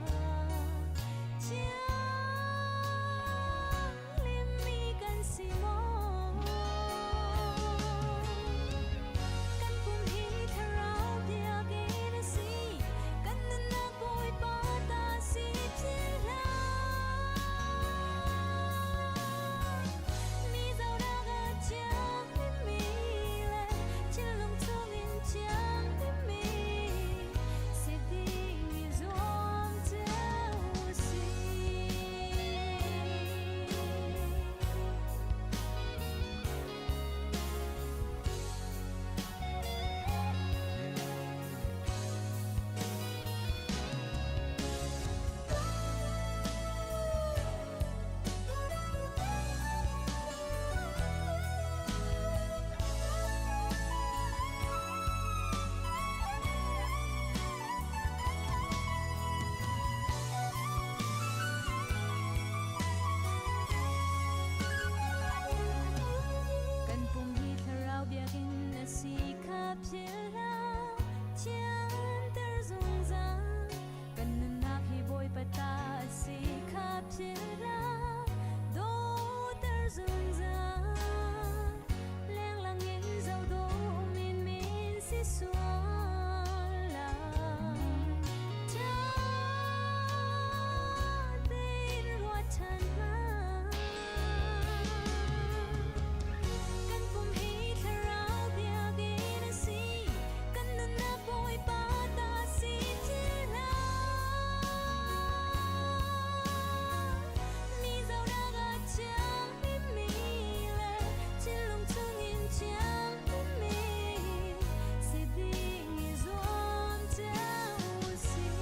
Thianghlimmi kan si maw? Kan pum hi thlarau biakinn a si. Kan nunnak Bawipa ta si philh hlah. Mi zohnak ah thianghlimmi le thinlung chungin thianghlimmi si ding i zuam cio usih. Kan pum hi thlarau biakinn a si kha philh hlah. Thianter zungzal. Kan nunnak hi Bawipa ta a si kha philh hlah. Dawter zungzal. Lenglang in zoh dawh menmen si sual lai. Ṭha tein ruat ṭhan hmanh. Kan pum hi thlarau biakinn a si. Kan nunnak Bawipa ta si philh hlah. Mi zohnak ah thianghlimmi le thinlung chungin thianghlimmi si ding i zuam cio usih.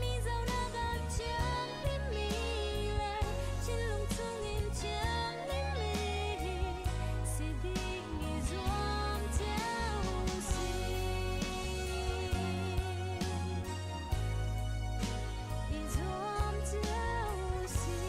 Mi zohnak ah thianghlimmi le thinlung chungin thianghlimmi si ding i zuam cio usih. I zuam cio usih.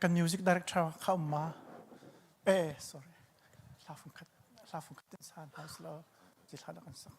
Kan music director kha um ma? Eh, sorry. Hla fung khat, hla fung khat in san house lo. Ci hla dah kan sak.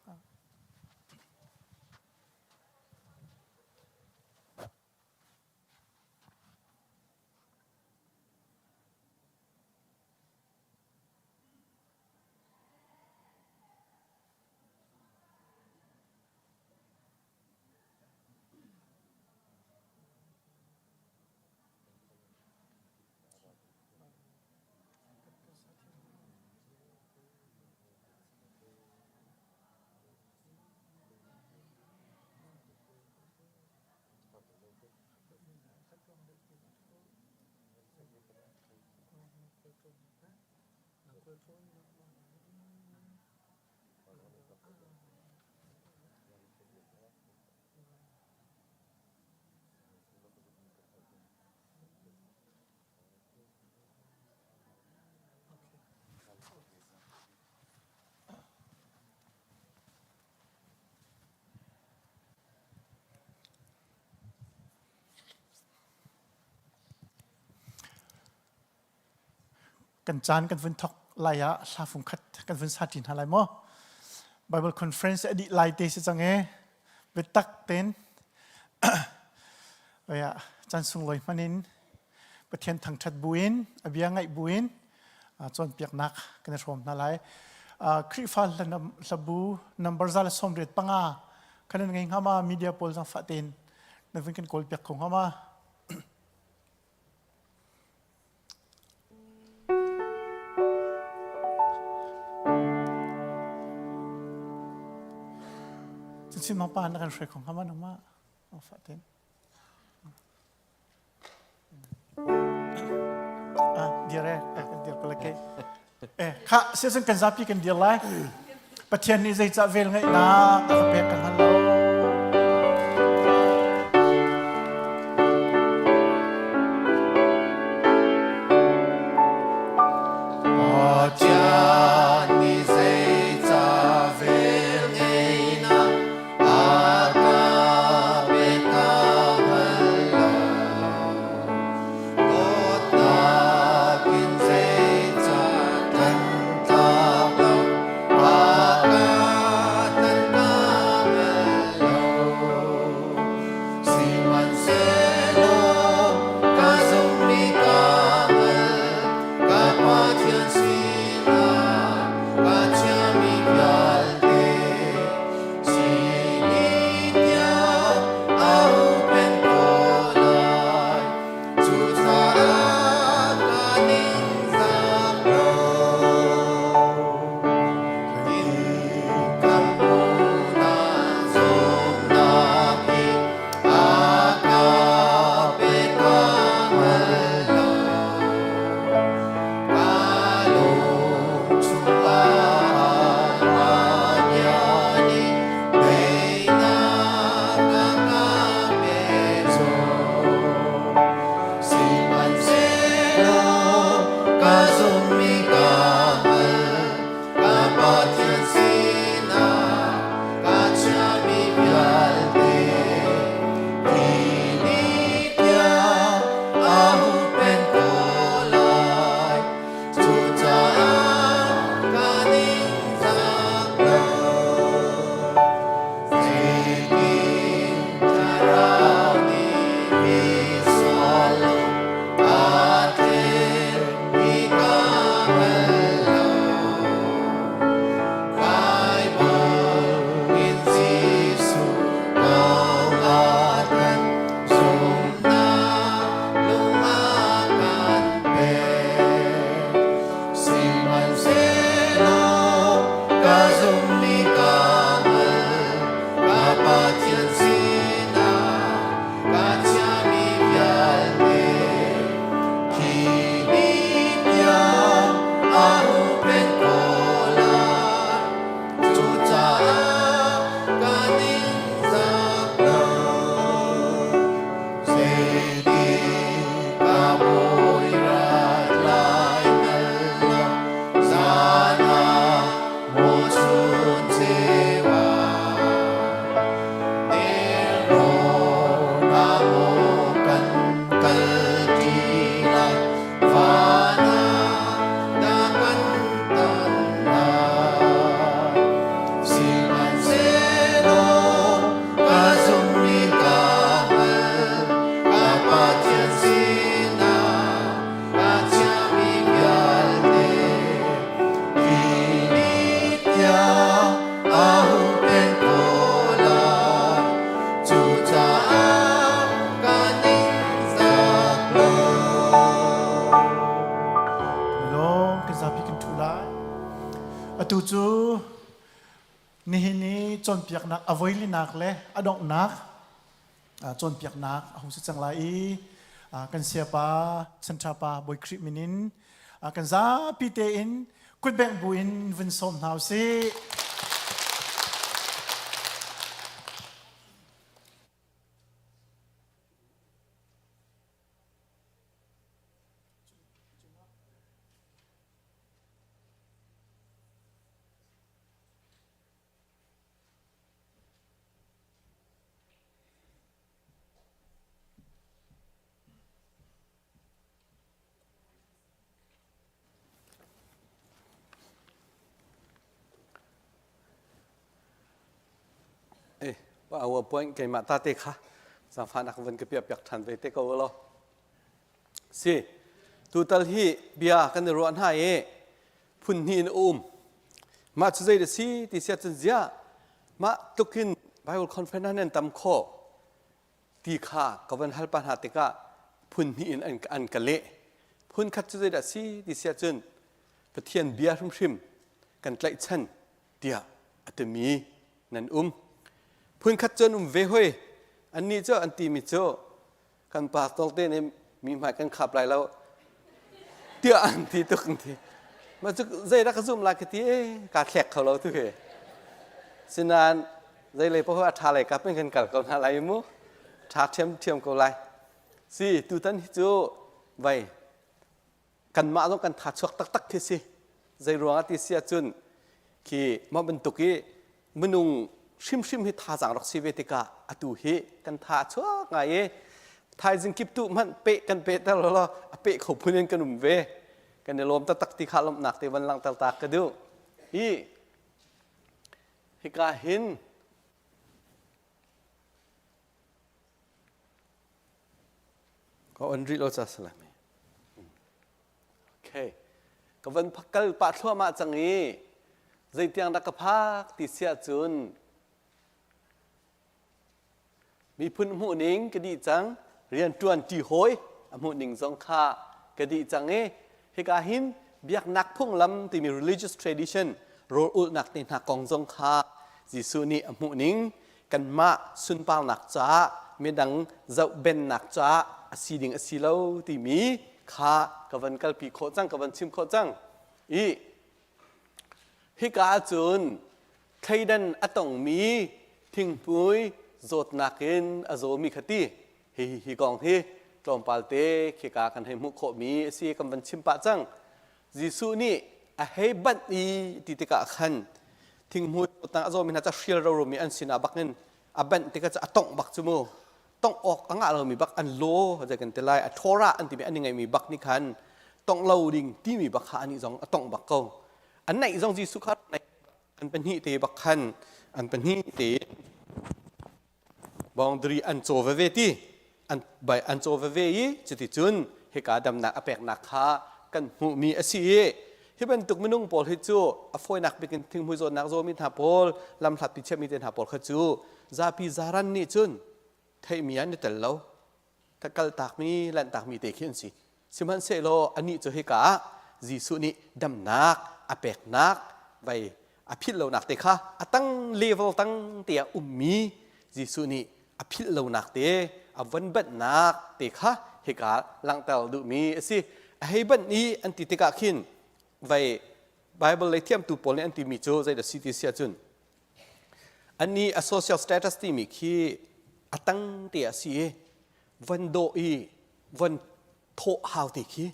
Kan caan kan vun thok lai ah hla fung khat kan vun sa ṭi hna lai maw? Bible conference a dih lai te si cang e. Biatak ten oya caan sunglawi hman in Pathian thangṭhat buin a bia ngaih buin cawnpiaknak kan i hrawm hna lai. Khrihfa hlabu number za le 85 kan ngei hnga ma media pawl zang fah tein na vun kan kawl piak kho hnga ma? Chin pa na kan hruai kho hnga ma nangmah? Fah tein. dir eh kan dir ko le Eh, kha siasin kan zapi kan dir lai. Pathian nih zeicah vel ngeihnak a ka pek kan hngal lo. Pathian nih zeicah vel ngeihnak a ka pek ka hngal lo. Dawtnak in zeicah kan tlak lo, a ka tan ka hngal lo. Sihmanhsehlaw ka zumhmi ka hngal, ka Pathian sinah ka chiahmi vialte sinin tiang a huhphenh ko lai. Cucaah ka ningzak lo. Kan unau zumhnak hi a ka pe ka hngal lo. Ka lung chungah na bia nih teinak a ka pe zawn. Sihmanhsehlaw ka zumhmi ka hngal, ka Pathian sinah ka chiahmi vialte hi ni tiang a huhphenh ko lai. Cucaah ka ningzak lo. Zeitin thlarau nih misual lung aa thlen ti ka hngal lo. Baibal in Jesuh kong aa thanh, zumhnak lung a kan pek. Sihmanhsehlaw ka zumhmi ka hngal, ka Pathian sinah ka chiahmi vialte khi ni tiang a huhphenh ko lai. Cucaah ka ningzak lo. Zeitin ka bawi rat lai hngal lo, zan ah maw chun ceu ah. Nelrawn ah maw kan kal ṭi lai, van ah dah kan ton lai. Sihmanhsehlaw ka zumhmi ka hngal, ka Pathian sinah ka chiahmi vialte hi ni tiang a huhphenh ko lai. Cucaah ka ningzak lo. Lawm kan zapi kan ṭhu lai. Atu cu nihin i cawnpiaknak a voilinak le a donghnak cawnpiaknak a hung si cang lai i kan siapa chanṭhapa Bawi Khrih min in kan zapi tein kutbengh bu in vun sawm hna usih. Eh, PowerPoint keimah ta te kha zaangfahnak van ka piah piak ṭhan ve te ko law. Si, tutal hi bia kan i ruah hna i phun hnih in a um. Mah cu zei da si ti siah cun ziah mah tluk hin Bible conference ah nan tam khawh ti kha ka van hal pa hna tikah phun hnih in an, an ka leh. Phun khat cu zeidah si ti siah cun Pathian bia hrimhrim kan tlaihchan tiah a timi nan um. Phun khat cu an um ve hoi. Annih cu an timi cu kan pastor te nih mi hmai kan khap lai lo. Tiah an ti tuk an ti. Mah cu zeidah ka zumh lai ka ti e kaa thlek kho lo tu hi. Sinain zeilei paoh a ṭha lei kap in kan kal ko hna lai mu. Ṭha ṭhiamṭhiam ko lai. Si tutan hi cu vai kanmah zong kan tha chuak taktak khi si. Zei ruangah ti si ahcun khi mah bantuk i minung hrimhrim hi thazaang rak si ve tikah atu hi kan tha a chuak ngai i thaizing kip tu hmanh peh kan peh ter lo a peh kho phun in kan um ve kan i lawm taktak ti kha lawmhnak te van langhter ta ka duh hi hika hin ka on rih lo cha salami Okay. Ka van kal pah thluahmah cang i zeitiang dah ka phak ti si ahcun miphun hmuhning ka dih cang rianṭuan ṭi hawi a hmuhning zong kha ka dih cang i hika hin biaknak phunglam timi religious tradition rawl ulhnak te hna kong zong kha Jesuh nih a hmuhning kanmah sunparnak caah midang zohbennak caah a si ding a si lo timi kha ka van kalpi khawh cang ka van chim khawh cang i hika ahcun thleidan a tongmi thinghmui zawtnak in a zawmi kha ti hi hi kong hi tlawmpal te khika kan hei hmuh khawhmi a si kan van chim pah cang Jesuh nih a hei banh i ti tikah khan thinghmui tang a zawmi hna cu hrial roromi an sinah bakin a banh tikah cu a tongh bak cu mu tongh awk a ngah lomi bak an law zei kan ti lai a Torah an timi an i ngeihmi bak nih khan tongh lo ding timi bak kha anih zong a tongh bak ko an naih zong Jesuh kha an pahnih te bak khan an pahnih te boundary an caw veve ti an bai an caw veve i cuticun hika damnak a peknak kha kan hmuhmi a si i hi bantuk minung pawl hi cu a fawinak bik in thinghmui zawtnak zawmi hna pawl lamhlat pi chiahmi te hna pawl kha cu zapi zaran nih cun theihmi an i tel lo kaltakmi lanhtakmi te khi an si sihmanhsehlaw anih cu hika ah Jesuh nih damnak a peknak vai a philh lonak te kha a tang level tang te ah ummi Jesuh nih a philh lonak te a von banhnak te kha hika langhter duhmi a si a hei banh i an ti tikah khin vai Bible lei thiamtu pawl nih an timi cu zeidah si ti si ahcun Annih a social status timi khi a tang te a si i von dawh i von thawh hau te khi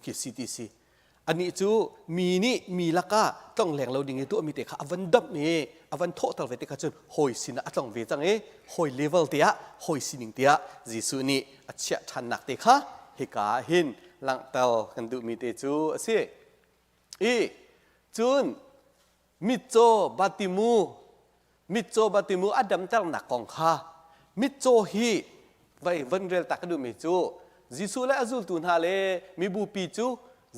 khi si ti si. Anih cu mi nih mi lakah tlongleng lo ding i tuahmi te kha a van damh i a van thawhter ve tikah cun hawi sinah a tlong ve cang i hawi level te ah hawi sining te ah Jesuh nih a chiah ṭhannak te kha hika ah hin langhter kan duhmi te cu a si. I cun Mitcaw Batimu mitcaw Batimu a damternak kong kha mitcaw hi vai van rel ta ka duhmi cu Jesuh le a zultu hna le mibupi cu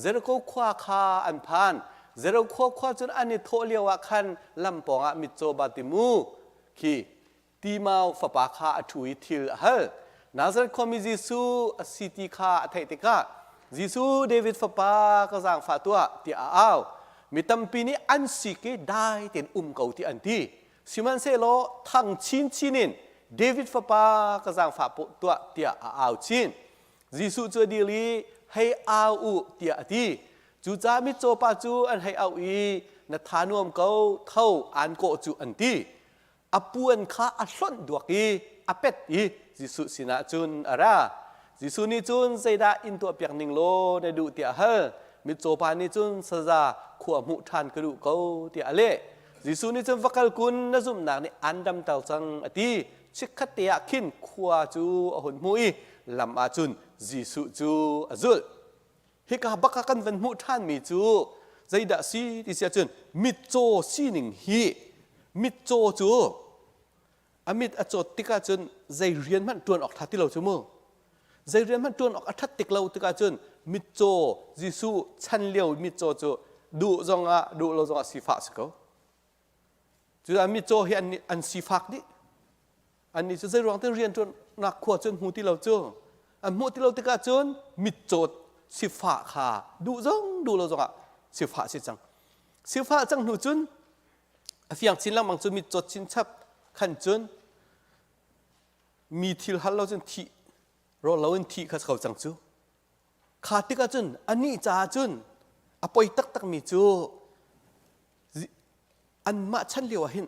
Jericho khua kha an phan. Jericho khua cun an i thawh lio ah khan lam pawngah mitcaw Batimu khi Timau fapa kha a ṭhu i thil a hal. Nazareth khuami Jesuh a si ti kha a theih tikah Jesuh David fapa ka zaangfah tuah tiah a au. Mi tampi nih an sik i dai tein um ko ti an ti. Sihmanhsehlaw thang chinchin in David fapa ka zaangfah tuah tiah a au chin. Jesuh cu a dir i hei au u tiah a ti. Cucaah mitcaw pa cu an hei auh i na tha nuam ko tho aan kawh cu an ti. A puan kha a hlonh duak i a pet i Jesuh sinah cun a ra. Jesuh nih cun zeidah in tuahpiak ning law na duh tiah a hal. Mitcaw pa nih cun saza khua hmuh ṭhan ka duh ko tiah a leh. Jesuh nih cun va kal kun na zumhnak nih aan damter cang a ti. Chikkhat te ah khin khua cu a hun hmuh i lam ah cun Jesuh cu a zulh. Hika bak ah kan van hmuh ṭhanmi cu zeidah si ti si ahcun mitcaw sining hi mitcaw cu a mit a cawt tikah cun zei rian hmanh ṭuan awk ṭha ti lo cu mu. Zei rian hmanh ṭuan awk a ṭhat tik lo tikah cun mitcaw Jesuh chan lio mitcaw cu duh zongah duh lo zongah sifah a si ko. Cucaah mitcaw hi an, an sifak dih. Annih cu zeiruang te rianṭuannak khua cu an hmu ti lo cu. An hmuh ti lo tikah cun mitcaw sifah kha duh zong duh lo zongah sifah si cang. Sifah cang hnu cun a fiang chin lengmang cu mitcawt chinchap khan cun mi thil hal lo cun thih rawl lo in thih kha ko cang cu. Kha tikah cun anih caah cun a poi taktakmi cu anmah chan lio ah hin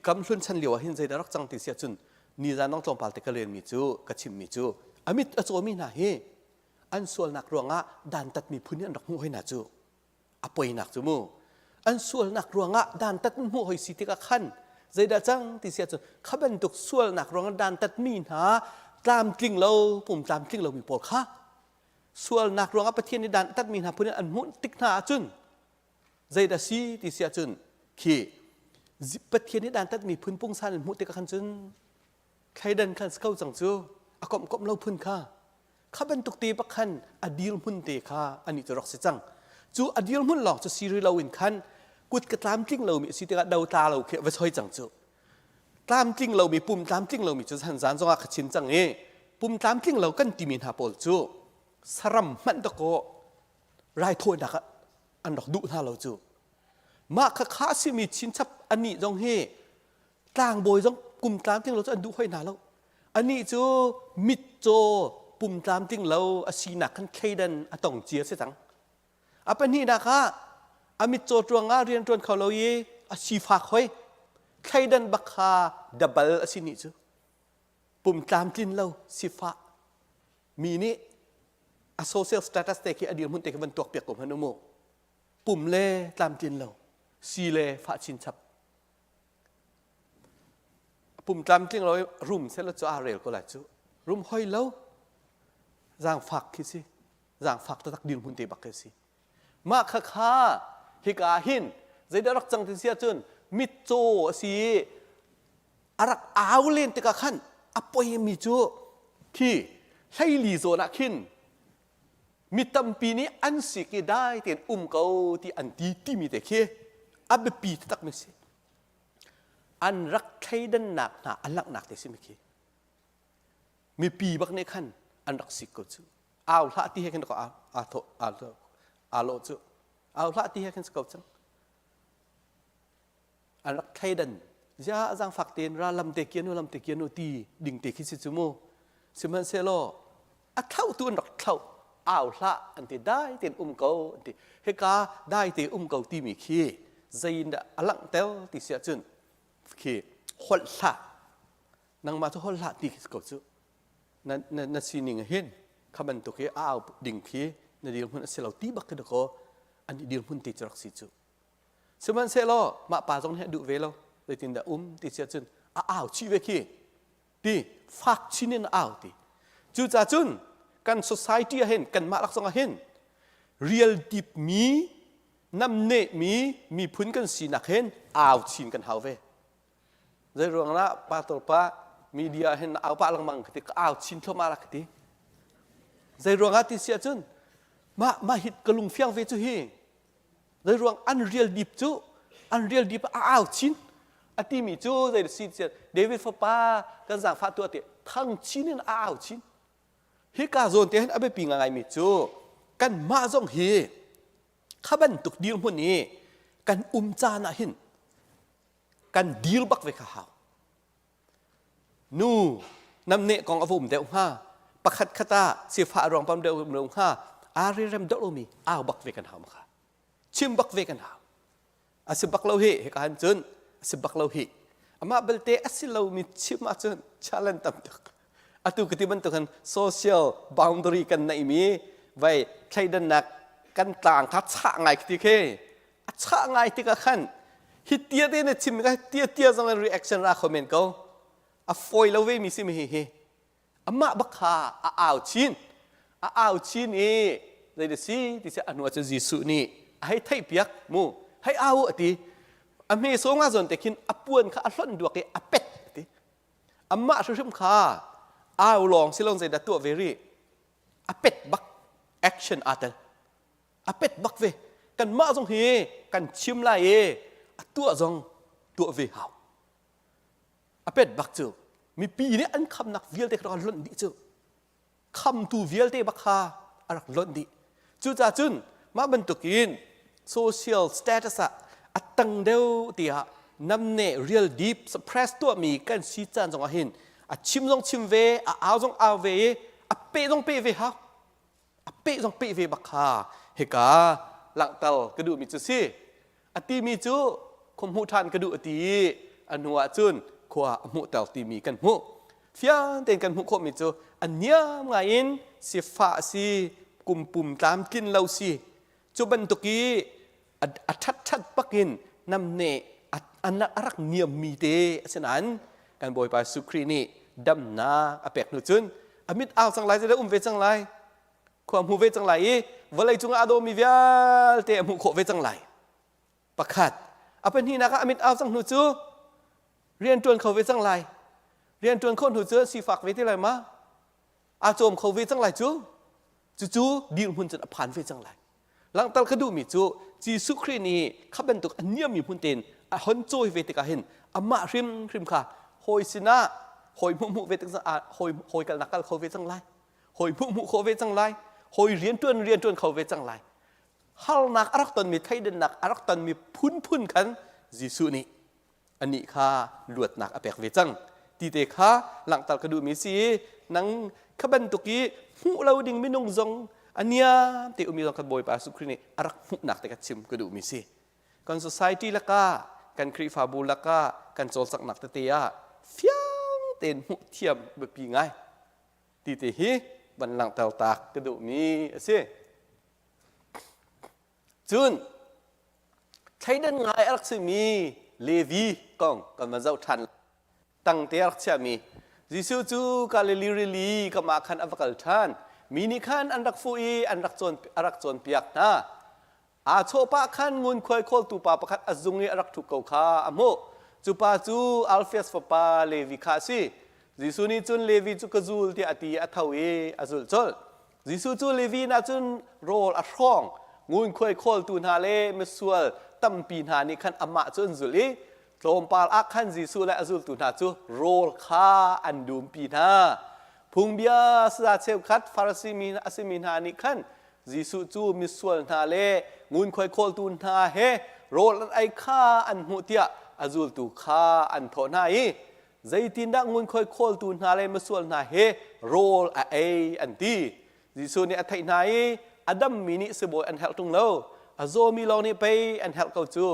kam hlun chan lio ah hin zeidah rak cang ti si ahcun nizan dong tlawmpal te ka relmi cu ka chimmi cu a mit a cawmi hna hi an sualnak ruangah dantatmi phun hi an rak hmuh hoi hna cu a poinak cu mu an sualnak ruangah dantat an hmuh hoi si tikah khan zeidah cang ti si ahcun kha bantuk sualnak ruangah dantatmi hna tlamtling lo pum tlamtling lomi pawl kha sualnak ruangah Pathian nih dantatmi hna phun in an hmuh tik hna ahcun zeidah si ti si ahcun khi Pathian nih dantatmi phun pungsan in hmuh tikah khan cun thleidan khan si ko cang cu a komh komh lo phun kha kha bantuk te bak khan a dirhmun te kha anih cu rak si cang cu a dirhmun lawng cu si rih loin khan kut ka tlamtling lomi a si tikah do tla lo khi va soi cang cu tlamtling lomi pum tlamtling lomi cu zan zan zongah ka chim cang i pum tlamtling lo kan timi hna pawl cu saram hmanh dakaw raithawinak ah an rak duh hna lo cu mah kha kha simi chinchap anih zong hi tlangbawi zong kum tlamtling lo cu an duh hoi hna lo anih cu mitcaw pum tlamtling lo a sinak khan thleidan a tong cia si cang a pahnihnak ah a mitcaw ruangah rian ṭuan kho lo i a sifak hoi thleidan bak kha dabal a si nih cu pum tlamtlin lo sifah mi nih a social status te khi a dirhmun te khi van tuak piak ko hmanh u mu pum le tlamtlin lo si le fah chinchap Pum tlamtling lo i rum sehla cu aa rel ko lai cu. Rum hoi lo. Zaangfak khi si. Zaangfak taktak dirhmun te bak khi si. Mah kha kha hika ah hin zeidah rak cang ti si ahcun mitcaw a si i a rak au len tikah khan a poimi cu khi hleili zawn ah khin mi tampi nih an sik i dai tein um ko ti an ti timi te khi a biapi taktak mi si. An rak thleidannak hna a langhnak te si mi khi. Mipi bak nih khan an rak sik ko cu. Au hlah ti he khin aa aa thawh aa aa lawh cu. Au hlah ti he khin si ko cang. An rak thleidan zia zaangfak tein ra lam te kian u lam te kian u ti ding te khi si cu mu. Sihmanhsehlaw a thlauhtu an rak thlauh au hlah an ti dai tein um ko an ti hika dai te um ko timi khi zei in dah a langhter ti si ahcun khi holh hlah nangmah cu holh hlah ti khi ko cu na, na, na sining hin kha bantuk hi a au ding khi na dirhmun a si lo ti bak khi dakaw an i dirhmun ti cu rak si cu sihmanhsehlaw mah pa zong nih a duh ve lo zeitindah um ti si ahcun a au chih ve khi ti fak chin in au ti cucaah cun kan society ah hin kanmah lak zong ah hin real deep mi namneh mi miphun kan sinak hin au chin kan hau ve zei ruang lah pastor pa media hin au pah lengmang ka ti ka au chin thluahmah la ka ti zei ruang ah ti si ahcun mah mah hi ka lung fiang ve cu hi Zei ruang an rial dip cu an rial dip a au chin a timi cu zei si David fapa kan zaangfah tuah ti thang chin in a au chin hika zawn te hin a biapi ngaingaimi cu kanmah zong hi kha bantuk dirhmun i kan um caan ah hin kan dir bak ve kha hau Nu namneh kong a va um deuh hnga. Pakhat khat ah sifah ruang pam deuh um lo hnga. Aa rem deuh lomi au bak ve kan hau ma kha. Chim bak ve kan hau. A si bak lo hi hika han cun a si bak lo hi. Amah belte a si lomi chim ahcun challenge tam tuk. Atu ka ti bantuk social boundary kan neihmi vai thleidannak kan tlang kha chah ngai khi ti khi a chah ngai tikah khan hi tia te na chim ka tia tia zong in reaction ra kho men ko a fawi lo ve mi si mi hi hi amah bak kha a au chin a au chin i zei da si ti si a hnu ah cun Jesuh nih a hei theih piak mu hei au a ti a hme so nga zawn te khin a puan kha a hlonh duak i a pet a ti amah hrimhrim kha au lawng si lawng zeidah tuah ve rih a pet bak action aa tel a pet bak ve kanmah zong hi kan chim lai i a tuah zong tuah ve hau a pet bak cu mipi nih an khamnak vialte kha rak lonh dih cu khamtu vialte bak kha a rak lonh dih cucaah cun mah bantukin social status ah a tang deuh tiah namne real deep suppress tuahmi kan si caan zong ah hin a chim zong chim ve a au zong au ve i a pe zong pe ve hau. A peh zong peh ve bak kha hika langhter ka duhmi cu si. A timi cu khua hmuh ṭhan ka duh a ti i a hnu ah cun khua a hmuhter timi kan hmuh. Fiang tein kan hmuh khawhmi cu a niam ngai in sifah si, kum pum tlamtlin lo si. Cu bantuk i a ṭhatṭhat bakin namneh a rak niammi te a si nain kan Bawipa Jesuh Khrih nih damnak a pek hnu cun a mit au cang lai zeidah um ve cang lai khua hmu ve cang lai i vawlei cungah a dawmi vialte a hmuh khawh ve cang lai pakhat a pahnihnak ah a mit au cang hnu cu rian ṭuan kho ve cang lai rian ṭuan khawh hnu cu sifak ve ti lai ma aa cawm kho ve cang lai cu cucu dirhmun cun a phan ve cang lai langhter ka duhmi cu Jesuh Khrih nih kha bantuk a niammi hmun tein a hon cawi ve tikah hin amah hrimhrim kha hawi sinah hawi hmuh hmuh ve tik hawi hawi kalnak kal kho ve cang lai hawi hmuh hmuh khawh ve cang lai hawi riantuan riantuan kho ve cang lai harnak a rak tonmi thleidannak a rak tonmi phunphun khan Jesuh nih anih kha luatnak a pek ve cang ti te kha langhter ka duhmi si i nang kha bantuk i hmuh lo ding minung zong a niam te umi zong kha Bawipa Jesuh Khrih nih a rak hmuhnak te kha chim ka duhmi si kan society lakah kan Khrihfabu lakah kan cawlcanghnak tete ah fiang tein hmuh thiam biapi ngai ti te hi van langhter tak ka duhmi a si Cun thleidan ngai a rak simi Levi kong kan van zoh ṭhan. Tangte a rak chiahmi Jesuh cu Galilee rili kam ah khan a va kal ṭhan. Mi nih khan an rak fuh i an rak cawn, a rak cawnpiak hna. Aa chawh pah khan ngunkhuai khawltu pa pakhat a zung i a rak ṭhu ko kha a hmuh. Cu pa cu Alfeus fapa Levi kha a si. Jesuh nih cun Levi cu ka zul tiah a ti i a tho i a zulh colh. Jesuh cu Levi ah cun rawl a hrawng. Ngunkhuai khawltu hna le misual tampi hna nih khan amah cu an zulh i tlawmpal ah khan Jesuh le a zultu hna cu rawl kha an dumpi hna. Phungbia saza cheukhat Farasi mi a simi hna nih khan Jesuh cu misual hna le ngunkhuai khawltu hna he rawl an ei kha an hmuh tiah a zultu kha an thawh hna i zeitindah ngunkhuai khawltu hna le misual hna he rawl a ei an ti Jesuh nih a theih hna i a dammi nih sibawi an herh ṭung lo a zawmi lawng nih pei an herh ko cu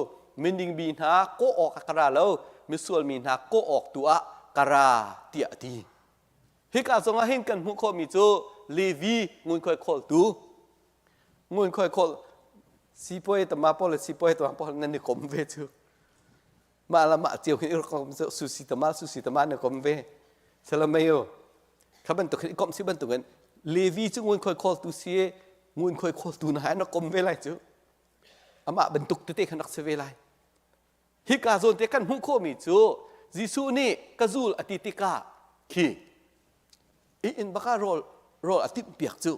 minding mi hna kawh awk ah ka ra lo misual mi hna kawh awk tu ah ka ra tiah a ti hika zongah hin kan hmuh khawhmi cu Levi ngunkhuai khawltu ngunkhuai khawl sipuai tama pawl le sipuai tama pawl nan i kom ve cu mah la mah cio hin kom susi tama susi tama na kom ve salamayo kha bantuk hin kom si bantuk in levi cu ngun khoi khawl tu si ngun khoi khawl tu na na kom ve lai cu amah bantuk tete khan rak si ve lai hika zawn te kan hmuh khawhmi cu Jesuh nih ka zul a ti tikah khi i inn baka rawl rawl a timh piak cu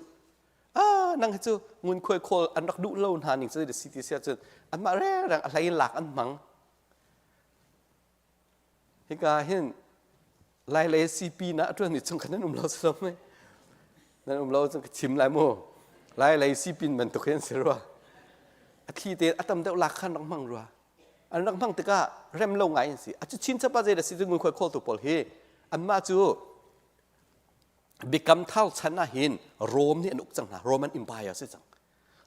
ah nang hi cu ngunkhuai khawl an rak duh lo hna ning cu si ti sia cun anmah rengreng a hlei in lak an hmang hika hin lai lei CP na a tuan mi chung khan nan um lo si lo nan um lo cun ka chim lai mu lai lei CP bantuk hin si rua a thli te a tam deuh lak khan rak hmang rua an rak hmang tikah rem lo ngai an si a cu chin chapa zei da si cu ngunkhuai khawl tu pawl hi anmah cu Biakam Thar chan ah hin Rom nih an uk cang hna. Roman Empire si cang.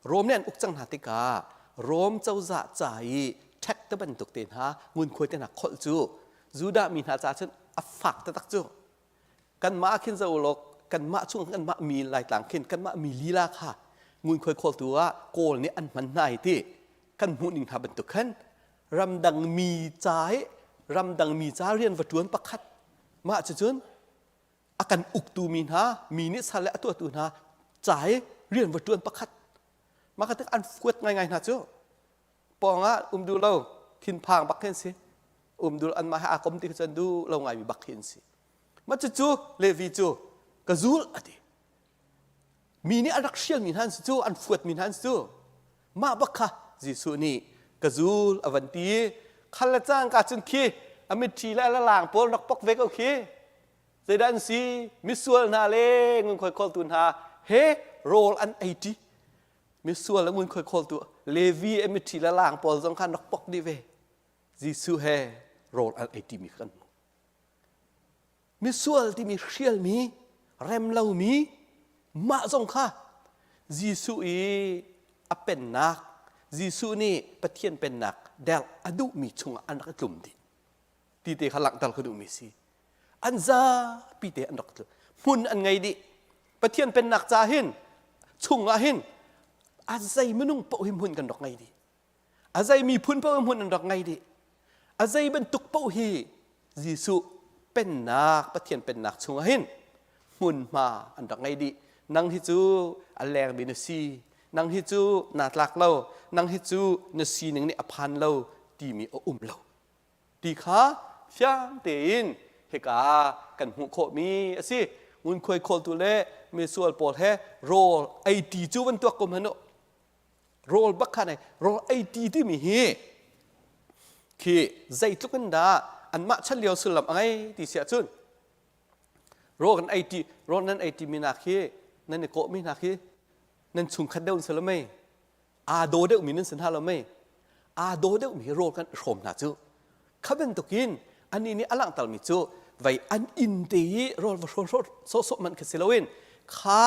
Rom nih an uk cang hna tikah Rom cozah ca i ṭhek te bantuk te hna ngunkhuai te hna kholh cu Judah mi hna caah cun a fak taktak cu. Kanmah khin zo law kanmah chung kanmah mi Laitlang khin kanmah mi lila kha ngunkhuai khawltu ah Kawl nih an hman hna hi ti kan hmuh ning hna bantuk khan ramdang mi ca i ramdang mi ca rian va ṭuan pakhat mah cucun a kan uktu mi hna mi nih sal le a tuahtu hna ca i rian va ṭuan pakhat mah kha tik an fuat ngaingai hna cu pawng ah um duh lo thinphang bak khi an si um duh anmah he aa kom ti khi cu an duh lo ngaimi bak khi an si mah cucu Levi cu ka zul a ti Mi nih an rak hrialmi hna an si cu, an fuatmi hna an si cu. Mah bak kha Jesuh nih ka zul a van ti i khal le cangka cun khi a mitṭhi le a lalang pawl rak pok ve ko khi. Zeidah an si? Misual hna le ngunkhuai khawltu hna he rawl an ei ṭi. Misual le ngunkhuai khawltu Levi a mitṭhi le lalang pawl zong khan rak pok dih ve. Jesuh he rawl an ei ṭimi kha kan hmuh. Misual timi hrialmi, rem lomi, mah zong kha. Jesuh i a pennak Jesuh nih Pathian pennak delh a duhmi chungah an rak i tlum dih ti te kha langhter ka duhmi si. An zapi te an rak tlum. Hmun an ngei dih. Pathian pennak ca hin chungah hin a zei minung paoh hi hmun kan rak ngei dih. A zei miphun paoh hmun an rak ngei dih. A zei bantuk paoh hi Jesuh pennak, Pathian pennak chungah hin hmunhma an rak ngei dih. Nang hi cu a lengmi na si, nang hi cu naa tlak lo, nang hi cu na sining nih a phan lo timi a um lo. Ti kha fiang tein hika kan hmuh khawhmi a si. Ngunkhuai khawltu le misual pawl he rawl ei ti cu van tuak ko hmanh u. Rawl bak kha nei rawl ei ti timi hi khi zeitluk in dah anmah chan lio sullam a ngei ti si ahcun rawl kan ei ti rawl nan ei ti mi nak hi nan i kawh mi hna khi nan chungkhat deuh an si lo mei aa daw deuh mi nan si hna lo mei aa daw deuh mi rawl kan hrawm hna cu Kha bantukin anih nih a langhtermi cu vei an inn te i rawl va hrawn sawhsawh manh kha si loin kha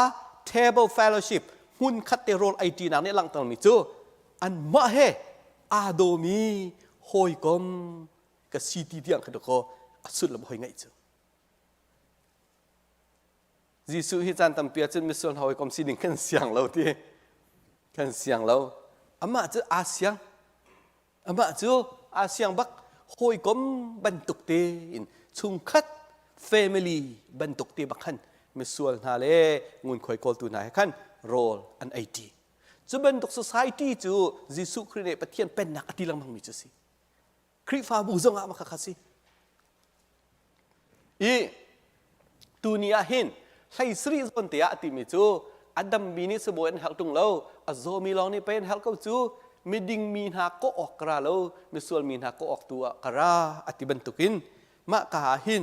table fellowship hmun khat te rawl ei ṭinak nih a langhtermi cu anmah he aa dawmi hawikom ka si ti tiang kha dakaw a sullam hoi ngaih cu. Jesuh hi caan tampi ahcun misual hna hawikom sining kan siang lo ti kan siang lo. Amah cu aa siang. Amah cu aa siang bak hawikom bantuk tein chungkhat family bantuk te bak khan misual hna le ngunkhuai kawltu hna he khan rawl an ei ṭi. Cu bantuk society cu Jesuh Khrih nih Pathian pennak a ti lengmangmi cu a si. Khrihfabu zong ah mah kha si. I tuni ah hin hlei sarih zawn te ah a timi cu a dammi nih sibawi an herh ṭung lo a zawmi lawng nih pei an herh ko cu miding mi hna kawh awk ka ra lo misual mi hna kawh awk tu ah ka ra a ti bantukin mah ka ah hin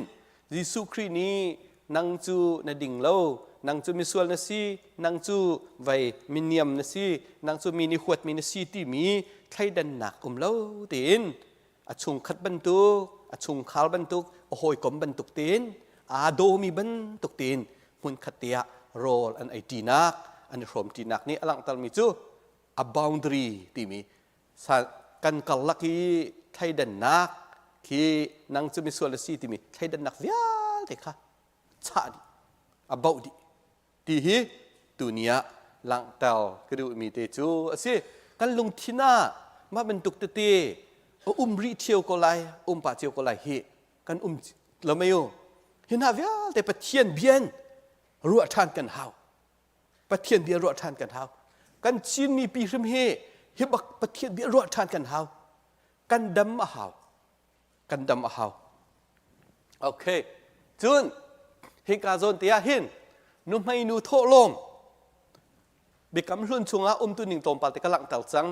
Jesuh Khrih nih nang cu na ding lo nang cu misual na si nang cu vei miniam na si nang cu mi nih huatmi na si timi thleidannak um lo tein a chungkhat bantuk a chungkhar bantuk a hawikom bantuk tein aa dawmi bantuk tein hmunkhat te ah rawl an ei ṭinak an i hrawm ṭinak nih a langhtermi cu a boundary timi kan karlak i thleidannak khi nang cu misual na si timi thleidannak vialte kha chah dih a boh dih ti hi tuni ah langhter ka duhmi te cu a si. Kan lungthin ah mah bantuk tete a um rih ṭheo ko lai, um pah cio ko lai hi kan um lo mei u. Hi hna vialte Pathian bia in ruah ṭhan kan hau. Pathian bia ruah ṭhan kan hau. Kan Chin mipi hrim hi hi bak Pathian bia ruah ṭhan kan hau. Kan dam a hau. Kan dam a hau. Okay. Cun hika zawn te ah hin nuhmei nu thawhlawm biakam hlun chungah umtu ning tlawmpal te ka langhter cang.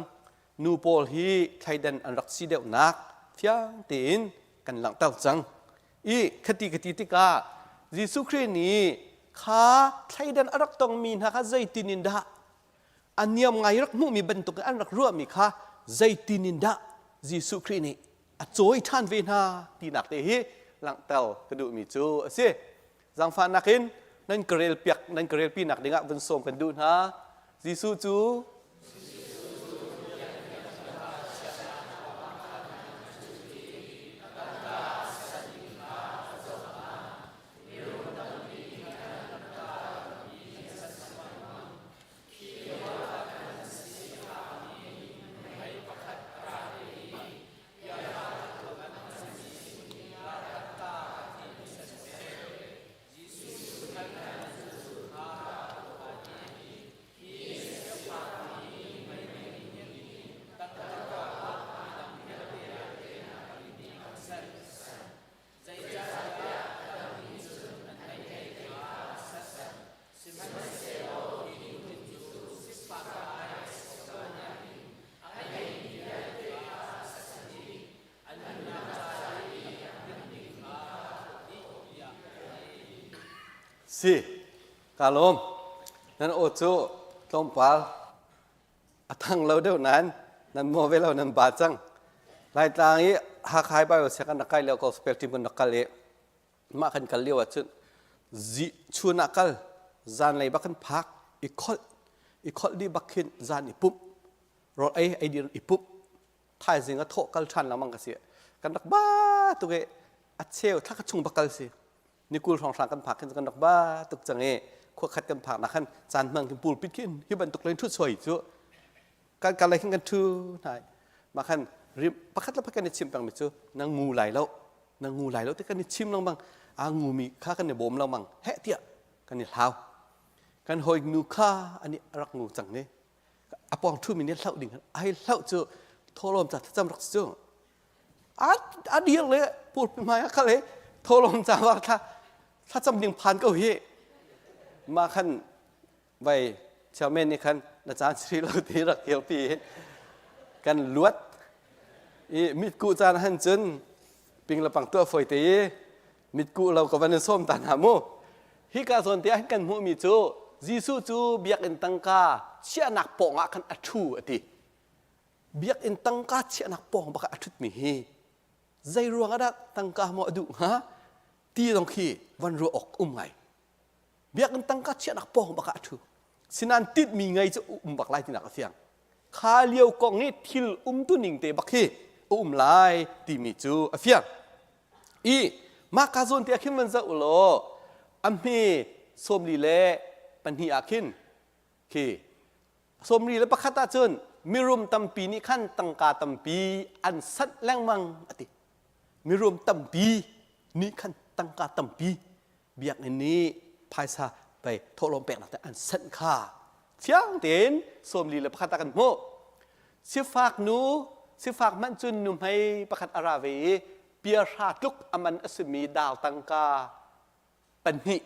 Nu pawl hi thleidan an rak si deuhnak fiang tein kan langhter cang. I khati ka ti tikah Jesuh Khrih nih kha thleidan a rak tongmi hna kha zeitin in dah a niam ngai rak hmuhmi bantuk in an rak ruahmi kha zeitin in dah Jesuh Khrih nih a cawi ṭhan ve hna tinak te hi langhter ka duhmi cu a si. Zaangfahnak in nan ka relpiak nan ka relpinak dingah vun sawm kan duh hna. Jesuh cu Si, ka lawm. Nan aw cu tlawmpal a thang lo deuh nain nan maw ve lo nan ba cang. Laitlang i Hakha Bible sianginn rak kai lio gospel team kan rak kal i mah kan kal lio ahcun zi chun ah kal zanlei bak kan phak i kholh. I kholh dih bak khin zan i pumh. Rawl ei ei dir i pumh. Thaizing a thawh kal ṭhan lengmang ka si. Kan rak ba tuk i a cheu thla khat chung bak kal si. Ni kul hrawnghrang kan phak khin kan rak ba tuk cang i khua khat kan phak nak khan caan hmang khin pulpit khin hi bantuk len ṭhut soi cu kan kal lai khin kan ṭhu hna mah khan rim pakhat le pakhat kan i chim pengmi cu na ngu lai lo na ngu lai lo ti kan i chim lengmang a ngumi kha kan i bawm lengmang heh tiah kan i hlau kan hawi nu kha ani rak ngu cang ni a pawng ṭhumi nih hlauh ding ai hlauh cu thawlawm ca thlacam rak si cu a dir le pulpi hmai ah khal he thawlawm ca var thla thlacam ding phan ko hi mah khan vai chairman nih khan na caan sri lo ti rak kirpi kan luat i mitkuh caan han cun ping le pang tuah foi te i mitkuh lo ka van in sawm ta hna mu hika zawn te ah kan hmuhmi cu Jesuh cu biakinn tangka chiahnak pawng ah khan a ṭhu a ti biakinn tangka chiahnak pawng bak ah a ṭhutmi hi zei ruang ah dah tangka maw a duh hnga ti zong khi van ruah awk um ngai biakinn tangka chiahnak pawng bak ah a ṭhu sinan titmi ngei cu um bak lai tinak a fiang kha lio kong i thil umtu ning te bak hi a um lai timi cu a fiang i mah ka zawn te ah khin van zoh u law a hme sawmli le pahnih ah khin khi 31 ah cun mirum tampi nih khan tangka tampi an sanh lengmang a ti mirum tampi nih khan tangka tampi biakinn nih phaisa pei thawhlawm peknak te an sanh kha fiang tein 41 ah kan hmuh sifak nu sifak hmanh cun nuhmei pakhat a ra ve i piahra tluk a man a simi dal tangka pahnih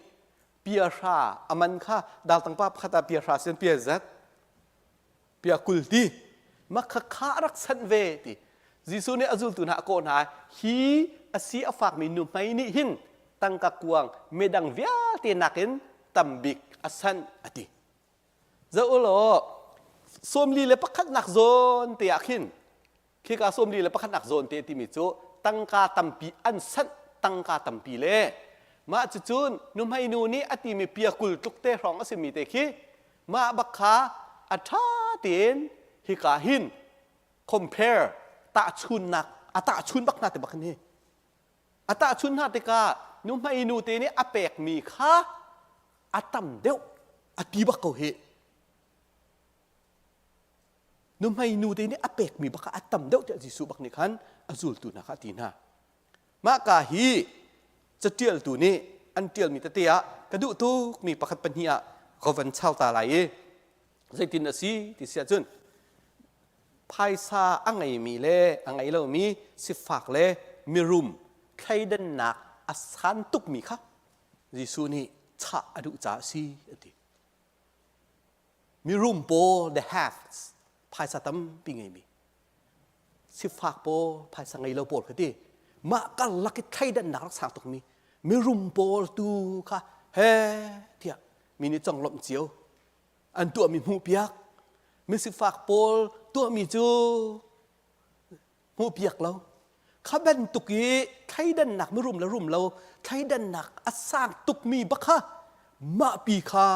piahra a man kha dal tangpa pakhat ah piahra sin pia zat pia kul ti makha kha a rak sanh ve ti Jesuh nih a zultu hna a kawh hna hi a si a fakmi nuhmei nih hin tangka kuang midang vialte nakin tambik a sanh a ti zoh u law 41 nak zawn te ah khin khika 41 nak zawn te timi cu tangka tampi an sanh tangka tampi le mah cucun nuhmei nu nih a timi pia kul tluk te hrawng a simi te khi mah bak kha a ṭha tein hika hin compare tahchunnak a tahchun bak hna te bak hi a tahchun hna tikah nuhmei nu te nih a pekmi kha a tam deuh a ti bak ko hi nuhmei nu te nih a pekmi bak a tam deuh tiah Jesuh bak nih khan a zultu hna kha a ti hna mah ka hi catialtu nih an tialmi tete ah ka duh tukmi pakhat pahnih ah ka van chau ta lai i zeitin a si ti si ahcun phaisa a ngeimi le a ngei lomi sifak le mirum thleidannak a san tukmi kha Jesuh nih chah a duh caah a si a ti. Mirum pawl the haves phaisa tampi ngeimi sifak pawl phaisa ngei lo pawl kha ti mah karlak i thleidannak rak sang tukmi mirum pawl tu kha he tiah mi nih conglawmh cio an tuahmi hmuhpiak misifak pawl tuahmi cu hmuhpiak lo kha bantuk i thleidannak mirum le rum lo thleidannak a sang tukmi bak kha mah pi kha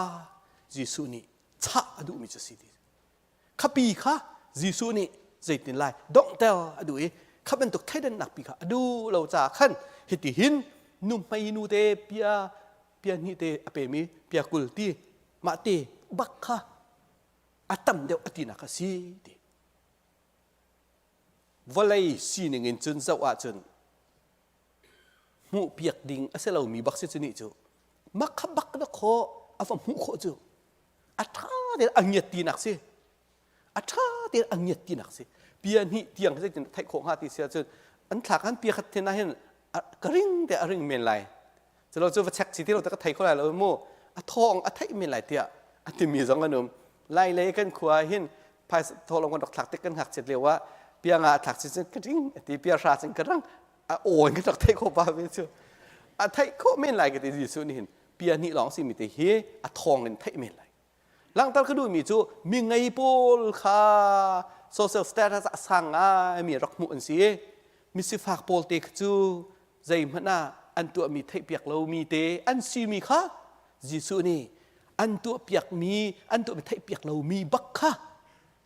Jesuh nih chah a duhmi cu si ti khapi kha Jesuh nih zeitin lai donghter a duh i kha bantuk thleidannak pi kha a duh lo caah khan hiti hin nuhmei nu te pia pia hnih te a pemi pia kul ti mah te bak kha a tam deuh a tinak a si ti vawlei sining in cun zoh ahcun hmuhpiak ding a si lomi bak si cu nih cu mak kha bak na khawh a va hmuh khawh cu a ṭha tein a ngiat tinak si a ṭha tein a ngiat tinak si pia hnih tiang zeitin theih khawh hnga ti si ahcun an thlak han pia khat then ah hin ka ring te a ring men lai culo cu va check si ti lo te ka thei kho lai lo mu a thawng a theih men lai tiah a timi zong an um lai lei kan khua hin phaisa thawlong kan rak thlak tik kan ngakchiat lio ah pia nga a thlak si cun ka ring ti pia hra cun ka rang a aw in ka rak theih khawh pa ve cu a theih khawh men lai ka ti Jesuh nih hin pia hnih lawng simi te hi a thawng in theih men lai langhter ka duhmi cu mi ngei pawl kha social status a sang ngai mi rak hmuh an si mi sifak pawl te kha cu zeihmanh ah an tuahmi theihpiak lomi te an simi kha Jesuh nih. An tuahpiakmi, an tuahmi theihpiak lomi bak kha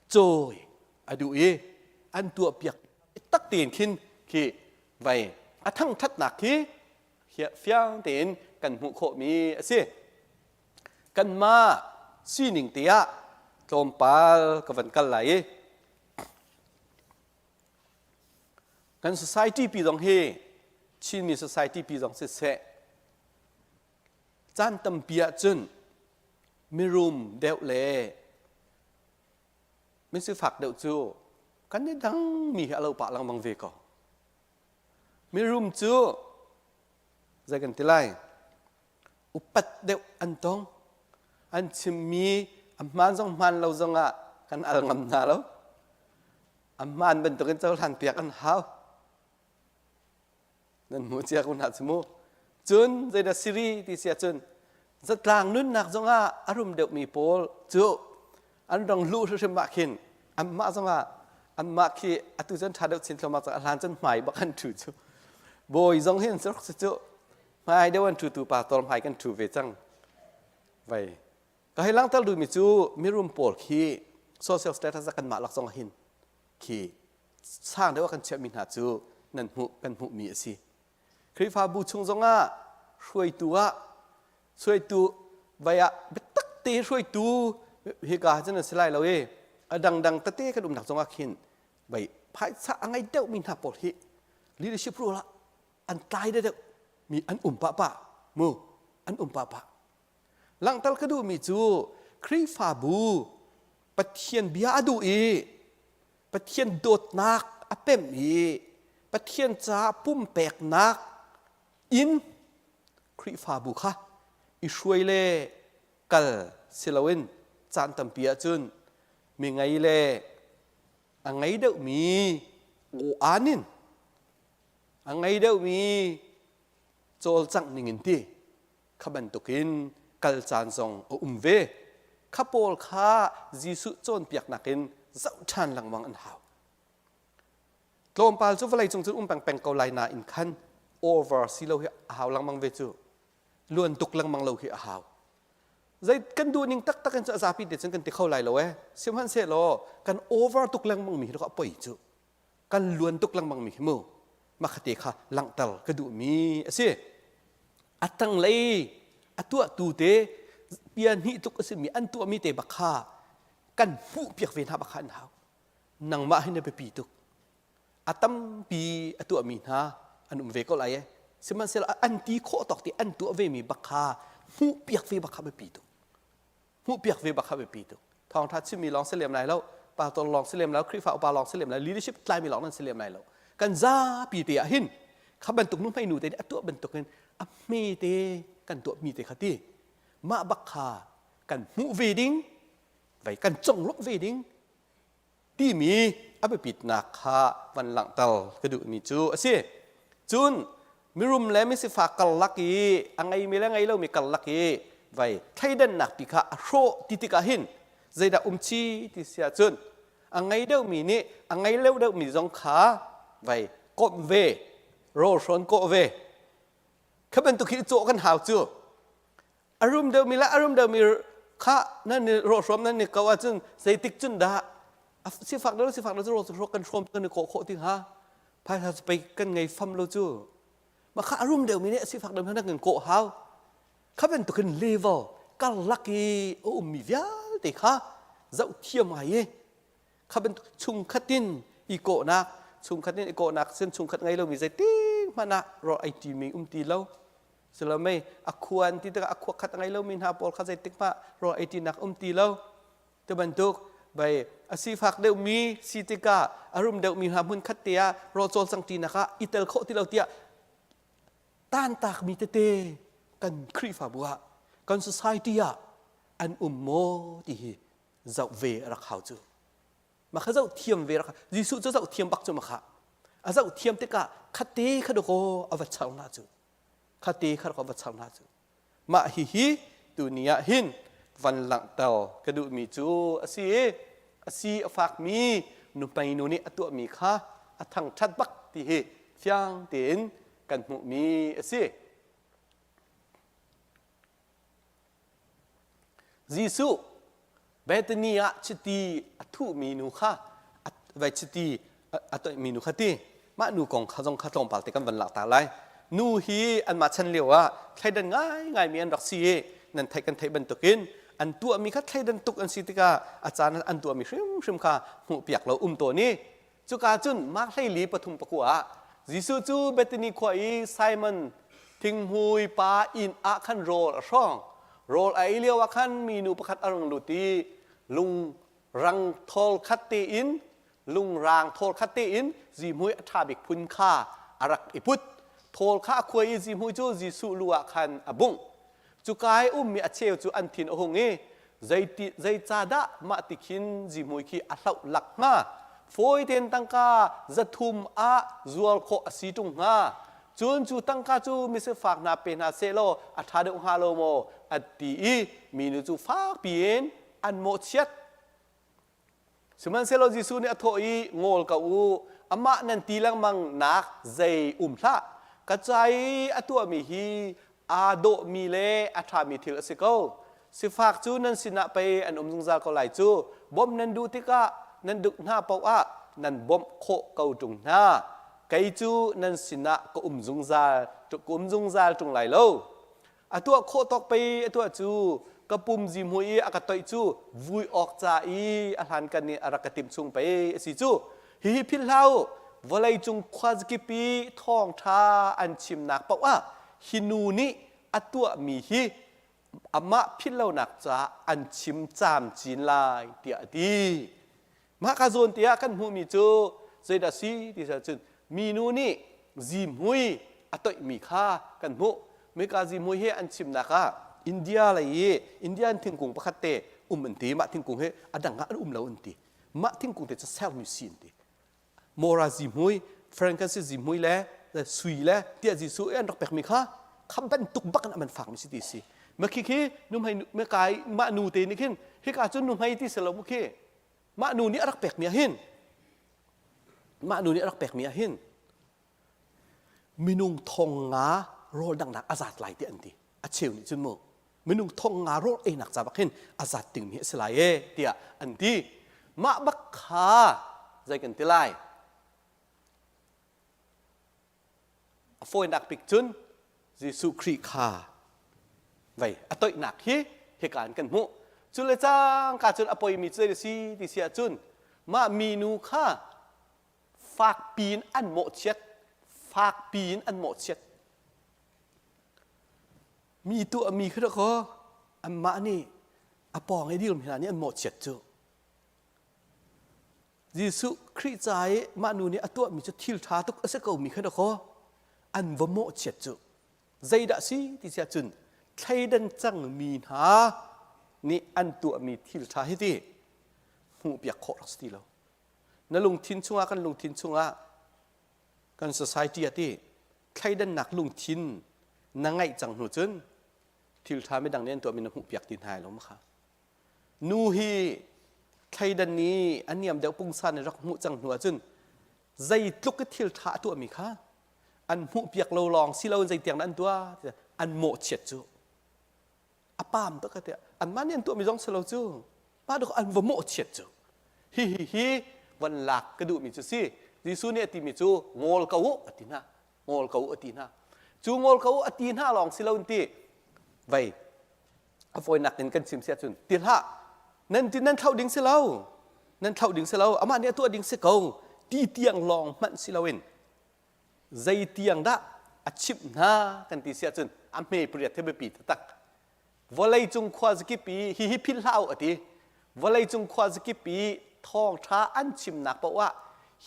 cawi a duh i an tuahpiak tak tein khin khi vai a thangṭhatnak khi fiang tein kan hmuh khawhmi a si. Kanmah sining te ah tlawmpal ka van kal lai i kan society pi zong hi Chinmi society pi zong siseh caan tampi ahcun mirum deuh le misifak deuh cu kan i dangmi hi a lo pah lengmang ve ko. Mirum cu zei kan ti lai upat deuh an tong an chimmi a hmaan zong hmaan lo zongah kan al ngam hna lo a hmaan bantukin cohlan piak an hau nan hmu cia ko hna cu mu cun zeidah siri ti si ahcun zatlang nunnak zongah a rum deuhmi pawl cu an rong luh hrimhrim ah khin anmah zongah anmah khi atu cun ṭha deuh chin thluahmah cang a hlan cun hmai bak an ṭhu cu bawi zong hin cu cu hmai deuh an ṭhutu pa tor hmai kan ṭhu ve cang vai ka hei langhter duhmi cu mirum pawl khi social status kanmah lak zong hin khi sang deuh ah kan chiahmi hna cu nan hmuh kan hmuhmi a si. Khrihfabu chung zongah hruaitu ah hruaitu vai ah biatak te hruaitu hika cun an si lai lo i a dangdang tete kan umnak zongah khin vai phaisa a ngei deuhmi hna pawl hi leadership role ah an tlai deuh mi an um pah pah mu an um pah pah langhter ka duhmi cu Khrihfabu Pathian bia a duh i Pathian dawtnak a pemh i Pathian caah pumpeknak in Khrihfabu kha i hruai le kal si loin caan tampi ahcun mi ngei le a ngei deuhmi aw-aan in a ngei deuhmi cawlcangh ning in ti kha bantukin kal caan zong a um ve. Kha pawl kha Jesuh cawnpiaknak in zoh ṭhan lengmang an hau. Tlawmpal cu vawlei cung cun um pengpeng ko lai nain khan over si lo hi a hau lengmang ve cu. Luan tuk lengmang lo hi a hau. Zei kan duh ning taktak in cu a zapi te cun kan ti kho lai lo eh. Sihmanhsehlaw kan over tuk lengmang mi hi a poi cu. Kan luan tuk lengmang mi hi mu makhate kha langhter ka duhmi a si. A tanglei a tuahtu te pia hnih tluk a simi an tuahmi te bak kha kan hmuh piak ve hna bak kha an hau. Nangmah hi na biapi tuk. A tampi a tuahmi hna an um ve ko lai e. Sihmanhsehlaw an ti khawh tawk ti an tuah vemi bak kha hmuh piak ve bak kha biapi tuk. Hmuhpiak ve bak kha biapi tuk. Thawngṭha chimmi lawng si lem lai lo, pastor lawng si lem lai lo, Khrihfa upa lawng si lem lai, leadership tlaimi lawng nan si lem lai lo. Kan zapi te ah hin kha bantuk nuhmei nu te nih a tuah bantukin a hme te kan tuahmi te kha ti mah bak kha kan hmuh ve ding vai kan conglawmh ve ding timi a biapitnak kha van langhter ka duhmi cu a si. Cun mirum le misifak karlak i a ngeimi le ngei lomi karlak i vai thleidannak ti kha a hrawh ti tikah hin zeidah um chi ti si ahcun a ngei deuhmi nih a ngei lo deuhmi zong kha vai komh ve rawl hrawn kawh ve kha bantuk hi cawh kan hau cu a rum deuhmi le a rum deuhmi kha nan i rawhrawm nan i ko ahcun zeitik cun dah sifak deuh sifak deuh cu rawl kan hrawm kan i kawh khawh ti hnga phaisa cu pei kan ngei fam lo cu mah kha a rum deuhmi nih a sifak deuh hna kan kawh hau kha bantukin level karlak i a ummi vialte kha zoh thiam ngai i kha bantuk chungkhat in i kawhnak chungkhat in i kawhnak sin chungkhat ngei lomi zeitik hmanh ah rawl ei ṭimi um ti lo Silomei a khuan ti tikah a khua khat a ngei lomi hna pawl kha zeitik hmah rawl ei ṭinak um ti lo. Ti bantuk bai a sifak deuhmi si tikah a rum deuhmi hna hmun khat te ah rawl cawlcang ṭinak ah i tel khawh ti lo tiah tantakmi tete kan Khrihfabu ah kan society ah an um maw ti hi zoh ve a rak hau cu. Mah kha zoh thiam ve rak Jesuh cu zoh thiam bak cu mah kha a zoh thiam tikah khatte kha dakaw a va char hna cu khate kha rak va char hna cu mah hihi tuni ah hin van langhter ka duhmi cu a si i a si a fakmi nuhmei nu nih a tuahmi kha a thangṭhat bak ti hi fiang tein kan hmuhmi a si. Jesuh Bethany ah chiti a thuhmi nu kha vai chiti a toihmi nu kha ti mah nu kong kha zong kha tlawmpal te kan van lak ta lai. Nu hi anmah chan lio ah thleidan ngaingaimi an rak si i nan theih kan theih bantukin an tuahmi kha thleidan tuk an si tikah a caan an tuahmi hrimhrim kha hmuhpiak lo um tawn i Cuka cun Mark 14 pathum pakua ah Jesuh cu Bethany khua i Simon thinghmui pa inn ah khan rawl a hrawng. Rawl a ei lio ah khan minu pakhat a rung lut i lungrang thawl khat tein lungrang thawl khat tein zihmui a ṭha bik phun kha a rak i put. Thawl kha a khuai i zihmui cu Jesuh lu ah khan a bungh. Cuka i ummi a cheu cu an thin a hung i zeiti zeicahdah mah ti khin zihmui khi a hloh lak hnga? Fawi tein tangka 300 ah zuar khawh a si ṭung hnga. Cun cu tangka cu misifak hna pe hna sehlaw a ṭha deuh hnga lo maw? a ti i minu cu fakpi in an mawhchiat. Sihmanhsehlaw Jesuh nih a thawh i, Ngawl ko u, amah nan ti lengmang nak zei um hlah. Ka ca i a tuahmi hi aa dawhmi le a ṭhami thil a si ko. Sifak cu nan sinah pei an um zungzal ko lai cu. Bawmh nan duh tikah nan duh hna paoh ah nan bawmh khawh ko ṭung hna. Kei cu nan sinah ka um zungzal, ka um zungzal ṭung lai lo. A tuah khawh tawk pei a tuah cu ka pum zihmui i a ka toih cu vui awk ca i a hlankan i a rak ka timh chung pei a si cu. Hihi philh hlah u, vawleicung khuazakip i thawngṭha an chimnak paoh ah hi nu nih a tuahmi hi amah philh lonak caah an chim camcin lai tiah a ti. Mah ka zawn te ah kan hmuhmi cu zeidah si ti cun minu nih zihmui a toihmi kha kan hmuh. Mika zihmui hi an chimnak ah India lei i Indian thingkung pakhat te um an ti. Mah thingkung hi a dang ah an um lo an ti. Mah thingkung te cu sermi si an ti. Mora zihmui, frankincense zihmui le sui le tiah Jesuh i an rak pekmi kha kha bantuk bak in a man fakmi si ti si. Ma khi khi nuhmei kai mah nu te nih khin hika cun nuhmei ti si lo mu khi mah nu nih a rak pekmi ah hin mah nu nih a rak pekmi ah hin minung thong nga rawl danghnak a zat lai ti an ti a cheu nih cun mu minung thong nga rawl einak ca bak hin a zat dingmi a si lai e tiah an ti mah bak kha zei kan ti lai A fawinak bik cun Jesuh Khrih kha vei a toihnak hi hika in kan hmuh. Cu le cangka cun a poimi cu zei a si ti si ahcun mah minu kha fakpi in an mawhchiat, fakpi in an mawhchiat. Mi tuahmi kha dakaw anmah nih a pawng i dirmi hna nih an mawhchiat cu. Jesuh Khrih ca i mah nu nih a tuahmi cu thil ṭha tuk a si komi kha dakaw an va mawhchiat cu zeidah si ti si ahcun thleidan cangmi hna nih an tuahmi thil ṭha hi ti hmuhpiak khawh rak si ti lo. Na lungthin chungah kan lungthin chungah kan society ah ti thleidannak lungthin na ngeih cang hnu cun thil ṭha midang nih an tuahmi na hmuhpiak ti hna lo ma kha. Nu hi thleidan i a niam deuh pungsan i rak hmuh cang hnu ahcun zeitluk i thil ṭha a tuahmi kha an hmuhpiak lo lawng si loin zeitiang dah an tuah an mawhchiat cu a paam tuk tiah anmah nih an tuahmi zong si lo cu mah dawk an va mawhchiat cu hi hi hi van lak ka duhmi cu si Jesuh nih a timi cu ngawl ko u a ti hna ngawl ko u a ti hna cu ngawl ko u a ti hna lawng si lo in ti vei a fawinak in kan chim si ahcun ti hlah nan ti nan thlauh ding si lo nan thlauh ding si lo amah nih a tuah ding si ko ti tiang lawng hmanh si loin zei tiang dah a chimh hna kan ti si ahcun a hme pariat he biapi taktak vawleicung khuazakip i hihi philh hlah u a ti vawleicung khuazakip i thawngṭha an chimnak paoh ah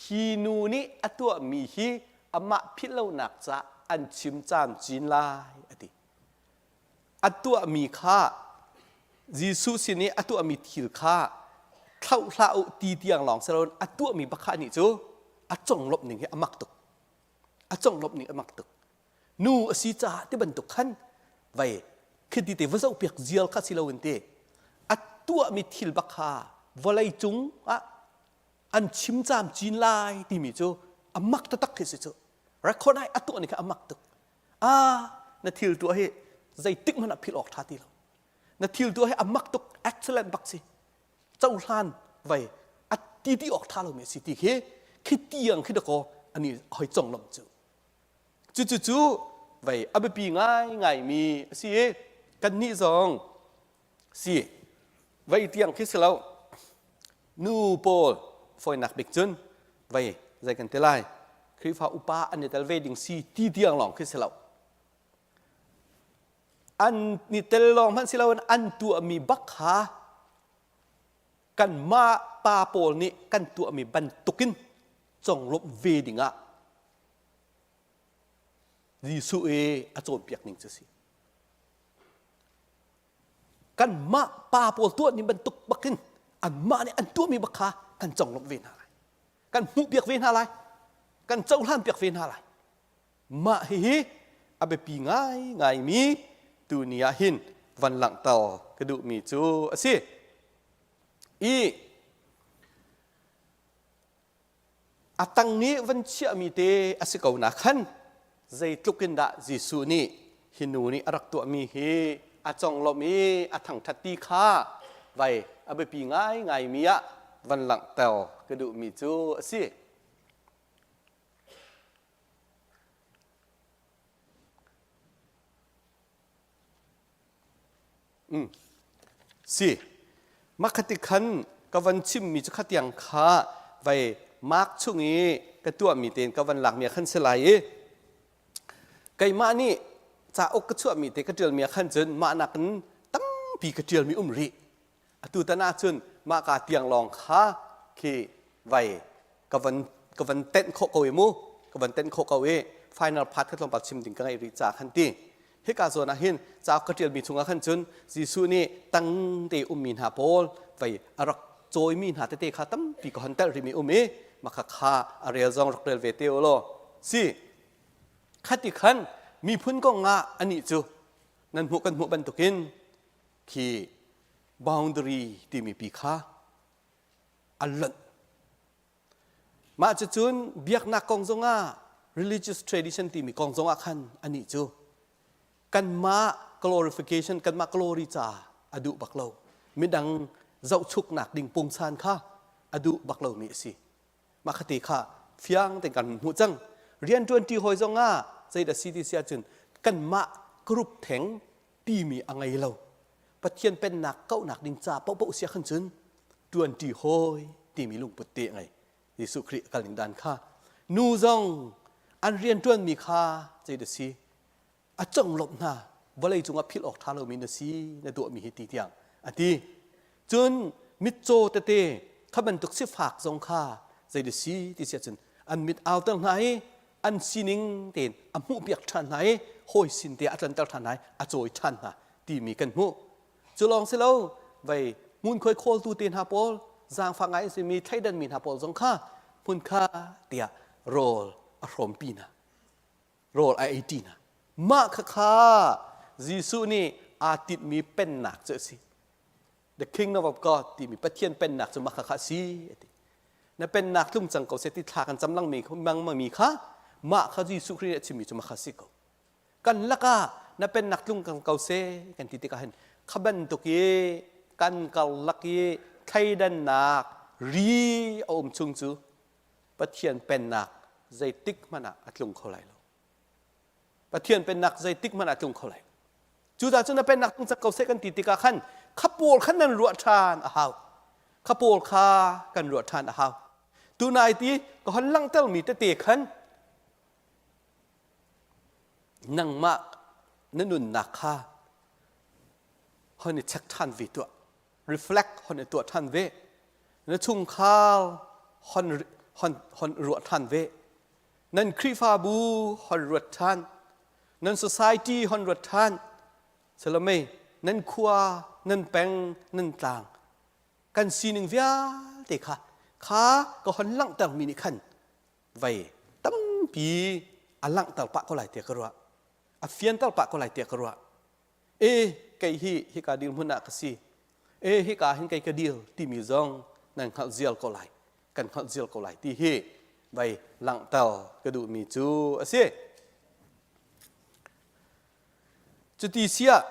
hi nu nih a tuahmi hi amah philh lonak caah an chim camcin lai a ti A tuahmi kha Jesuh sin i a tuahmi thil kha thlauh hlah u ti tiang lawng si loin a tuahmi bakha nih cu a conglawmh ning hi a mak tuk. A conglawmh ning a mak tuk. Nu a si caah ti bantuk khan vei khiti te va zohpiak zial kha si loin ti a tuahmi thil bak kha vawlei cung ah an chim camcin lai timi cu a mak taktak khi si cu. Record ai a tuah ning kha a mak tuk. Ah, na thil tuah hi zeitik hmanh ah philh awk ṭha ti lo. Na thil tuah hi a mak tuk. Excellent bak si. Cohlan vai a ti ti awk tha lomi si ti khi khi tiang khi dakaw ani hoi cong lom cu. Cu cu cu vai a biapi ngai ngai mi a si i kannih zong si vai tiang khi si lo nu pawl fawinak bik cun vai zei kan ti lai Khrihfa upa an i tel ve ding si ti tiang lawng khi si lo an ni tel lawng hmanh si loin an tuahmi bak kha kanmah pa pawl nih kan tuahmi bantukin conglawmh ve dingah Jesuh i a cawnpiak ning cu si. Kanmah pa pawl tuahmi bantuk bakin anmah nih an tuahmi bak kha kan conglawmh ve hna lai. Kan hmuhpiak ve hna lai. Kan cohlanpiak ve hna lai. Mah hihi a biapi ngaingaimi tuni ah hin van langhter ka duhmi cu a si. I a tang nih van chiahmi te a si ko na khan zeitluk in dah Jesuh nih hi nu nih a rak tuahmi hi a conglawmh i a thangṭhat ti kha vai a biapi ngaingaimi ah van langhter ka duhmi cu a si. Mm. Si. Makhati khan ka van chimmi cu khatiang kha vai mark chung i ka tuahmi tein ka van lakmi khan si lai i keimah nih cauk ka chuahmi te ka ṭialmi ah khan cun mah nakin tampi ka ṭialmi um rih. Atu tan ahcun mah ka tiang lawng kha khi vai ka van ka van tenh khawh ko i mu ka van tenh khawh ko i final part kha tlawmpal chim ding ka ngeih rih ca khan ti hika zawn ah hin cauk ka ṭialmi chungah khan cun Jesuh nih tang te ummi hna pawl vei a rak cawimi hna tete kha tampi ka hon telh rihmi um i maka kha a rel zong rak rel ve te u law si khati khan miphun kong ah anih cu nan hmuh kan hmuh bantukin khi boundary timi pi kha a lonh. Mah cucun biaknak kong zongah religious tradition timi kong zongah khan anih cu kanmah glorification kanmah glory ca a duh bak lo midang zohchuknak ding pungsan kha a duh bak lomi a si mah khate kha fiang tein kan hmuh cang rianṭuanṭi hawi zongah zeidah si ti si ahcun kanmah group theng timi a ngei lo Pathian pennak kauhnak ding ca paohpaoh sia khan cun ṭuanṭi hawi timi lungput te a ngei Jesuh Khrih a kal ning dan kha nu zong an rianṭuanmi kha zeidah si a conglawmh hna vawlei cungah philh awk ṭha lomi na si na tuahmi hi ti tiang a ti cun mitcaw tete kha bantuk sifak zong kha zeidah si ti si ahcun an mit auter hna i an sining tein a hmuhpiak ṭhan hna i hawi sin te a tlanter ṭhan hna i a cawi ṭhan hna timi kan hmuh cu lawng si lo vei ngunkhuai khawltu te hna pawl zaangfak ngai an simi thleidanmi hna pawl zong kha hmun kha tiah rawl a hrawmpi hna rawl a eiṭi hna mah khakha Jesuh nih aa tinhmi pennak cu a si the kingdom of God timi Pathian pennak cu mah khakha a si a ti na pennak tlung cang ko seh ti thla kan cam langmi mangmi kha mah kha Jesuh Khrih nih a chimmi cu mah kha si ko kan lakah na pennak tlung kan ko seh kan ti tikah hin kha bantuk i kan karlak i thleidannak ri a um chung cu Pathian pennak zeitik hmanh ah a tlung kho lai lo Pathian pennak zeitik hmanh ah a tlung kho lai Cucaah cun na pennak tlung cak ko seh kan ti tikah khan kha pawl khan nan ruah ṭhan a hau kha pawl kha kan ruah ṭhan a hau tunai ti ka hon langhtermi tete khan nangmah na nunnak kha hon i check ṭhan ve tuah reflect hon i tuah ṭhan ve na chungkhar hon hon hon ruah ṭhan ve nan Khrihfabu hon ruat ṭhan nan society hon ruat ṭhan salome nan khua nan peng nan tlang kan sining vialte kha kha ka hon langhtermi nih khan vei tampi a langhter pah ko lai tiah ka ruah a fianter pah ko lai tiah ka ruah e kei hi hika dirhmun ah ka si e hika hin kei ka dir timi zong nan hngalh zial ko lai kan hngalh zial ko lai ti hi vei langhter ka duhmi cu a si cuti siah.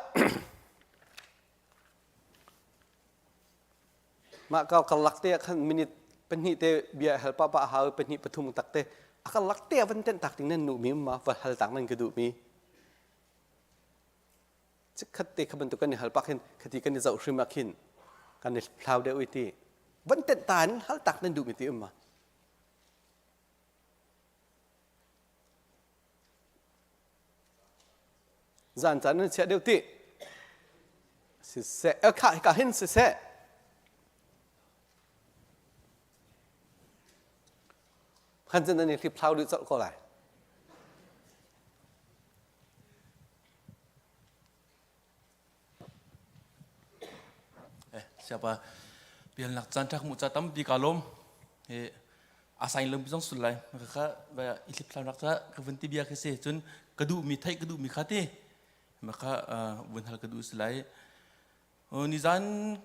Mah ka karlak te ah khan minute pahnih te bia hal pa pa hau pahnih pathum tak te a karlak te ah van tenh tak ding nan nu mi ma va hal tak nan ka duh mi. Chikkhat te kha bantuk kan i hal pak hin khati kan i zoh hrim ah khin kan i thlau deuh i ti. Van tenh ta in hal tak nan duh mi ti um ma. Zan caan nan chiah deuh ti. Siseh, kha hika hin siseh. Khan cun nan i hlip hlau dih colh ko lai. Eh, siapa bialnak caan ṭha hmuh ca tampi ka lawm. He asain lung zong sul lai. Ka kha va i hlip hlau nak ca ka vun ti bia khi si. Cun ka duh mi theih ka duh mi kha ti. Ma kha vun hal ka duh si lai. Nizan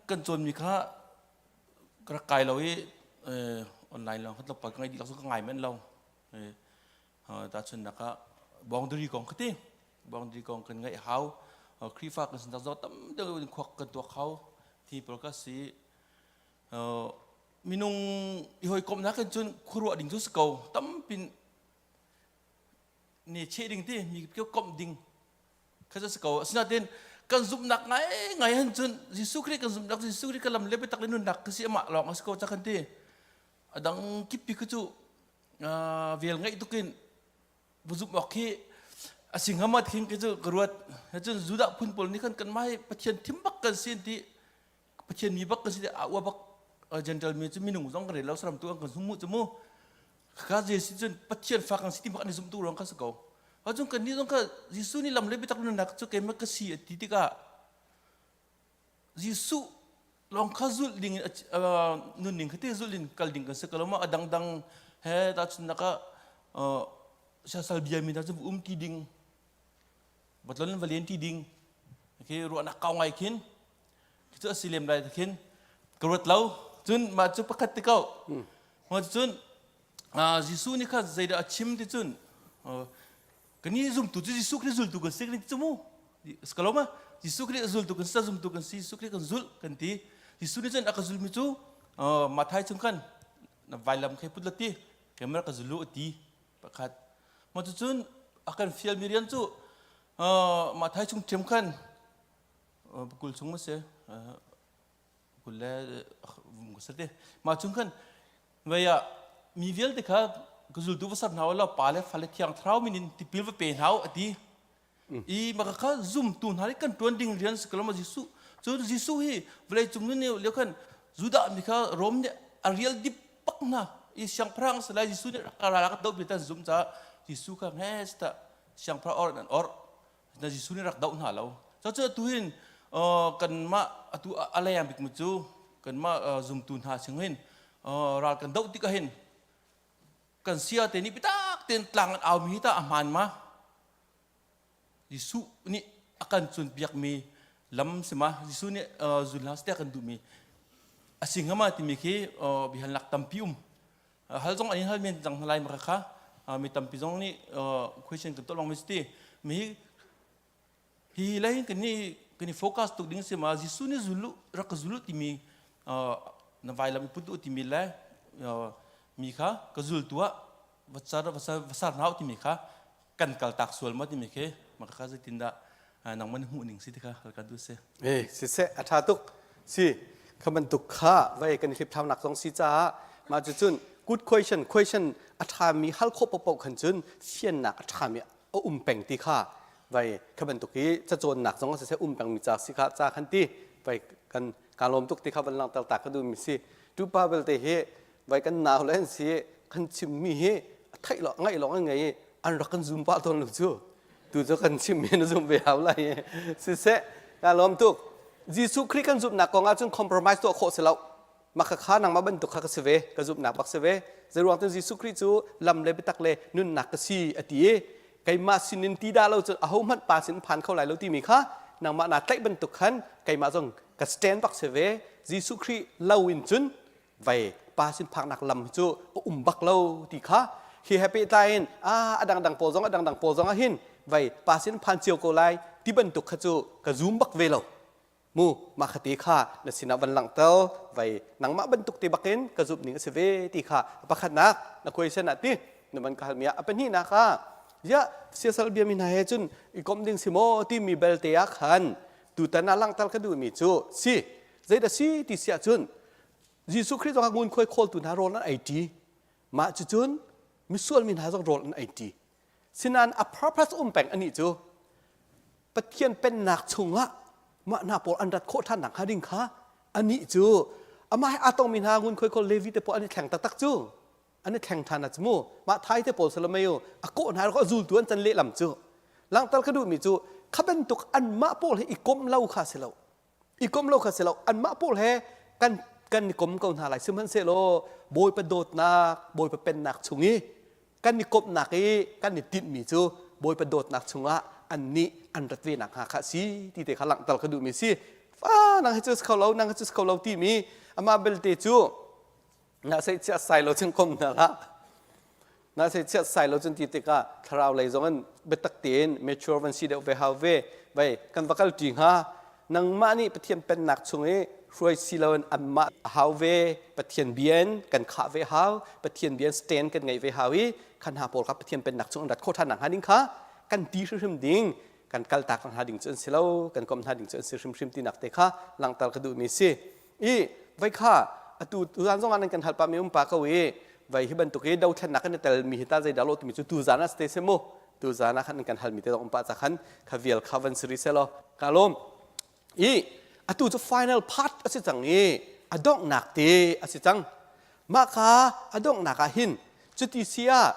kan cawn mi kha ka rak kai lo i online lawng kha tlawmpal ka ngai dih lak ka ngai men lo. Tahchunhnak ah boundary kong kha ti boundary kong kan ngaih hau Khrihfa kan sin zong tam deuh in khuak kan tuak hau thi pawl ka si minung i hawikomhnak in cun khuaruah ding cu si ko tampin ne cheh ding ti mi komh ding kha cu si ko asinain kan zumhnak ngai ngai han cun Jesuh Khrih kan zumhnak Jesuh Khrih ka lam le biatak le nunnak ka si amah lawng a si ko ca kan ti a dang kippi khu cu vel ngaih tukin va zumh awk khi a si hnga ma thing khi cu ka ruat cun Judah phun pawl nih khan kanmah hi Pathian thim bak kan si ti Pathian mi bak kan si a ua bak Gentile mi cu minung zong kan rel lo saram tu an kan zum mu cu mu ka Jesuh cun Pathian fa kan si ti bak an i zumh tu ruang kan si ko cun kan nih zong kha Jesuh nih lam le biatak nunnak cu keimah ka si a ti tikah Jesuh lawng kha zulh ding in nunning kha te zulh in kal ding kan si ko lo ma a dangdang he tahchunhnak ah siasal bia mi hna cu um ti ding vatlon va len ti ding khi ruahnak kau ngai khin cu a si lem lai khin ka ruat lo cun mah cu pakhat te ko ma cun Jesuh nih kha zeidah a chim ti cun Kan i zumtu cu Jesuh Khrih zultu kan si kan ti cu mu. Ka lo ma? Jesuh Khrih zultu kan si, zumtu kan si, Jesuh Khrih kan zulh kan ti. Jesuh nih cun a ka zulmi cu Mathai chung khan na vailam khe put la ti, keimah ka zulu a ti pakhat. Ma cucun a kan fialmi rian cu Mathai chung ṭhiam khan kul chung ma si kul le ka te mah chung khan vei ah mi vialte kha ka zultu va ser hna u law pa le fale thiang thlarau min in tipil va pe hna u a ti i maka kha zumtu hna nih kan tuan ding rian si ko lo Jesuh cun Jesuh hi vawlei cung nun lio khan Judah mi kha Rom nih a rial dip pak hna i siangpahrang si lai Jesuh nih ral ka doh tan zum caah Jesuh kha nge ta siangpahrang or an or na Jesuh nih rak doh hna lo. Cucu atu hin kanmah atu a leng bikmi cu kanmah zumtu hna sing hin ral kan doh tikah hin kan sia te nih bitak tein tlang an aumi hi tah a hmaan ma? Jesuh nih a kan cawnpiakmi lam si ma? Jesuh nih zul hna seh kan duhmi a si hnga ma timi khi biahalnak tampi um. Hal zong an in hal men cang hna lai ma kha mi tampi zong nih question kan tuah lengmang si ti mi hi lei kan ni kan i focus tuk ding si ma Jesuh nih zulu rak ka zulu timi na vailam i put u timi le mi kha ka zul tu ah va sar hna u timi kha kan kal tak sual ma timi khi ma kha zeitindah nangmah na hmuh ning si ti kha hal kan duh si. Eh siseh a ṭha tuk si kha bantuk kha vai kan i hlipthaunak zong si caah mah cucun good question question a ṭhami hal khawh paohpaoh khan cun fiannak a ṭhami a um peng ti kha vai kha bantuk i cacawnnak zong siseh um pengmi ca si kha ca khan ti vai kan ka lawm tuk ti kha van langhter ta ka duhmi si tupa belte hi vai kan nau le an si kan chimmi hi theih lo ngaih lawng an ngei i an rak kan zum pah tawn lo cu tu cu kan chimmi na zum ve hau lai siseh ka lawm tuk Jesuh Khrih kan zumhnak kong ahcun compromise tuah khawh si lo mah kha nangmah bantuk kha ka si ve ka zumhnak bak si ve zeiruang cun Jesuh Khrih cu lam le biatak le nunnak ka si a ti i keimah sinin ti dah lo cun ahohmanh pa sin phan kho lai lo timi kha nangmah naa tlaih bantuk khan keimah zong ka stand bak si ve Jesuh Khrih lo in cun vei pa sin phaknak lam cu a um bak lo ti kha hi he pehtlai in a a dangdang pawl zong a dangdang pawl zong ah hin vei pa sin phan cio ko lai ti bantuk kha cu ka zum bak ve lo. Mu mah khati kha na sinah van langhter vai nangmah bantuk te bakin ka zumh ning a si ve ti kha pakhatnak na question ah ti na van ka halmi ah a pahnihnak ah ya siasal biami hna he cun i komh ding si maw timi belte ah khan tutan ah langhter ka duhmi cu si zeidah si ti si ahcun Jesuh Khrih zong ngunkhuai khawltu hna rawl an ei ṭi mah cucun misual mi hna zong rawl an ei ṭi sinain a purpose um peng anih cu Pathian pennak chungah mah hna pawl an rat khawh ṭhan nak hnga ding kha anih cu amah he aa tongmi hna ngunkhuai khawl Levi te pawl an i thleng taktak cu an i thleng ṭhan cu mu mah thai te pawl salamei u a kawh hna a zultu an can lehlam cu langhter ka duhmi cu kha bantuk anmah pawl he i komh lo kha si lo i kom lo kha si lo anmah pawl he kan kan i kom ko hna lai sihmanhsehlaw Bawipa dawtnak Bawipa pennak chung i kan i komhnak i kan i tinhmi cu Bawipa dawtnak chungah annih an rat ve nak hnga kha si ti te kha langhter ka duhmi si fa nang hi cu si kho lo nang hi cu si kho lo timi amah belte cu na sei chiah sai lo cun kom hna hlah na sei chiat sai lo cun ti tikah thlarau lei zong in biatak tein mature van si deuh ve hau ve vai kan va kal ṭi hnga nangmah nih Pathian pennak chung i hruai si loin anmah hau ve Pathian bian kan khah ve hau Pathian bian stand kan ngeih ve hau i khan hna pawl kha Pathian pennak chung an rat khawh ṭhan nak hnga ding kha kan ti hrimhrim ding kan kal tak hna ding cu an si lo kan kom hna ding cu an si hrimhrim tinak te kha langhter ka duhmi si i vai kha atu tuzan zong ah nan kan hal pah mi um pa ko i vai hi bantuk i dothlennak kan i tel mi hi ta zei dah lo timi cu tuzan ah ste se mu tuzan ah khan kan hal mi te zong um pah ca khan kha vial kha van siri se law ka lawm i atu cu final part a si cang i a donghnak te a si cang mah kha a donghnak ah hin cuti si ah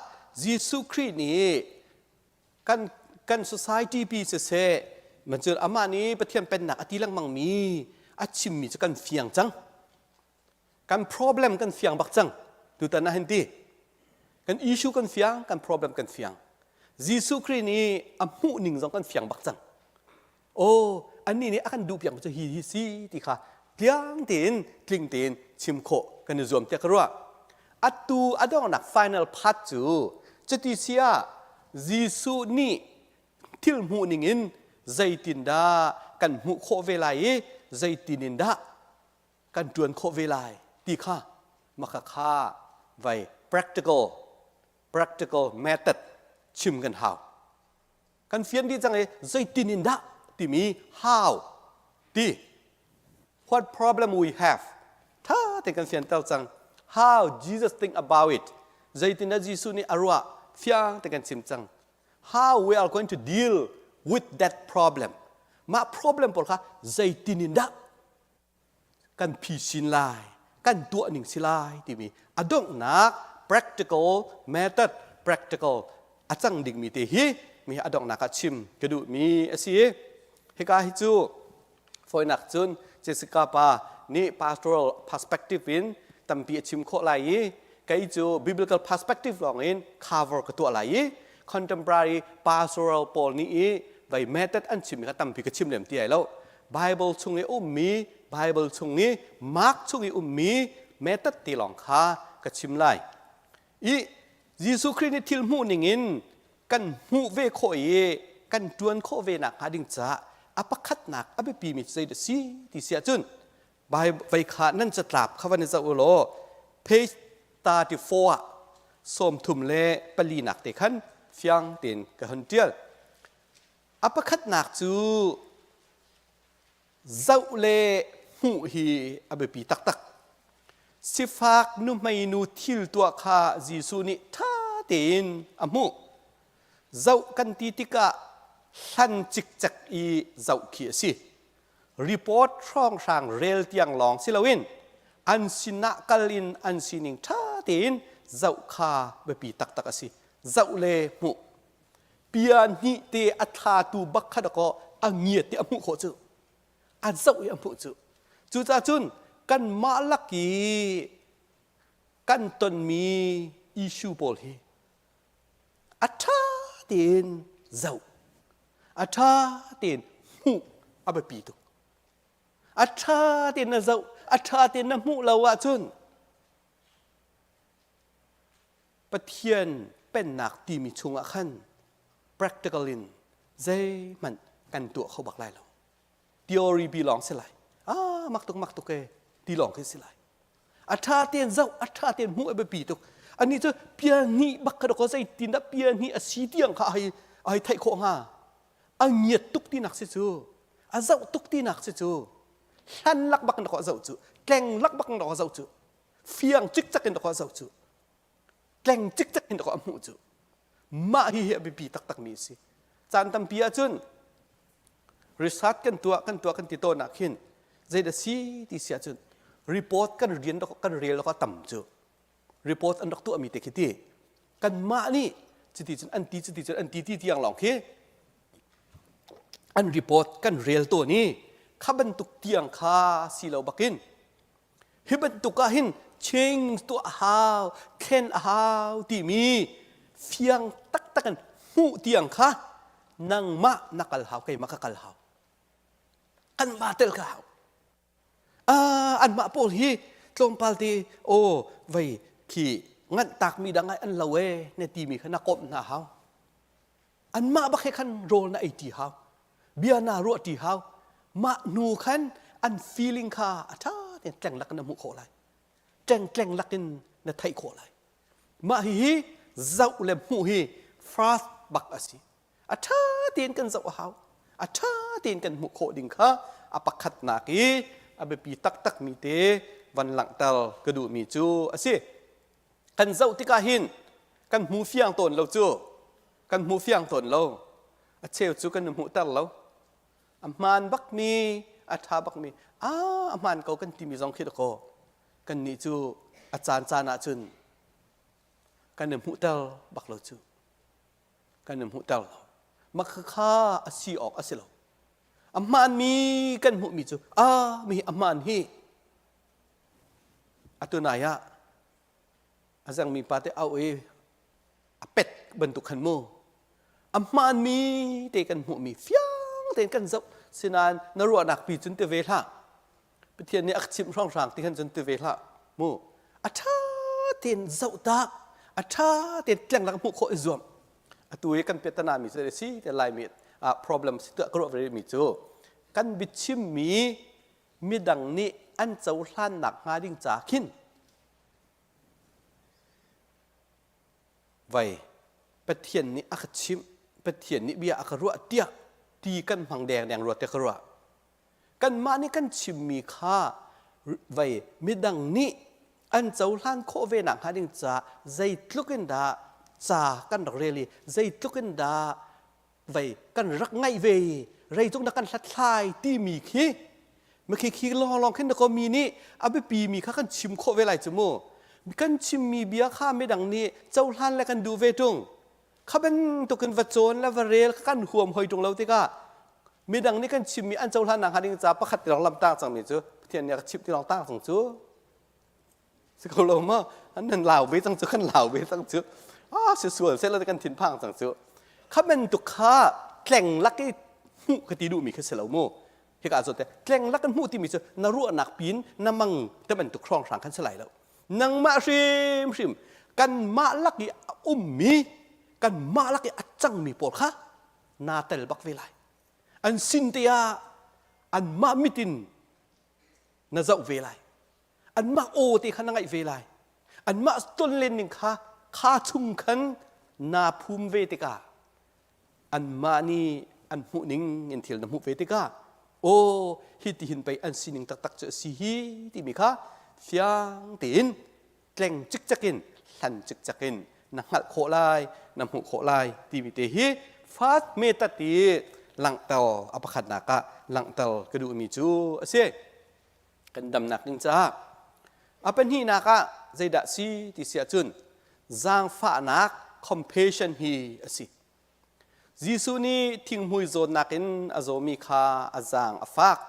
Jesuh Khrih nih kan kan society pi siseh man cu amah nih Pathian pennak a ti lengmang mi a chimmi cu kan fiang cang kan problem kan fiang bak cang tutan ah hin ti kan issue kan fiang kan problem kan fiang Jesuh Khrih nih a hmuh ning zong kan fiang bak cang Aw, annih nih a kan duhpiak cu hi hi si ti kha tliang tein tling tein chim khawh kan i zuam tiah ka ruah. Atu a donghnak final part cu cuti si ah Jesuh nih thil hmuh ning in zeitindah kan hmuh khawh ve lai i zeitin in dah kan ṭuan khawh ve lai ti kha maka kha vai practical practical method chim kan hau. Kan fian dih cang i zeitin in dah timi how ti what problem we have tha te kan fianter cang how Jesus think about it zeitin dah Jesuh nih a ruah fiang te kan chim cang how we are going to deal with that problem mah problem pawl kha zeitin in dah kan phisin lai kan tuah ning si lai timi a donghnak practical method practical a cang dingmi te hi mi a donghnak ah chim ka duhmi a si hika hi cu fawinak cun Jessica pa nih pastoral perspective in tampi a chim khawh lai i kei cu biblical perspective lawng in cover ka tuah lai i contemporary pastoral pawl nih i vai method an chimmi kha tampi ka chim lem ti ai lo Bible chung i ummi Bible chung i Mark chung i ummi method ti lawng kha ka chim lai. I Jesuh Khrih nih thil hmuh ning in kan hmuh ve khawh i kan ṭuan khawh ve nak hnga ding caah a pakhatnak a biapimi cu zeidah si ti si ahcun vei kha nan catlap kha van i zoh u law page 34 ah sawmthum le palinak te khan fiang tein ka hun ṭial. A pakhatnak cu zoh le hmuh hi a biapi taktak. Sifak nuhmeinu thil tuah kha Jesuh nih ṭha tein a hmuh. Zoh kan ti tikah hlan cikcek i zoh khi a si. Report hrawnghrang rel tiang lawng si loin an sinah kal in an sining ṭha tein zoh kha biapi taktak a si. Zoh le hmuh. Pia hnih te a thlatu bak kha dakaw a ngiat ti a hmuh khawh cu a zoh i a hmuh cu cucaah cun kanmah lak i kan tonmi issue pawl hi a ṭha tein zoh a ṭha tein hmuh a biapi tuk a ṭha tein na zoh a ṭha tein na hmuh lo ahcun Pathian pennak timi chungah khan practical in zeihmanh kan tuah kho bak lai lo. Theory bi lawng si lai. Ah, mak tuk mak tuk e ti lawng khi si lai. A ṭha tein zoh, a ṭha tein hmuh a biapi tuk. Anih cu pia hnih bak kha dawkaw zeitin dah pia hnih a si tiang kha ai ai theih khawh hnga. A ngiat tuk tinak si cu. A zoh tuk tinak si cu. Hlan lak bak in dawkaw a zoh cu. Tleng lak bak in dawkaw a zoh cu. Fiang cikcek in dawkaw a zoh cu. Tleng cikcek in dawkaw a hmuh cu. Mah hi hi a biapi taktakmi a si. Caan tampi ahcun research kan tuah kan tuah kan ti tawn ah khin zeidah si ti si ahcun report kan rian kan rel a tam cu report an rak tuahmi te khi ti kanmah nih cuti cun an ti cuti cun an ti ti tiang lawng khi an report kan rel tawn i kha bantuk tiang kha si lo bakin Hi bantuk ah hin change tuah a hau, thlen a hau timi fiang taktak in hmuh tiang kha nangmah na kal hau, keimah ka kal hau. Kanmah tel ka hau. Ah, anmah pawl hi tlawmpal te aw vei khi nganh takmi dang ai an lo e na timi kha na komh hna hau. Anmah bak he khan rawl na ei ṭi hau. Bia na ruah ṭi hau. Mah hnu khan an feeling kha a ṭha tein tleng lak in na hmuh khawh lai. Tleng tleng lak in na theih khawh lai. Mah hihi zoh le hmuh hi first bak a si. A ṭha tein kan zoh a hau. A ṭha tein kan hmuh khawh ding kha a pakhatnak i a biapi taktakmi te van langhter ka duhmi cu a si. Kan zoh tikah hin kan hmu fiang tawn lo cu. Kan hmu fiang tawn lo. A cheu cu kan i hmuhter lo. A hmaan bakmi, a ṭha bakmi, ah a hmaan ko kan timi zong khi dakaw kannih cu a caan caan ahcun kan i hmuhter bak lo cu. Kan i hmuhter lo. Mah kha a si awk a si lo. A hmaanmi kan hmuhmi cu ah mi a hmaan hi. Atu nai ah a zengmi pa te au i a pet bantuk khan mu a hmaanmi te kan hmuhmi fiang tein kan zoh sinain na ruahnak pi cun ti ve hlah Pathian nih a ka chimh hrawnghrang ti khan cun ti ve hlah mu a ṭha tein zoh ta a ṭha tein tleng lak hmuh khawh i zuam atu i kan piahtana mi cu si te laimi ah problem si tuah ka ruah ve mi cu kan biachimmi midang nih an cohlannak hnga ding ca khin Vai Pathian nih a ka chimh, Pathian nih bia a ka ruah tiah ti kan hmang dengdeng rua te ka ruah. Kanmah nih kan chimmi kha vai midang nih an cohlan khawh ve nak hnga ding ca zeitluk in dah ca kan rak rel i zeitluk in dah vei kan rak ngaih ve i reitung na kan hlathlai timi khi makhi khi lawng khin na mi nih a biapi mi kha kan chim khawh ve lai cu mu kan chimmi bia kha midang nih cohlan le kan duh ve tung kha bantukin va cawn le va rel kan huam hoi tung lo tikah midang nih kan chimmi an cohlan nak hnga ding ca pakhat ti lawng lam tang cangmi cu Pathian nih a ka chimh ti lawng tang cang cu Si ko lo ma an nan lau ve cang cu kan lau ve cang cu ah si sual seh la kan thin phang cang cu kha bantuk kha tleng lak i hmuh ka ti duhmi kha si lo mu hika zo te tleng lak in hmuh timi cu na ruahnak pin na mang te bantuk hrawng hrang khan si lai lo nangmah hrim hrim kanmah lak i a ummi kanmah lak i a cangmi pawl kha naa tel bak ve lai an sin te ah anmah mit in na zoh ve lai anmah aw te kha na ngaih ve lai anmah tonlen ning kha kha chung khan naa phum ve tikah anmah nih an hmuh ning in thil na hmuh ve tikah aw hi ti hin pei an sining taktak cu a si hi timi kha fiang tein tleng cikcek in hlan cikcek in na hngalh khawh lai na hmuh khawh lai timi te hi fast method i langhter a pakhatnak ah langhter ka duhmi cu a si kan damnak ding caah a pahnihnak ah zeidah si ti si ahcun zaangfahnak compassion hi a si Jesuh nih thinghmui zawtnak in a zawmi kha a zaang a fak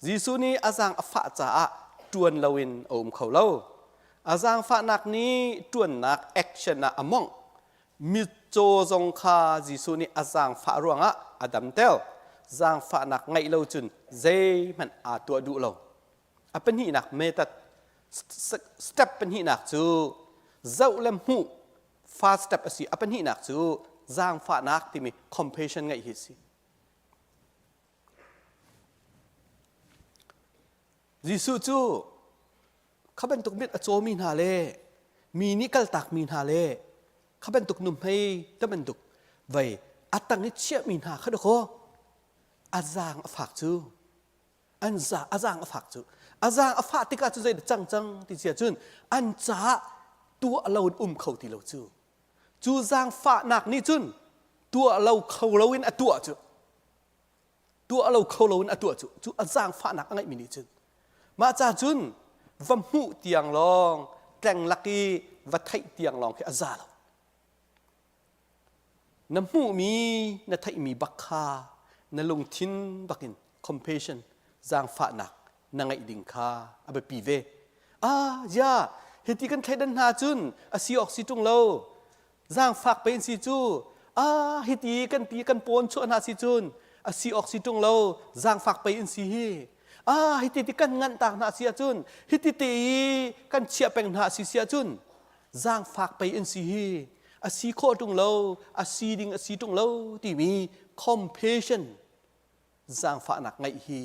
Jesuh nih a zaang a fah caah ṭuan loin a um kho lo a zaangfahnak nih ṭuannak action ah a mawngh Mitcaw zong kha Jesuh nih a zaangfah ruangah a damter. Zaangfahnak ngeih lo cun zeihmanh aa tuah duh lo. A pahnihnak method step pahnihnak cu zoh le hmuh first step a si. A pahnihnak cu zaangfahnak timi compassion ngeih hi a si. Jesuh cu kha bantuk mit a cawmi hna le mi nih kaltakmi hna le kha bantuk nuhmei te bantuk vei a tang i chiahmi hna kha dakaw a zaang a fak cu an za a zaang a fak cu a zaang a fah tikah cu zei cang cang ti sia cun an caah tuah lo in um kho ti lo cu cu zaangfahnak nih cun tuah lo kho lo in a tuah cu tuah lo kho lo in a tuah cu cu a zaangfahnak a ngeihmi nih cun mah ca cun va hmuh tiang lawng tleng lak i va theih tiang lawng khi a za lo na hmuhmi na theihmi bak kha na lungthin bakin compassion zaangfahnak na ngeih ding kha a biapi ve ah ya hiti kan thleidan hna cun a si awk si ṭung lo zaangfak pe in si cu ah hiti kan ti kan pawn chuah hna si cun a si awk si ṭung lo zaangfak pe in si hi ah hiti ti kan nganh tak hna si ahcun hiti te i kan chiah peng hna si si ahcun zaangfak pei an si hi a si khawh ṭung lo a si ding a si ṭung lo timi compassion zaangfahnak ngeih hi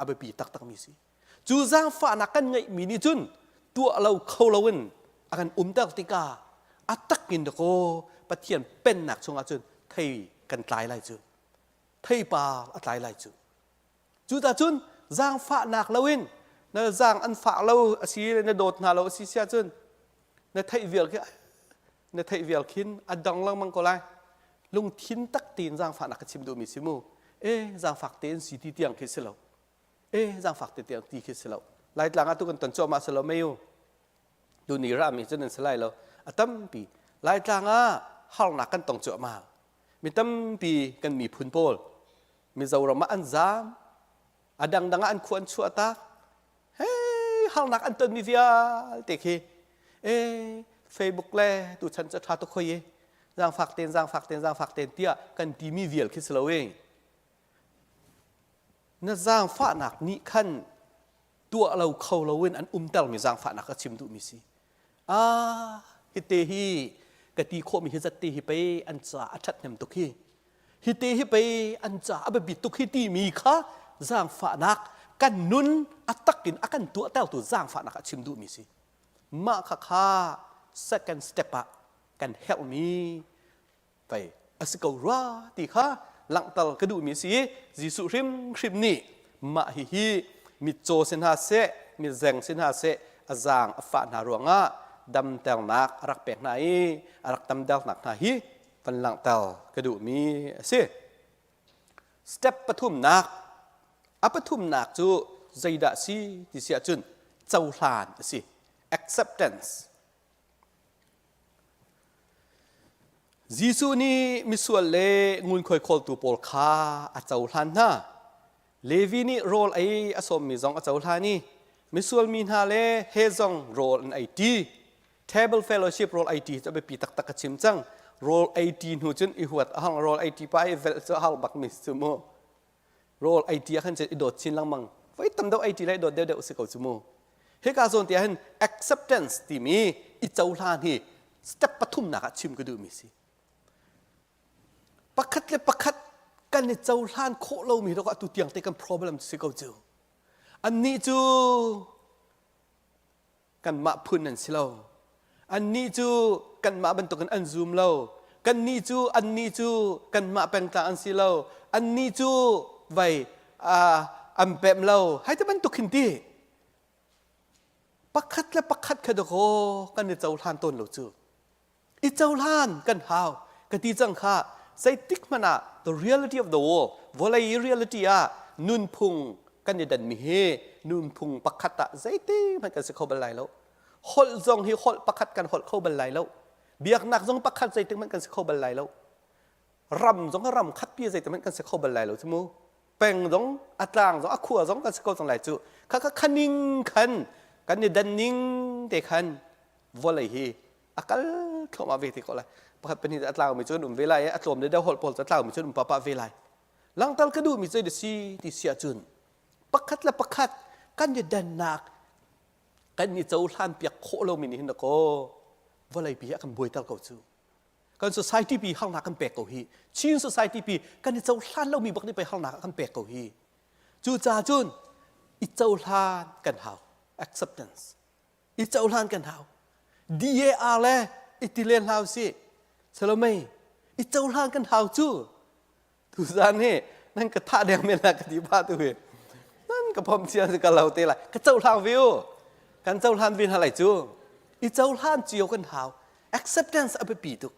a biapi taktakmi si cu zaangfahnak kan ngeihmi nih cun tuah lo kho loin a kan umter tikah a takin dakaw Pathian pennak chungah cun thei kan tlai lai cu theipar a tlai lai cu Cuta cun zaangfahnak loin na zaang an fah lo a si na dawt hna lo a si sia cun na theih vial khi na theih vial khin a dong lengmang ko lai lungthin tak tein zaangfahnak ka chim duhmi si mu e zaangfak tein si ti tiang khi si lo e zaangfak te tiang ti khi si lo laitlang ah tu kan ton cuahmah si lo mei u tuni rami cun an si lai lo a tampi laitlang ah harnak kan tong cuahmah mi tampi kan miphun pawl Mizoram ah an zaam a dangdang ah an khua an chuah tak hei harnak an tonmi vialte khi e Facebook le tuchan cu ṭha tuk hoi i zaangfak ten zaangfak ten zaangfak ten tiah kan timi vial khi si lo e na zaangfahnak nih khan tuah lo kho loin an umtermi zaangfahnak ka chim duhmi si ah hite hi ka ti khawhmi hi zat te hi pei an ca a ṭhathnem tuk hi hi te hi pei an ca a biapi tuk hi timi kha zaangfahnak kan nun a tak in a kan tuahtertu zaangfahnak a chim duhmi si mah kha kha second step ah kan herhmi pei a si ko rua ti kha langhter ka duhmi si Jesuh hrimhrim nih mah hihi mitcaw si hna seh mizeng si hna seh a zaang a fah hna ruangah damternak a rak pek hna i a rak damternak hna hi van langhter ka duhmi a si. Step pathumnak a pathumnak cu zeidah si ti si ahcun cohlan a si acceptance Jesuh nih misual le ngunkhuai khawltu pawl kha a cohlan hna. Levi nih rawl ei a sawmmi zong a cohlan i misual mi hna le he zong rawl an ei ṭi. Table fellowship rawl ei ṭi cu a biapi taktak ka chim cang. Rawl ei ṭi hnu cun i huat a hang rawl ei ṭi pa i velh cu a har bakmi cu mu. Rawl ei ṭi ah khan cun i dawt chin lengmang. Voi tam deuh ei ṭi le i dawt deuhdeuh si ko cu mu. Hika zawn te ah hin acceptance timi i cohlan hi step pathumnak ah chim ka duhmi si. Pakhat le pakhat kan i cohlan khawh lomi hi atu tiang te kan problem si ko cu. Annih cu kanmah phun an si lo. Annih cu kanmah bantukin an zum lo. Kannih cu annih cu kanmah pengtlang an si lo. Annih cu vai an pemh lo. Hai te bantuk hin ti. Pakhat le pakhat kha dakaw kan i cohlan tawn lo cu. I cohlan kan hau. Ka ti cang kha zeitik hmanh ah the reality of the world vawlei i reality ah nunphung kan i danmi hi nunphung pakhat ah zeiti hmanh kan si kho bal lai lo. Holh zong hi holh pakhat kan holh kho bal lai lo. Biaknak zong pakhat zeitik hmanh kan si kho bal lai lo. Ram zong ram khatpi zeitik hmanh kan si kho bal lai lo cu mu. Peng zong a tlang zong a khua zong kan si ko cang lai cu. Kha kha khaning khan kan i dan ning te khan vawlei hi a kal thluahmah ve te ko lai pakhat pahnih a tlaumi cu an um ve lai i a tlawm le deuh holh pawl cu a tlaumi cu an um pahpah ve lai langtal ka duhmi cu si ti si ahcun pakhat le pakhat kan i dannak kan i cohlan piak khawh lomi nih hin kaw vawlei pi a kan buaiter ko cu kan society pi harnak kan pek ko hi Chin society pi kan i cohlan lomi bak nih pei harnak a kan pek ko hi cucaah cun. I cohlan kan hau. Acceptance. I cohlan kan hau. DAR le i ti len hlau si. Salomei, i cohlan kan hau cu. Tuzan hi nan ka thah deng men la ka ti pa tu hi. Nan ka phom chia ka lo te lai. Ka cohlang ve u. Kan cohlan ve hna lai cu. I cohlan cio kan hau. Acceptance a biapi tuk.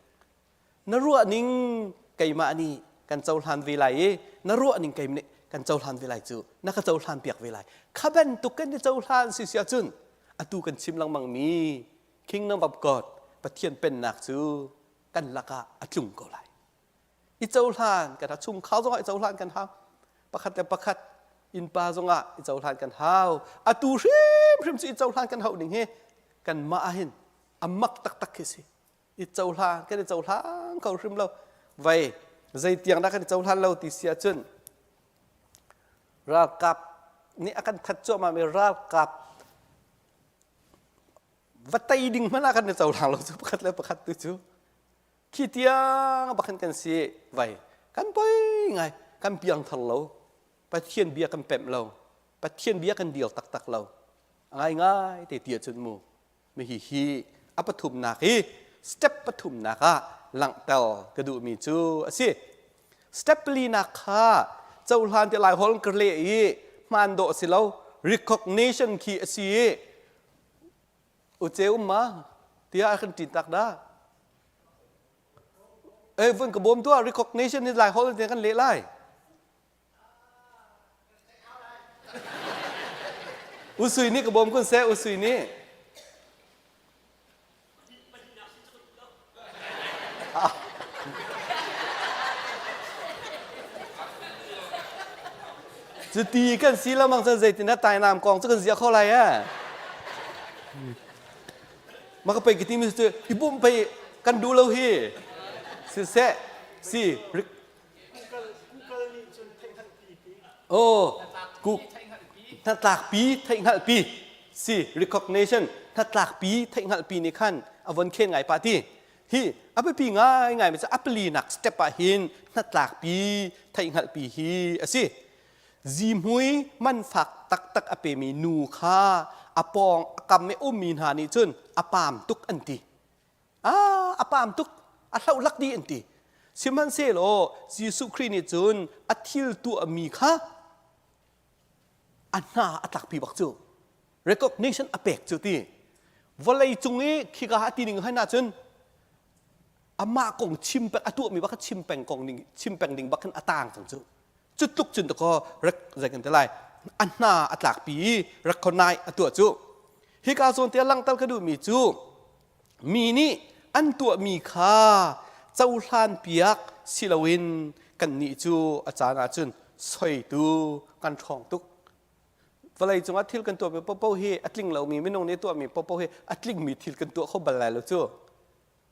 Na ruah ning keimah nih kan cohlan ve lai i na ruah ning keimah nih kan cohlan ve lai cu. Na ka cohlan piak ve lai. Kha bantuk kan i cohlan si si ahcun atu kan chim lengmang mi Kingdom of God Pathian pennak cu kan lakah a tlung ko lai. I cohlan kan hau chungkhar zongah i cohlan kan hau pakhat le pakhat innpa zongah i cohlan kan hau atu hrimhrim cu i cohlan kan hauh ning hi kanmah ah hin a mak taktak khi si i cohlan kan i cohlang kho hrim lo vei zeitiang dah kan i cohlan lo ti si ahcun ralkap nih a kan that cuahmah mi ralkap va tei ding hmanh ah kan i cohlang lo cu pakhat le pakhat tu cu Khi tiang bakhan kan si vai kan poi ngai kan piangthar lo Pathian bia kan pemh lo Pathian bia kan deal taktak lo ngai ngai te tia cun mu mi hi hi a pathumnak hi step pathumnak ah langhter ka duhmi cu a si step palinak kha cohlan te lai hol ka le i hmaan dawh si lo recognition khi a si i Uce um ma tiah a kan ṭin tak dah. Eh vun ka bawm tuah recognition ni lai hol te kan leh lai. Usui nih ka bawm kun seh usui nih. Cuti kan si lamang cun zeitin dah tainam kong cu kan ziah kho lai eh? Ma ka pei ka timi cu i bumh pei kan duh lo hi. Siseh si Oh, ku hnatlakpi theihhngalhpi si recognition hnatlakpi theihhngalhpi nih khan a von khen ngai pa ti hi a biapi ngai ngai mi cu a palinak step ah hin hnatlakpi theihhngalhpi hi a si zihmui man fak taktak a pemi nu kha a pawng a kam i ummi hna nih cun a paam tuk an ti ah a paam tuk a hlohlak dih an ti sihmanhsehlaw Jesuh Khrih nih cun a thil tuahmi kha a hna a tlakpi bak cu recognition a pek cu ti vawlei cung i khika a ti ning han ahcun amah kong chim peng a tuahmi bak chim peng kong ning chim peng ding bak khan a tang cang cu cu tluk cun to rek zei kan ti lai a hna a tlakpi i recognize a tuah cu hika zawn te langter ka duhmi cu mi nih an tuahmi kha cohlan piak si loin kannih cu a caan ahcun soitu kan ṭhawng tuk vawlei cungah thil kan tuahmi popo hi a tling lomi minung nih tuahmi popo hi a tlingmi thil kan tuah kho bal lai lo cu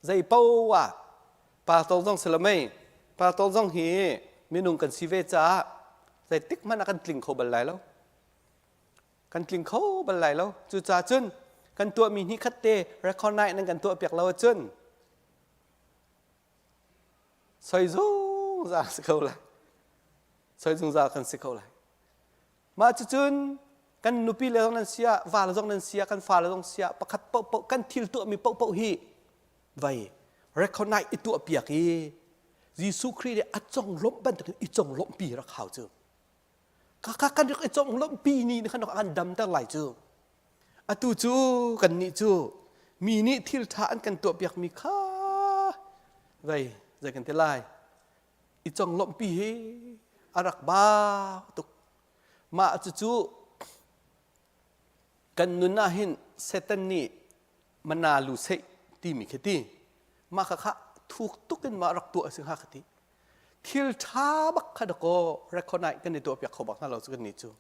zei poah pastor zong si lo mei pastor zong hi minung kan si ve caah zeitik hmanh ah kan tling kho bal lai lo kan tling kho bal lai lo cucaah cun kan tuahmi hnih khat te record night nan kan tuah piak lo ahcun soi zungzal si ko lai soi zungzal kan si ko lai mah cucun kan nupi le zong nan sia va le zong nan sia kan fa le zong sia pakhat paohpaoh kan thil tuahmi paohpaoh hi vai recognize i tuah piak i Jesuh Khrih nih a conglawmh bantukin i conglawmhpi rak hau cu Kaka kan rak i conglawmhpi ni nih khan an damter lai cu. Atu cu kannih cu mi nih thil ṭha an kan tuahpiakmi kha vei zei kan ti lai i conglawmhpi hi a rak bau tuk. Mah cucu kan nun ah hin Satan nih mana lu seih timi khi ti mah kha kha thuk tuk in mah rak tuah a si hnga ka ti. Thil ṭha bak kha dakaw recognize kan i tuahpiak kho bak hna lo cu kannih cu.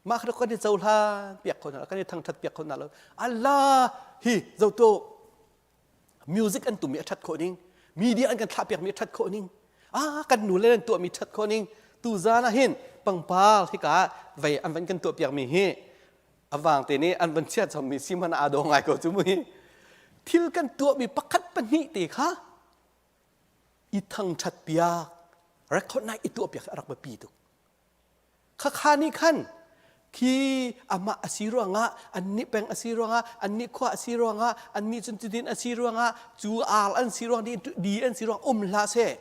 Mah kha kan i cohlan piak kho hna lo, kan i thangṭhat piak kho hna lo. Allah hi zotu music an tummi a ṭhat khawh ning, media an kan thlah piakmi a ṭhat khawh ning, ah kan nu le an tuahmi ṭhat khawh ning, tuzan ah hin pangpar hika vei an van kan tuah piakmi hi avang te nih an van chiat chommi si hmanh aa daw ngai ko cu mu hi. Thil kan tuahmi pakhat pahnih te kha i thangṭhat piak record nai i tuah piak a rak biapi tuk khakha nih khan Khi amah a si ruangah, annih peng a si ruangah, annih khua a si ruangah, annih cun cutin a si ruangah, cu ar an si ruang, di an si ruang um hlah seh.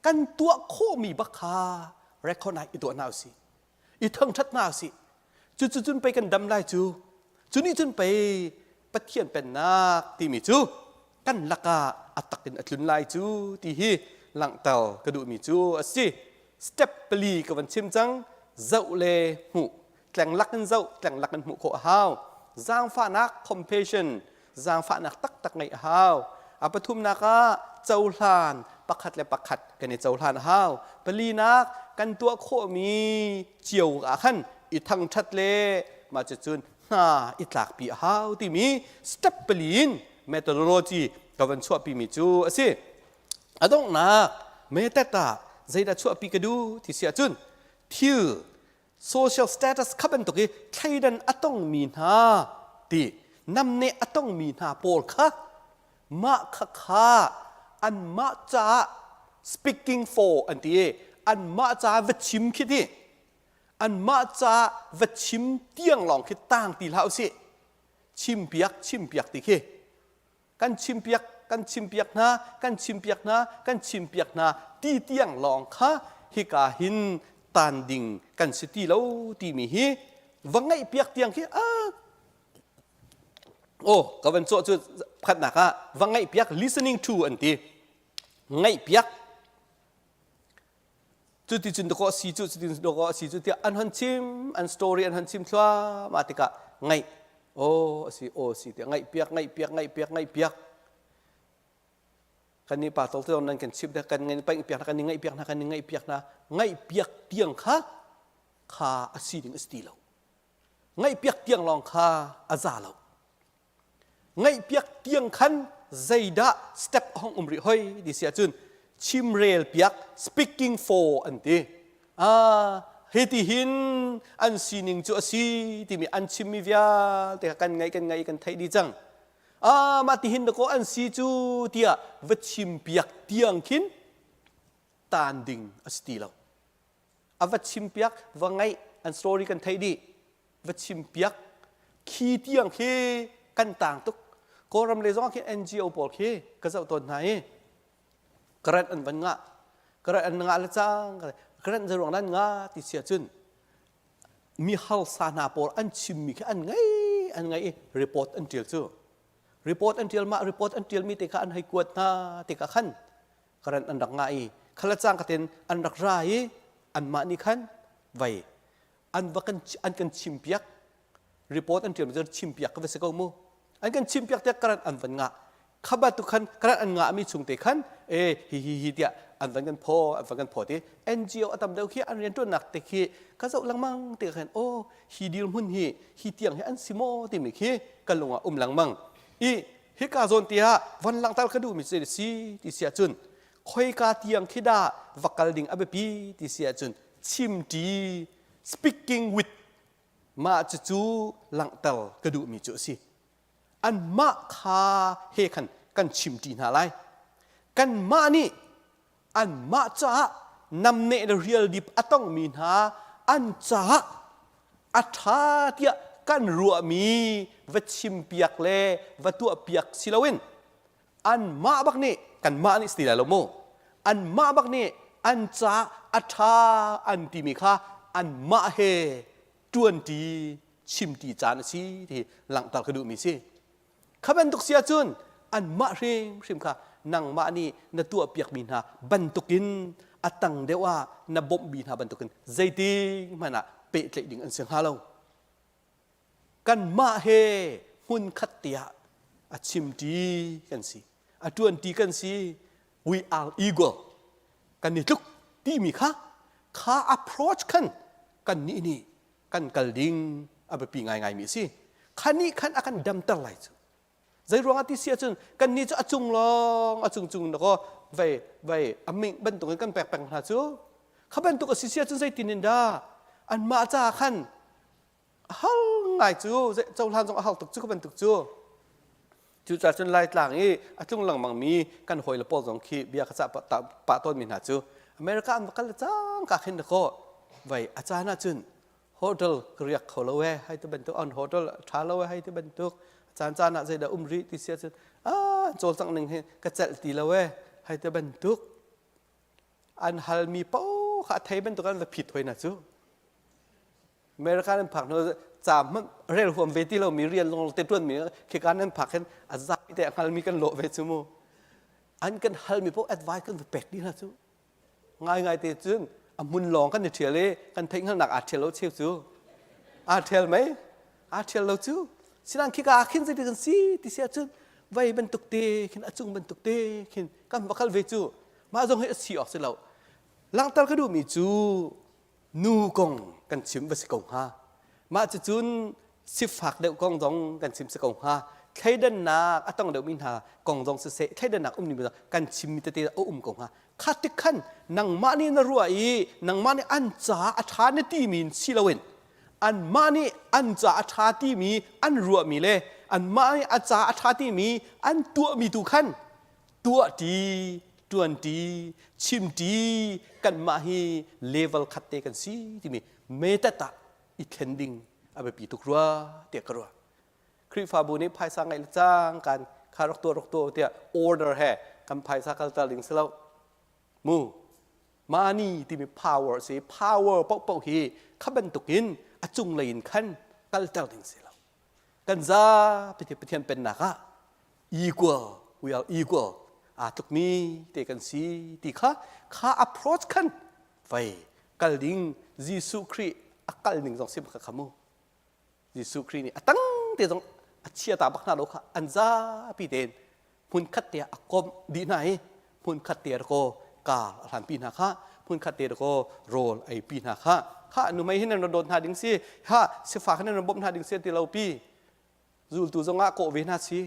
Kan tuah khawhmi bak kha record ah i tuah hna usih. I thangṭhat hna usih. Cucu cun pei kan dam lai cu. Cu nih cun pei Pathian pennak timi cu kan lakah a tak in a tlun lai cu ti hi langhter ka duhmi cu a si. Step pali ka van chim cang. Zoh le hmuh. Tleng lak in zoh, tleng lak in hmuh khawh a hau. Zaangfahnak, compassion, zaangfahnak taktak ngeih a hau. A pathumnak ah cohlan, pakhat le pakhat kan i cohlan a hau. Palinak, kan tuah khawhmi cio ah khan i thangṭhat le mah cucun hna i tlakpi a hau timi step pali in methodology ka van chuahpimi cu a si. A donghnak method ah zeidah chuahpi ka duh ti si ahcun thil social status kha bantuk i thleidan a tongmi hna ti namneh a tongmi hna pawl kha mah kha kha anmah caah speaking for an ti i anmah caah va chim khi ti anmah caah va chim tiang lawng khi tang ti hlah usih chimpiak chimpiak ti khi kan chimpiak kan chimpiak hna kan chimpiak hna kan chimpiak hna ti tiang lawng kha hika hin tan ding kan si ti lo timi hi va ngaihpiak tiang khi a oh ka van cawh cu pakhatnak ah va ngaihpiak listening to an ti ngaihpiak Cuti cun dakaw si cu cuti cun dakaw si cu tiah an hon chim an story an hon chim thluahmah tikah ngaih aw a si aw si tiah ngaih piak ngaih piak ngaih piak ngaih piak kan nih pa tol te nan kan chim kan ngai paih piak kan ngaih piak hna kan ngaih piak hna ngaih piak tiang kha kha a si ding a si ti lo ngaih piak tiang lawng kha a za lo Ngaihpiak tiang khan zeidah step a hong um rih hoi ti si ahcun chimrel piak speaking for an ti. Ah, hiti hin an sining cu a si timi an chimmi vialte kha kan ngaih kan ngaih kan theih dih cang. Ah, mah ti hin dakaw an si cu tiah va chimpiak tiang khin tan ding a si ti lo. A va chimpiak, va ngaih, an story kan theih dih. Va chimpiak khi tiang khi kan tang tuk kawlram le zong ah khin NGO pawl khi ka zoh tawn hna i grant an van ngah grant an ngah le cang grant zeruang nan ngah ti sia cun mi harsa hna pawl an chimmi khi an ngei an ngei i report an tial cu report an tial mah report an tial mi te kha an hei kuat hna tikah khan grant an rak ngah i khala cang katen an rak ra i anmah nih khan vai an va kan an kan chimpiak report an ṭial mi chimpiak ka va si ko mu an kan chimpiak tiah karan an van ngah khaba tu khan karan an ngah mi chung te khan e hi hi hi tiah an van kan phaw an van kan phaw ti NGO a tam deuh khi an rian ṭuannak te khi ka zoh lengmang te khan oh hi dirhmun hi hi tiang hi an si maw timi khi ka lung ah um lengmang i hika zawn tiah von langhter ka duh mi cu si ti si ahcun khoika tiang khi dah va kal ding a biapi ti si ahcun chimṭi speaking with mah cucu langhter ka duhmi cu a si anmah kha he khan kan chimṭi hna lai kanmah nih anmah caah namneh le rialdip a tongmi hna an caah a ṭha tiah kan ruahmi va chimpiak le va tuahpiak si loin anmah bak nih kanmah nih si ti lai lo mu anmah bak nih an ca a ṭha an timi kha anmah he ṭuanṭi chimṭi caan a si ti langhter ka duhmi si kha bantuk si ahcun anmah hrimhrim kha nangmah nih na tuahpiakmi hna bantukin a tang deuh ah na bawmhmi hna bantukin zeitik hmanh ah pehtlaih ding an si hnga lo kanmah he hmunkhat tiah a chimṭi kan si a ṭuanṭi kan si we are equal kan i tluk timi kha kha approach khan kannih nih kan kal ding a biapi ngaingaimi a si kha nih khan a kan damter lai cu zei ruangah ti si ahcun kannih cu a cung lawng a cung cung dakaw vei vei a ming bantuk in kan pek peng hna cu kha bantuk a si si ahcun zeitin in dah anmah caah khan a hal ngai cu cohlan zong a hal tuk cu ka bantuk cu cucaah cun laitlang i a tlung lengmang mi kan hawile pawl zong khi bia ka cah pah tawn mi hna cu America an va kal le cang ka khin dakaw vai a caan ah cun Hotel ka riak kho lo ee hei ti bantuk an hotel ṭha lo ee hei ti bantuk caan caan ah zeidah um rih ti si ahcun ah cawlcangh ning hi ka celh ti lo ee hei ti bantuk an halmi paoh kha a thei bantuk an va phit hoi na cu America nan phak hnu ca hmanh rel huam ve ti lomi rian lawng te ṭuanmi khika nan phak hin a zapi te a hngalmi kan lawh ve cu mu an kan halmi paoh advice kan va pek dih hna cu Ngaingai te cun a hmun lawng kan i ṭhial i kan theihhngalhnak aa ṭhial lo cheu cu. Aa ṭhial mei? Aa ṭhial lo cu. Sinain khika ah khin zeitin kan si ti si ahcun vei bantuk te khin a cung bantuk te khin kan va kal ve cu. Mah zong hi a si awk si lo. Langhter ka duhmi cu nu kong kan chim va si ko hnga. Mah cucun sifak deuh kong zong kan chim si ko hnga. Thleidannak a tong deuhmi hna kong zong siseh, thleidannak um ding kan chimmi tete a um ko hnga. Kha tik khan nangmah nih na ruah i nangmah nih an ca a ṭha na timi in si loin anmah nih an ca a ṭha timi an ruahmi le anmah nih a ca a ṭha timi an tuahmi tu khan tuahṭi, ṭuanṭi, chimṭi kanmah hi level khat te kan si timi metat ah i thlen ding a biapi tuk rua tiah ka ruah. Khrihfabu nih phaisa ngeih le cang kan kha rak tuah rak tuah tiah order he kan phaisa kalter ding si lo. Mu money timi power si power paohpaoh hi kha bantukin a cunglei in khan kalter ding si lo. Kan zapi te Pathian pennak ah equal we are equal aa tlukmi te kan si ti kha kha approach khan fei kal ding Jesuh Khrih a kal ning zong sim kha kha mu Jesuh Khrih nih a tang te zong a chia ta bak hna lo kha an zapi tein hmun khat te ah a komh dih hna i hmun khat te ko ka a hlanpi hna kha hmun khat te ko rawl ei pi hna kha kha nu mei hin nan dawt hna ding si ha sifak hin nan bawmh hna ding si ti lo pi zultu zong ah kawh ve hna si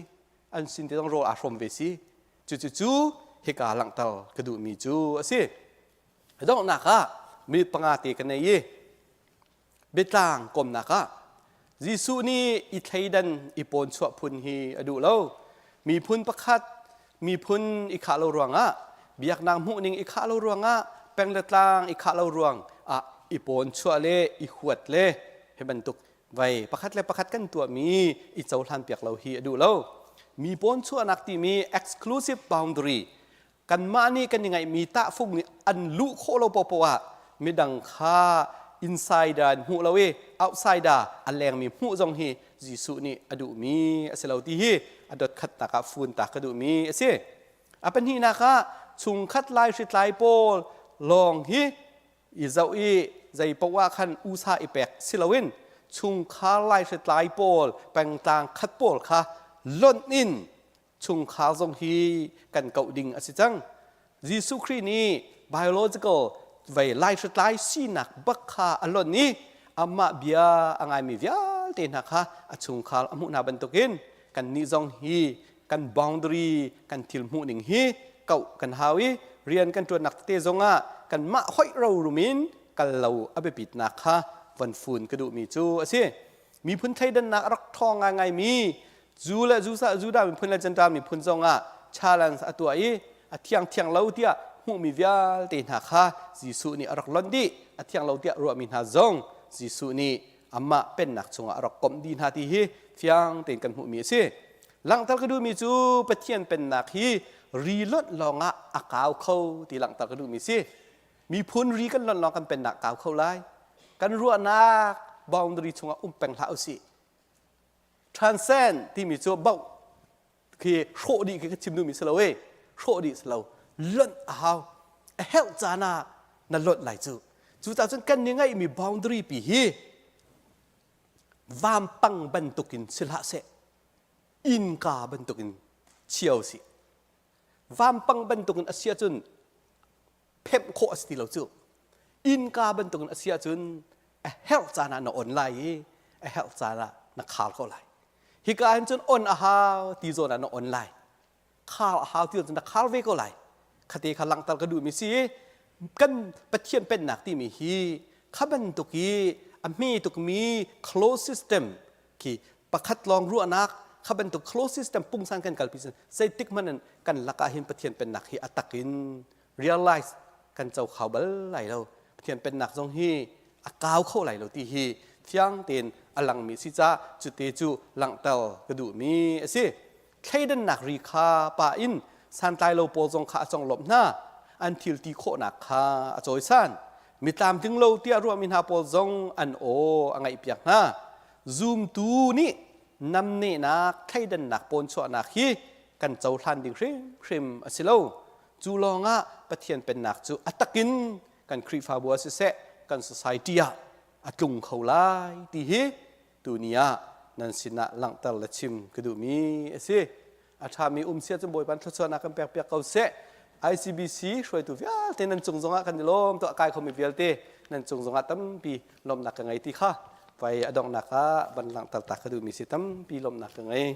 an sin te zong rawl aa hrawm ve si cu cu cu hika langhter ka duhmi cu a si donghnak ah minute panga te ka nei i Biatlang komnak ah Jesuh nih i thleidan i pawnchuah phun hi a duh lo. Miphun pakhat miphun i khah lo ruangah biaknak hmuhning i khah lo ruangah peng le tlang i khah lo ruang ah i pawnchuah le i huat le hi bantuk vai pakhat le pakhat kan tuahmi i cohlan piak lo hi a duh lo. Mi pawnchuahnak timi exclusive boundary kanmah nih kan i ngaihmi tahfung nih an luh khawh lo paohpaoh ah midang kha insider in hmuh lo i outsider a lengmi hmuh zong hi Jesuh nih a duhmi a si lo ti hi a dot khatnak ah fun ta ka duhmi a si. A pahnihnak ah chungkhat lai hritlai pawl lawng hi i zoh i zei paoh ah khan usa i pek si loin chungkhar lai hritlai pawl pengtlang khat pawl kha lonh in chungkhar zong hi kan koh ding a si cang. Jesuh Khrih nih biological vei laihritlai sinak bak kha a lonh i amah bia a ngaimi vialte hna kha a chungkhar a hmuh hna bantukin kannih zong hi kan boundary kan thil hmuh ning hi koh kan hau i rian kan ṭuannak tete zongah kanmah hoih rorum in kal lo a biapitnak kha von fun ka duhmi cu a si. Miphun thleidannak a rak ṭhawng ngaingaimi Zu le Judah miphun le Gentile miphun zongah challenge a tuah i a thiang thiang lo tiah hmuhmi vialte hna kha Jesuh nih a rak lonh dih. A thiang lo tiah ruahmi hna zong Jesuh nih amah pennak chungah a rak komh dih hna ti hi fiang tein kan hmuhmi a si. Langhter ka duhmi cu Pathian pennak hi ri lonh lawngah a kau kho ti langhter ka duhmi si. Miphun ri kan lonh lawng kan pennak kau kho lai. Kan ruahnak boundary chungah um peng hlah usih. Transcend timi cu bauh khi hrawh dih khi ka chim duhmi si lo e hrawh dih si lo lonh a hau a herh caan ah na lonh lai cu cucaah cun kan ni ngeihmi boundary pi hi vampang bantukin si hlah seh innka bantukin chia usih vampang bantukin a si ahcun phemh khawh a si ti lo cu innka bantukin a si ahcun a herh caan ah na on lai i a herh caan ah na khar ko lai hika hin cun on a hau ti zawn ah na on lai khar a hau ti zawn na khar ve ko lai khate kha langhter ka duhmi si kan Pathian pennak timi hi kha bantuk i a hme tukmi closed system khi pakhat lawng ruahnak kha bantuk closed system pungsan kan kalpi cun zeitik hmanh in kan lakah hin Pathian pennak hi a tak in realize kan co kho bal lai lo Pathian pennak zong hi a kau kho lai lo ti hi fiang tein a langmi si ca cute cu langhter ka duhmi a si. Thleidannak ri kha pa in santlai lo pawl zong kha a conglawmh hna. An thil ti khawhnak kha a cawisan. Mi tlamtling lo tiah ruahmi hna pawl zong an aw a ngaihpiak hna. Zumtu nih namnehnak thleidannak pawnchuahnak hi kan cohlan ding hrimhrim a si lo. Cu lawngah Pathian pennak cu a takin kan Khrihfabu ah siseh kan society ah a tlung kho lai ti hi tuni ah nan sinah langhter le chim ka duhmi a si. A ṭhami um sia cun Bawipa thluachuahnak kan pekpiak ko seh. ICBC hruaitu vialte nan cung zongah kan i lawm tuah kai khomi vialte nan cung zongah tampi lawmhnak ka ngei ti kha vai a donghnak ah van langhter ta ka duhmi si tampi lawmhnak ka ngei.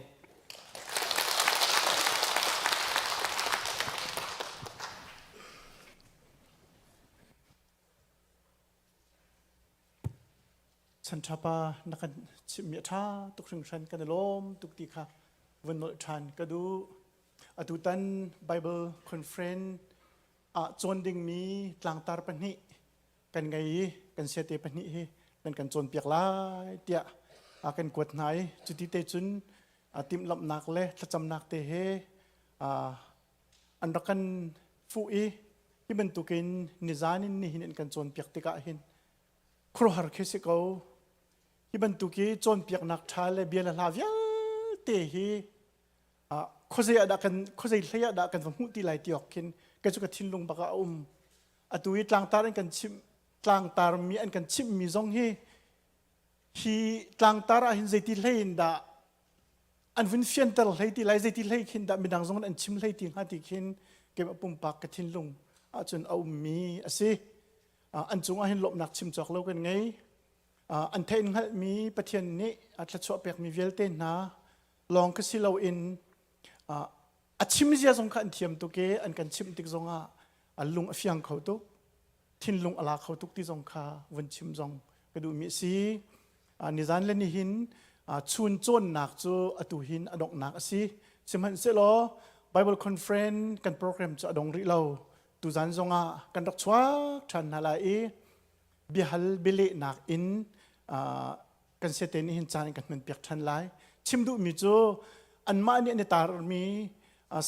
Chanṭhapa na kan chimhmi a ṭha tuk hringhran kan i lawm tuk ti kha vun nolh ṭhan ka duh. Atutan Bible Conference ah cawn dingmi tlangtar pahnih kan ngei i kan siate pahnih hi nan kan cawnpiak lai tiah a kan kuat hna i cuti te cun timhlamhnak le thlacamnak te he an rak kan fuh i hi bantukin nizan in nihin in kan cawnpiak tikah hin khuaruahhar khi si ko. Hi bantuk i cawnpiaknak ṭha le bia le hla vialte hi khuazei ah dah kan khuazei hlei ah dah kan va hmuh ti lai ti awk khin kei cu ka thinlung bak ah a um. Atu i tlangtar an kan chimh tlangtar mi an kan chimhmi zong hi hi tlangtar ah hin zeiti hlei in dah an vun fianter hlei ti lai zeiti hlei khin dah midang zong an chim hlei ti hnga ti khin keimah pumpak ka thinlung ahcun a ummi a si. An cungah hin lawmhnak chim cawk lo kan ngei. An theih hngalhmi Pathian nih a thluachuah pekmi vialte hna lawng ka si loin a chim zia zong kha an thiam tuk i an kan chimh tik zongah a lung a fiang kho tuk thinlung a la kho tuk ti zong kha vun chim zong ka duhmi a si. Nizan le nihin chun cawnnak cu atu hin a donghnak a si. Sihmanhsehlaw Bible Conference kan program cu a dong rih lo. Tuzan zongah kan rak chuak ṭhan hna lai i biahal bialehnak in kan sete nih hin caan kan hmanpiak ṭhan lai. Chim duhmi cu anmah nih an i tarmi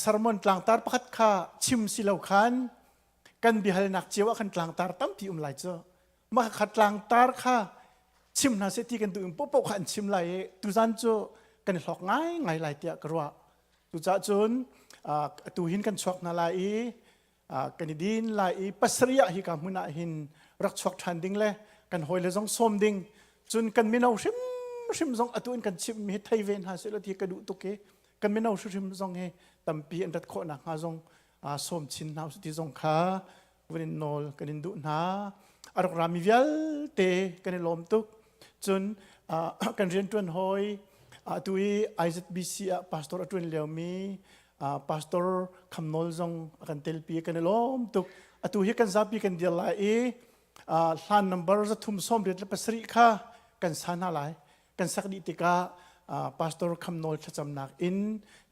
sermon tlangtar pakhat kha chim si lo khan kan biahalnak cio ah khan tlangtar tampi um lai cu. Mah kha tlangtar kha chim hna seh ti kan duh in popoh kha an chim lai i tuzan cu kan i hlawk ngaingai lai tiah ka ruah. Cucaah cun atu hin kan chuak hna lai i kan i din lai i pasarih ah hika hmun ah hin rak chuak ṭhan ding le kan hawile zong sawm ding cun kan mino hrimhrim zong atu in kan chimhmi hi thei ve hna seh ti ka duh tuk i kan mino hrimhrim zong hi tampi an rat khawh nakhnga zong sawm chin hna usih ti zong kha vun in nawl kan in duh hna. A rak rami vialte kan i lawm tuk. Cun kan rianṭuan hawi atu i IZBC ah pastor a ṭuan liomi pastor Khamnawl zong a kan telpi kan i lawm tuk. Atu hi kan zapi kan dir lai i hlan number 387 kha kan sa hna lai. Kan sak dih tikah pastor Khamnawl thlacamnak in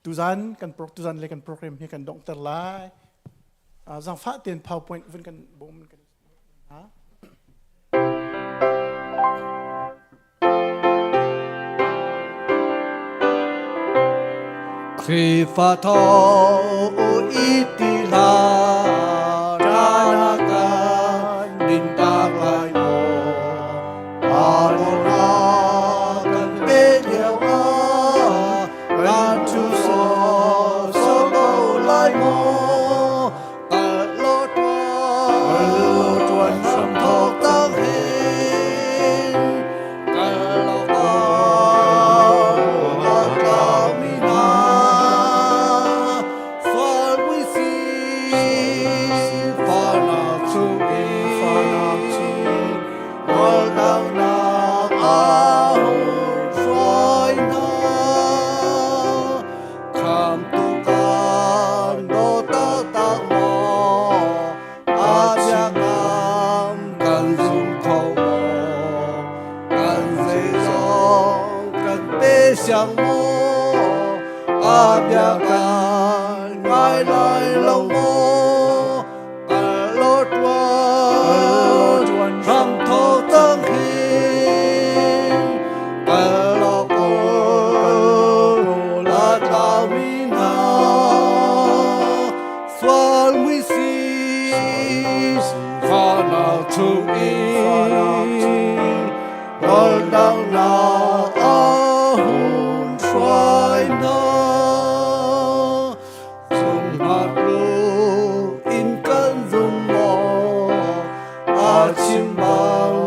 tuzan kan tuzan le kan program hi kan donghter lai. Zangfah tein PowerPoint vun kan bawm kan hna. Khrihfa tho i ti hlah ranakan din tak lai maw Aron kan pe lio ah kan chu so so ko lai maw Kal lo tuan hram thok tang hin kal lo mi hna sual mui si fanak chungin fanak chungin rawldangnak a hur hruai hna Khamtu kan dawt taktak maw a biakam kan zum kho maw kan zeizong kan pe siang maw a biakam ngai lai lo maw kal lo tuan hram tho cang hin. chung in rawldanghnak a hun hruai hna. Zumhnak lu in kan zum maw, a chim bang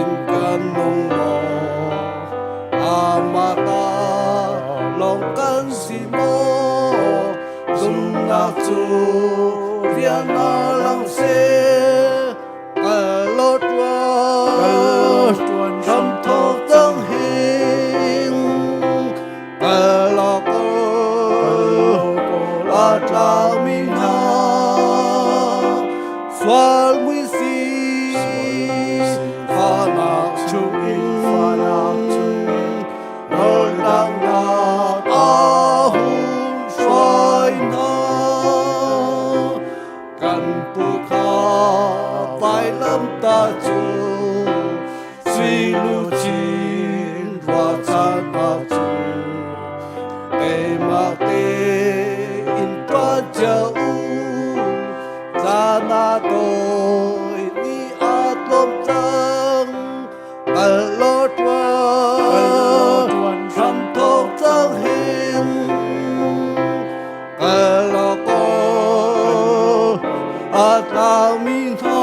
in kan nung maw, amah ta lawng kan si maw, zumhnak cu rian ah lang seh, kal law ṭuan hramthawk cang hin. Kal law kawl a tlangmi hna sual mui si fahnak chungin rawldanghnak a hun hruai hna. Kan pu kha vailamtah cu sui luchin ruahchan ahcun keimah tein ṭuan cia u caan ah tawi ni aa tlawm cang kal law ṭuan hramthawk cang hin kal law kawl a tlangmi hna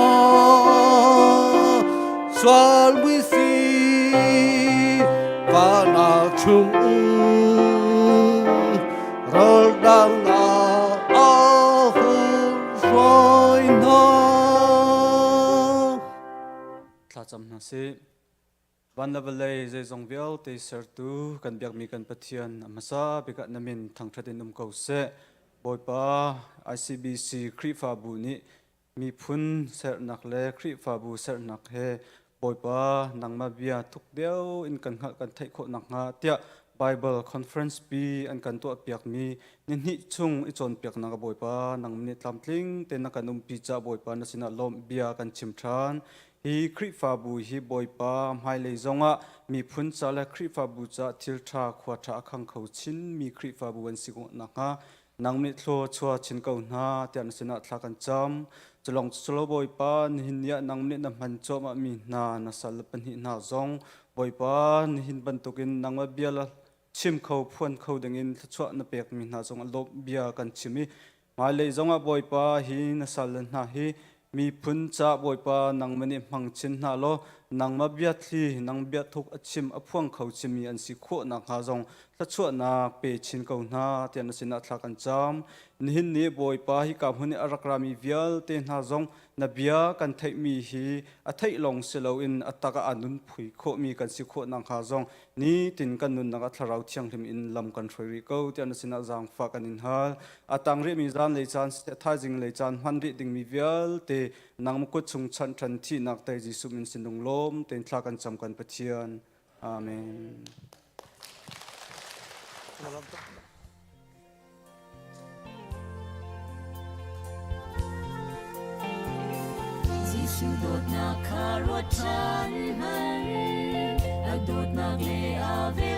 sual mui si vanah chung rawldangnak a hun hruai hna. Thlacam hna sih. Van le vawlei zeizong vialte sertu kan biakmi kan Pathian a hmasa bik ah na min thangṭhat in um ko seh. Bawipa ICBC Khrihfabu nih miphun sernak le Khrihfabu sernak he Bawipa nangmah bia thuk deuh in kan hngalh kan theih khawh nakhnga tiah Bible conference pi an kan tuahpiakmi nihnih chung i cawnpiaknak a Bawipa nang nih tlamtling tein na kan umpi caah Bawipa na sinah lawmh bia kan chim ṭhan. Hi Khrihfabu hi Bawipa hmailei zongah miphun ca le Khrihfabu ca thil ṭha khua ṭha a khang kho chinmi Khrihfabu an si nakhnga nang nih thlua chua chin ko hna tiah na sinah thla kan cam. Culong culo Bawipa nihin ni ah nang nih na hman cuahmah mi hna na sal le pahnih hna zong Bawipa nihin bantukin nangmah bia le chim kho phuan kho dingin thluachuah na pekmi hna zong a lawmh bia kan chim i Hmailei zongah Bawipa hi na salle hna hi miphun ca Bawipa nangmah nih hmang chin hna law nangmah biathli nang biathuk a chim a phuang kho chimmi an si khawh nakhnga zong thluachuahnak pe chin ko hna tiah na sinah thla kan cam. Nihin ni Bawipa hi ka hmun i a rak rami vialte hna zong na bia kan theihmi hi a theih lawng si loin a tak ah a nunphui khawhmi kan si khawh nakhnga zong nitin kan nunnak ah thlarau thianghlim in lam kan hruai rih ko tiah na sinah zaangfah kan in hal a tang rihmi zan lei caan thaizing lei caan hman rih dingmi vialte nangmah kut chung chanh ṭhan thihnak tei Jesuh min sinung lawm tein thla kan cam kan Pathian amen Jesuh dawtnak kha ruat ṭhan hmanh, a dawtnak le a vel.